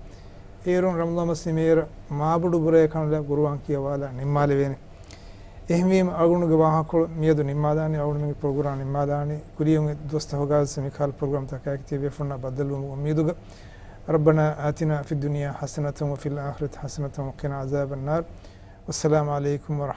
އޭރުން ރަމަޟާން މަސް ނިމޭއިރަށް މާބޮޑު ބުރައެއް ކަނުލާ ޤުރުއާން ކިޔަވާލާ ނިންމާލެވޭނެ. އެހެންވީމަ، އަޅުގަނޑުގެ ވާހަކަކޮޅު މިއަދު ނިންމާލާނީ، އަޅުގަނޑުމެންގެ ޕްރޮގްރާމް ނިންމާލާނީ. ކުރިޔަށް އޮތް ދުވަސްތަކުގައި މިކަހަލަ ޕްރޮގްރާމްތަކާއެކީ ތިޔަބޭފުޅުންނާ ބައްދަލުވުމުގެ އުއްމީދުގަ. ربنا آتنا في الدنيا حسنة وفي الآخرة حسنة وقنا عذاب النار. والسلام عليكم ورحمة